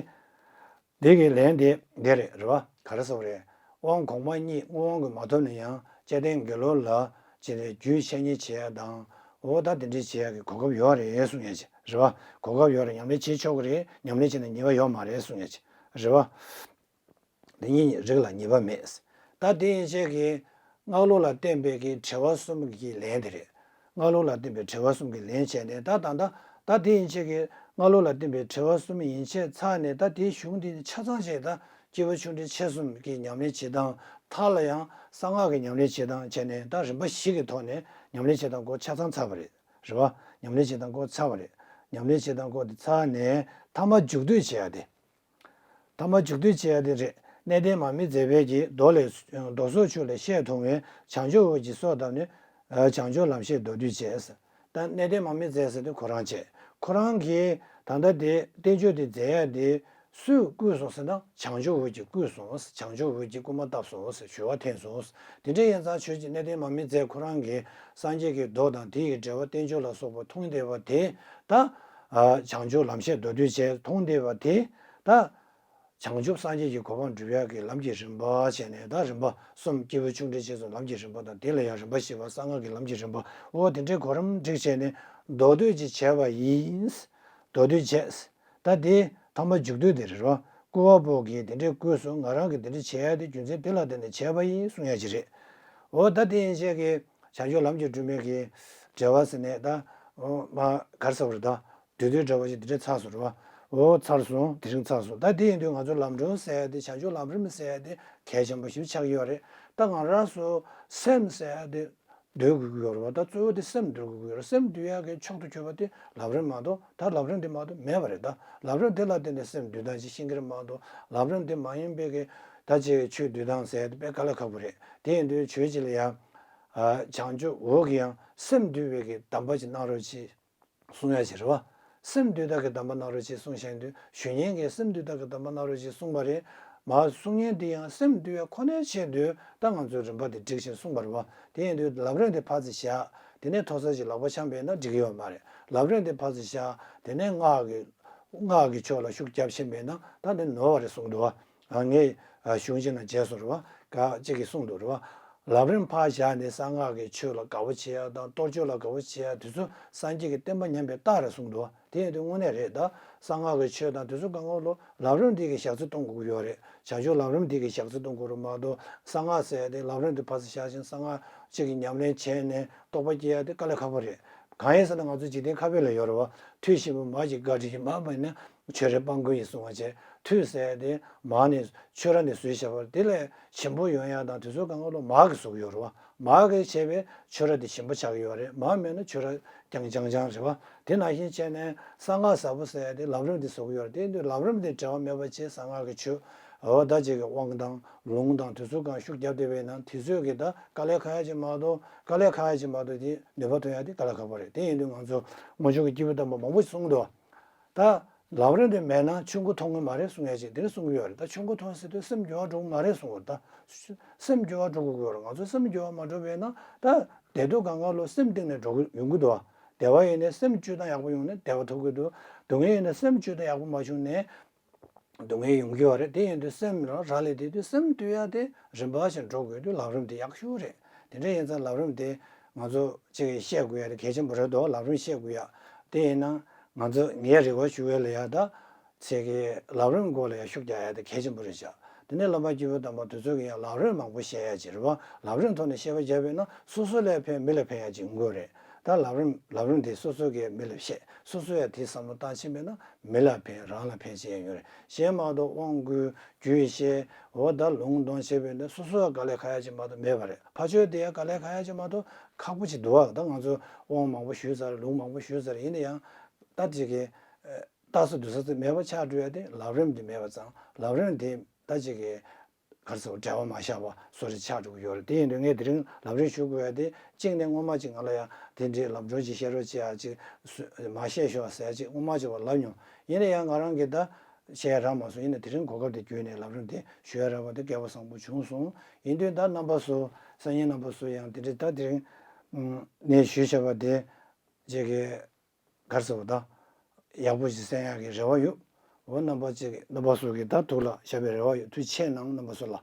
དེ་གི་ལན་དེ་འདི་རེད་རེད་བ། ག་རེ་ཟེར་བ་རེད། དབང་གོང་མ་གཉིས་དབང་གི་མ་ཐོབ་ན་ཡང་བཅས་ལྡན་དགེ་སློང་ལ་བྱས་ནས་རྒྱུད་བཤད་ཉན་བྱེད་ཡ་དང་འོ་ད་དེ་འདྲ་བྱེད་ཡ་གི་གོ་སྐབས་ཡོད་རེད་གསུང་ཡ་ཅིག་རེད་བ། གོ་སྐབས་ཡོད་རེད། ཉམས་ལེན་བྱེད་ཆོག་གི་རེད། ཉམས་ལེན་བྱས་ན་ཉེས་པ་ཡོད་མ་རེད་གསུང་ཡ་ཅིག་རེད་བ། དེ་གཉིས་རིགས་ལ་ཉེས་པ་མེད། ད་དེ་ཡན་ཆད་ཀྱི་སྔགས་ལུགས་ལ་བརྟེན་པའི་གི་དྲི་བ་གསུམ་གྱི་ལན་དེ་རེད། སྔགས་ལུགས་ལ་བརྟེན་པའི་དྲི་བ་གསུམ་གྱི་ལན་བྱས་ནས་ད་ད་ད་ད་དེ་ཡན་ཆད་ཀྱི་སྔགས་ལུགས་ལ་བརྟེན་པའི་དྲི་བ་གསུམ་ཡན་ཆད་ཚར་ནས་ད་དེའི་གཞུང་དེ་ཆ་ཚང་བྱས་ད་སྐྱེས་བུ་ཆུང་འབྲིང་ཆེ་གསུམ་གྱི་ཉམས་ལེན་བྱེད་སྟངས་མཐའ་ལ་ཡང་གསང་སྔགས་ཀྱི་ཉམས་ལེན་བྱེད་སྟངས་བྱས་ནས་ད་རིམ་པ་བཞི་གི་ཐོག་ནས་ཉམས་ལེན་བྱེད་སྟངས་སྐོར་ཆ་ཚང་ཚར་བ་རེད། རེད་བ། ཉམས་ལེན་བྱེད་སྟངས་སྐོར་ཚར་བ་རེད། ཉམས་ལེན་བྱེད་སྟངས་སྐོར་དེ་ཚར་ནས་ཐ་མ་མཇུག་སྡུད་བྱེད་ཡ་དེ། ཐ་མ་མཇུག་སྡུད་བྱེད་ཡ་དེ་རེད། གནས་བརྟན་མར་མེ་མཛད་པའི་གི་མདོ་ལས་མདོ་སོགས་ཆོས་ལས་བཤད་ཐུབ་པའི་བྱང་ཆུབ་འོད་ཀྱི་སོ་བཏབ་ནས་བྱང་ཆུབ་ལམ་ཤེས་མདོར་བསྡུས་བྱས། ད་གནས་བརྟན་མར་མེ་མཛད་ཟེར་དུས་ཁོ་རང་བྱས། ཁོ་རང་གིས་ད་ལྟ་དེ་བསྟན་བཅོས་དེ་མཛད་ཡ་དེ་སུས་བསྐུལ་སོང་ཟེར་ན་བྱང་ཆུབ་འོད་ཀྱིས་བསྐུལ་སོང་། བྱང་ཆུབ་འོད་ཀྱིས་སྐུལ་མ་བཏབ་སོང་ཟེར་ཞུ་བ་འཐེན་སོང་། དེ་འདྲ་ཡིན་ཙང་ཆོས་ཀྱི་གནས་བརྟན་མར་མེ་མཛད་ཁོ་རང་གིས་སངས་རྒྱས་ཀྱི་མདོ་དང་དེ་ཡི་འགྲེལ་པ་བསྟན་བཅོས་ལ་སོགས་པ་མཐོང་བསྡད་པ་དེ་ད་བྱང་ཆུབ་ལམ་ཤེས་མདོར་བསྡུས་བྱས་མཐོང་བསྡད་པ་དེ་ད། བྱང་ཆུབ་སངས་རྒྱས་ཀྱི་གོ་འཕང་སྒྲུབ་ཡག་གི་ལམ་གྱི་རིམ་པ་བྱས་ནས་ད་རིམ་པ་གསུམ་སྐྱེས་བུ་ཆུང་འབྲིང་ཆེ་གསུམ་ལམ་གྱི་རིམ་པ་དང་དེ་ལ་ཡང་རིམ་པ་བཞི་པ་གསང་སྔགས་ཀྱི་ལམ་གྱི་རིམ་པ་འོ་དེ་འདྲའི་གོ་རིམ་བསྒྲིགས་བྱས་ནས་མདོར་བསྡུས་ཅིག་བྱས་པ་ཡིན། མདོར་བསྡུས་བྱས། ད་དེ་ཐ་མ་མཇུག་སྡུད་དེ་རེད་རོ། སྐུ་བ་པོ་གིས་དེ་འདྲས་བསྐུལ་སོང་། ང་རང་གིས་དེ་འདྲས་བྱས་ཏེ་རྒྱུ་མཚན་དེ་ལ་བརྟེན་ནས་བྱས་པ་ཡིན་གསུང་ཡ་ཅིག་རེད། འོ་ད་དེ་ཡན་ཆད་ཀྱི་བྱང་ཆུབ་ལམ་གྱི་སྒྲོན་མེ་གི་འགྲེལ་བ་ཟེར་ནས་ད་འོ་མ་གར་ས་བར་ད་བསྡུས་བསྡུས་འདྲ་བ་ཞིག་དེ་འདྲས་ཚར་སོང་རེད་བ། འོ་ཚར་སོང་། དེ་རིང་ཚར་སོང་། ད་དེ་ཡིན་དུས་ང་ཚོ་ལམ་སྒྲོན་ཟེར་ཡ་དེ་བྱང་ཆུབ་ལམ་རིམ་ཟེར་ཡ་དེ་གལ་ཆེན་པོ་ཞིག་ཆགས་ཀྱི་ཡོད་རེད། ད་ང་རང་ཚོ་སེམས་ཟེར་ཡ་དེ་འདུལ་དགོས་ཀྱི་ཡོད་རེད་བ། ད་གཙོ་བོ་དེ་སེམས་འདུལ་དགོས་ཀྱི་ཡོད་རེད། སེམས་འདུལ་ཡག་གི་མཆོག་ཏུ་གྱུར་པ་དེ་ལམ་རིམ་མ་གཏོགས་ད་ལམ་རིམ་དེ་མ་གཏོགས་མེད་པ་རེད། ད་ལམ་རིམ་དེ་ལ་བརྟེན་ནས་སེམས་འདུལ་སྟངས་ཅིག་ཤེས་ཀྱི་རེད་མ་གཏོགས། ལམ་རིམ་དེ་མ་ཡིན་པའི་གི་ད་ཅིག་ཆོས་འདུལ་སྟངས་ཟེར་དེ་དཔེ་དཀའ་ལས་ཁག་པོ་རེད། དེ་ཡིན་དུས་ཆོས་ཅིག་ལ་ཡང་བྱང་ཆུབ་འོག་གི་ཡང་སེམས་འདུལ་བའི་གི་གདམས་པ་ཅིག་གནང་རོགས་གྱིས། གསུང་ཡ་ཞིག་རེད་བ། སེམས་འདུལ་དག་གི་གདམས་པ་གནང་རོགས་ཞེས་གསུངས་བཞིན་དུ་ཞུ་མཁན་གྱིས་སེམས་འདུལ་དག་གི་གདམས་པ་གནང་རོགས་ཞེས་གསུངས་པ་རེད། མ་གསུང་མཁན་འདི་ཡང་སེམས་འདུལ་བ་ཁོ་ནའི་ཆེད་དུ་ད་ང་ཚོའི་རིམ་པ་འདི་སྒྲིག་བཞིན་གསུངས་པ་རེད་བ། དེ་ཡིན་དུས་ལམ་རིམ་འདི་ཕར་ཙམ་བཞག་དེ་ནས་མཐོ་ས་ཞིག་ལག་པ་འཆང་པས་ན་འགྲིག་གི་ཡོད་མ་རེད། ལམ་རིམ་འདི་ཕར་ཙམ་བཞག་དེ་ནས་སྔགས་ཀྱི་སྔགས་ཀྱི་ཕྱོགས་ལ་ཤུགས་རྒྱབ་ཕྱིན་པས་ན་ད་འདི་ནོར་བ་རེད་གསུངས་འདུག་བ། ངས་གཞུང་ཆེན་ན་མཇལ་སོང་རེད་བ། ག་ཅིག་གིས་གསུངས་འདུག་རེད་བ། ལམ་རིམ་ཕར་བཞག་ནས་གསང་སྔགས་ཀྱི་ཆོས་ལ་དགའ་བོ་བྱེད་ཡ་དང་གཏོར་ཆོས་ལ་དགའ་བོ་བྱེད་ཡ་དེ་ཚོ་སངས་རྒྱས་ཀྱི་བསྟན་པ་ཉམས་པའི་རྟགས་རེད་གསུངས་འདུག་བ། དེ་ཡིན་དུས་དངོས་གནས་རེད། ད་གསང་སྔགས་ཀྱི་ཆོས་དང་དེ་ཚོ་གང་ག་ལོ་ལམ་རིམ་འདི་གི་ཞག་ཚི་གཏོང་དགོས་ཀྱི་ཡོད་རེད། བྱང་ཆུབ་ལམ་རིམ་འདི་གི་ཞག་ཚི་གཏོང་དགོས་རེད་མ་གཏོགས་གསང་སྔགས་ཟེར་ཡ་དེ་ལམ་རིམ་དེ་ཕར་ཙམ་བཞག་བཞིན་གསང་སྔགས་གཅིག་གི་ཉམས་ལེན་བྱས་ནས་རྟོགས་པ་སྐྱེ་ཡ་དེ་དཀའ་ལས་ཁག་པོ་རེད། གང་ཡིན་ཟེར་ན་ང་ཚོ་འཇིག་རྟེན་ཁ་དཔེ་ལ་ཡོད་རེད་བ། ཐུད་ཞིམ་པོ་མ་ཅིག་དགའ་དྲི་ཞིམ་མ་མ་ཡིན་ན། ཆོས་རེ་སྤང་དགོས་ཡིན་གསུང་བ་བྱས། ཐུད་ཟེར་ཡ་དེ་མར་ནས་ཆོས་ར་ནས་བཟོས་བཞག་པ་དེ་ལས་ཞིམ་པོ་ཡོང་ཡ་དང་དེ་ཚོ་གང་ག་ལོ་མར་གྱིས་བཟོ་གི་ཡོད་རེད་བ། མར་གྱིས་བྱས་པའི་ཆོས་ར་དེ་ཞིམ་པོ་ཆགས་ཀྱི་ཡོད་རེད། མར་མེད་ན་ཆོས་ར་རྐྱང་རྐྱང་རྐྱང་རེད་བ། དེ་ནང་བཞིན་བྱས་ནས་གསང་སྔགས་ཟབ་པོ་ཟེར་ཡ་དེ་ལམ་རིམ་དེ་བཟོ་གི་ཡོད་རེད། དེ་དུས་ལམ་རིམ་དེ་འབྲེལ་བ་མེད་པ་བྱས་གསང་སྔགས་ཀྱི་ཆོས་འོ་ད་ཅིག་གི་དབང་དང་ལུང་དང་དེ་ཚོ་གང་ཤུགས་རྒྱབ་བསྡད་པས་ན་དེ་ཚོས་ཀྱི་ད་དཀའ་ལས་ཁག་ཡ་ཅིག་མ་གཏོགས་དཀའ་ལས་ཁག་ཡ་ཅིག་མ་གཏོགས་དེ་ནུས་པ་ཐོན་ཡ་དེ་དཀའ་ལས་ཁག་པོ་རེད། དེ་ཡིན་དུས་ང་ཚོ་སྔོན་བྱུང་གི་སྐྱེས་བུ་དམ་པ་མང་པོ་ཞིག་གསུངས་འདུག་ད་ལམ་རིམ་དེ་མེད་ན་ཆོས་མགོ་ཐོག་ངོ་མ་རེད་གསུང་ཡ་ཅིག་དེ་འདྲ་གསུང་གི་ཡོད་རེད། ད་ཆོས་མགོ་ཐོག་ཟེར་དུས་སེམས་འགྱུར་བ་འགྲོ་གི་མ་རེད་གསུང་གི་ཡོད་རེད། ད་སེམས་འགྱུར་བ་འགྲོ་དགོས་ཀྱི་ཡོད་རེད། ང་ཚོ་སེམས་འགྱུར་བ་མ་འགྲོ་བས་ན་ད་བདེ་སྡུག་གང་ག་ལོ་སེམས་གཏིང་ནས་འགྲོ་གི་ཡོང་གི་འདུག་བ། བདེ་བ་ཡིན་ནའི་སེམས་བཅོས་སྟངས་ཡག་པོ་ཡོང་ནས་བདེ་བ་ཐོབ་ཀྱི་འདུག་སྡུག་བསྔལ་ཡིན་ནའི་སེམས་བཅོས་སྟངས་ཡག་པོ་མ་བྱུང་ནས་སྡུག་བསྔལ་ཡོང་གི་ཡོད་རེད། དེ་ཡིན་དུས་སེམས་རང་རག་ལས་དེ་དུས་སེམས་བཏུལ་ཡ་དེ་རིམ་པ་བཞིན་འགྲོ་དགོས་དུས་ལམ་རིམ་དེ་ཡག་ཤོས་རེད། དེ་འདྲ་ཡིན་ཙང་ལམ་རིམ་དེ་ང་ཚོ་གཅིག་གིས་ཤེས་དགོས་ཡ་དེ་གལ་ཆེན་པོ་རེད་འདུག་ལམ་རིམ་ཤེས་དགོས་ཡ་དེ་ཡིན་ན་ང་ཚོ་ངའི་རེ་བ་ཞུ་བའི་ལ་ཡ་ད་ཚེ་གི་ལམ་རིམ་སྐོར་ལ་ཡ་ཤུགས་རྒྱག་ཡ་དེ་གལ་ཆེན་པོ་རེད་ཤག་དེ་ནས་བླ་མ་སྐྱེས་བུ་དམ་པ་དེ་ཚོ་གིས་ཡང་ལམ་རིམ་མང་པོ་བཤད་ཡ་ཅིག་རེད་བ། ལམ་རིམ་ཐོག་ནས་བཤད་པ་བརྒྱབ་པས་ན་སོ་སོ་ལ་ཕན་མི་ལ་ཕན་ཡ་ཅིག་ཡོང་གི་རེད། ད་ལམ་རིམ་ལམ་རིམ་དེ་སོ་སོ་གིས་མི་ལ་བཤད། སོ་སོ་ཡ་དེ་བསམ་བློ་བཏང་ཕྱིན་པས་ན་མི་ལ་ཕན་རང་ལ་ཕན་ཅིག་ཡང་ཡོད་རེད། གཞན་མ་གཏོགས་དབང་བསྐུར་རྒྱུད་བཤད་འོ་ད་ལུང་དང་བཤད་པས་ན་སོ་སོ་ཡ་དཀའ་ལས་ཁག་ཡ་ཅིག་མ་གཏོགས་མེད་པ་རེད། ཕར་ཕྱོགས་དེ་ཡ་དཀའ་ལས་ཁག་ཡ་ཅིག་མ་གཏོགས་ཁག་པོ་ཅིག་འདུག་བ། ད་ང་ཚོ་དབང་མང་པོ་ཞུས་ཚར། ལུང་མང་པོ་ཞུས་ཚར། ཡིན་ན་ཡང་ད་ཅིག་གི་ལྟ་ས་འདུག་ས་ཚོད་མེད་པ་ཆགས་འགྲོ་ཡ་དེ་ལམ་རིམ་འདི་མེད་པ་ཙང་ལམ་རིམ་དེ་ད་ཅིག་གི་ག་རེ་ཟེར་བ་འབྲེལ་བ་མ་བཞག་པ་བཟོ་འདྲ་ཆགས་འགྲོ་གི་ཡོད་རེད། དེ་ཡིན་དུས་ངས་དེ་རིང་ལམ་རིམ་ཞུ་དགོས་ཡ་དེ་གཅིག་ནས་སྔོན་མ་ཅིག་ང་ལ་ཡ་དེ་འདྲའི་ལམ་སྒྲོན་ཅིག་བཤད་རོགས་བྱེད་ཡ་ཅིག་མ་བཤད་ཤོག་ཟེར་ཡ་ཅིག་སྔོན་མ་ཅིག་བ་ལབ་མྱོང་། ཡིན་ན་ཡང་ང་རང་གིས་ད་བཤད་ཡ་རག་མ་སོང་། ཡིན་ན་དེ་རིང་གོ་སྐབས་དེ་བརྒྱུད་ནས་ལམ་རིམ་དེ་ཞུ་ཡ་རག་པ་དེ་སྐལ་བ་བཟང་པོ་བྱུང་སོང་། ཡིན་དུས་ད་རྣམ་པ་ཚོ་སང་ཉིན་རྣམ་པ་ཚོ་ཡང་དེ་འདྲའི་ད་དེ་རིང་ནས་ཞུས་བྱ་བ་དེ་ཅིག་གི་ག་རེ་ཟེར་བ་དང་། ཡག་པོ་ཞིག་གསན་ཡག་གི་རེ་བ་ཡོད། འོ་རྣམ་པ་ཅིག་རྣམ་པ་ཚོ་གིས་ད་ཐུགས་ལ་བཞག་པའི་རེ་བ་ཡོད། ཐུགས་རྗེ་ཆེ་གནང་རྣམ་པ་ཚོ་ལ།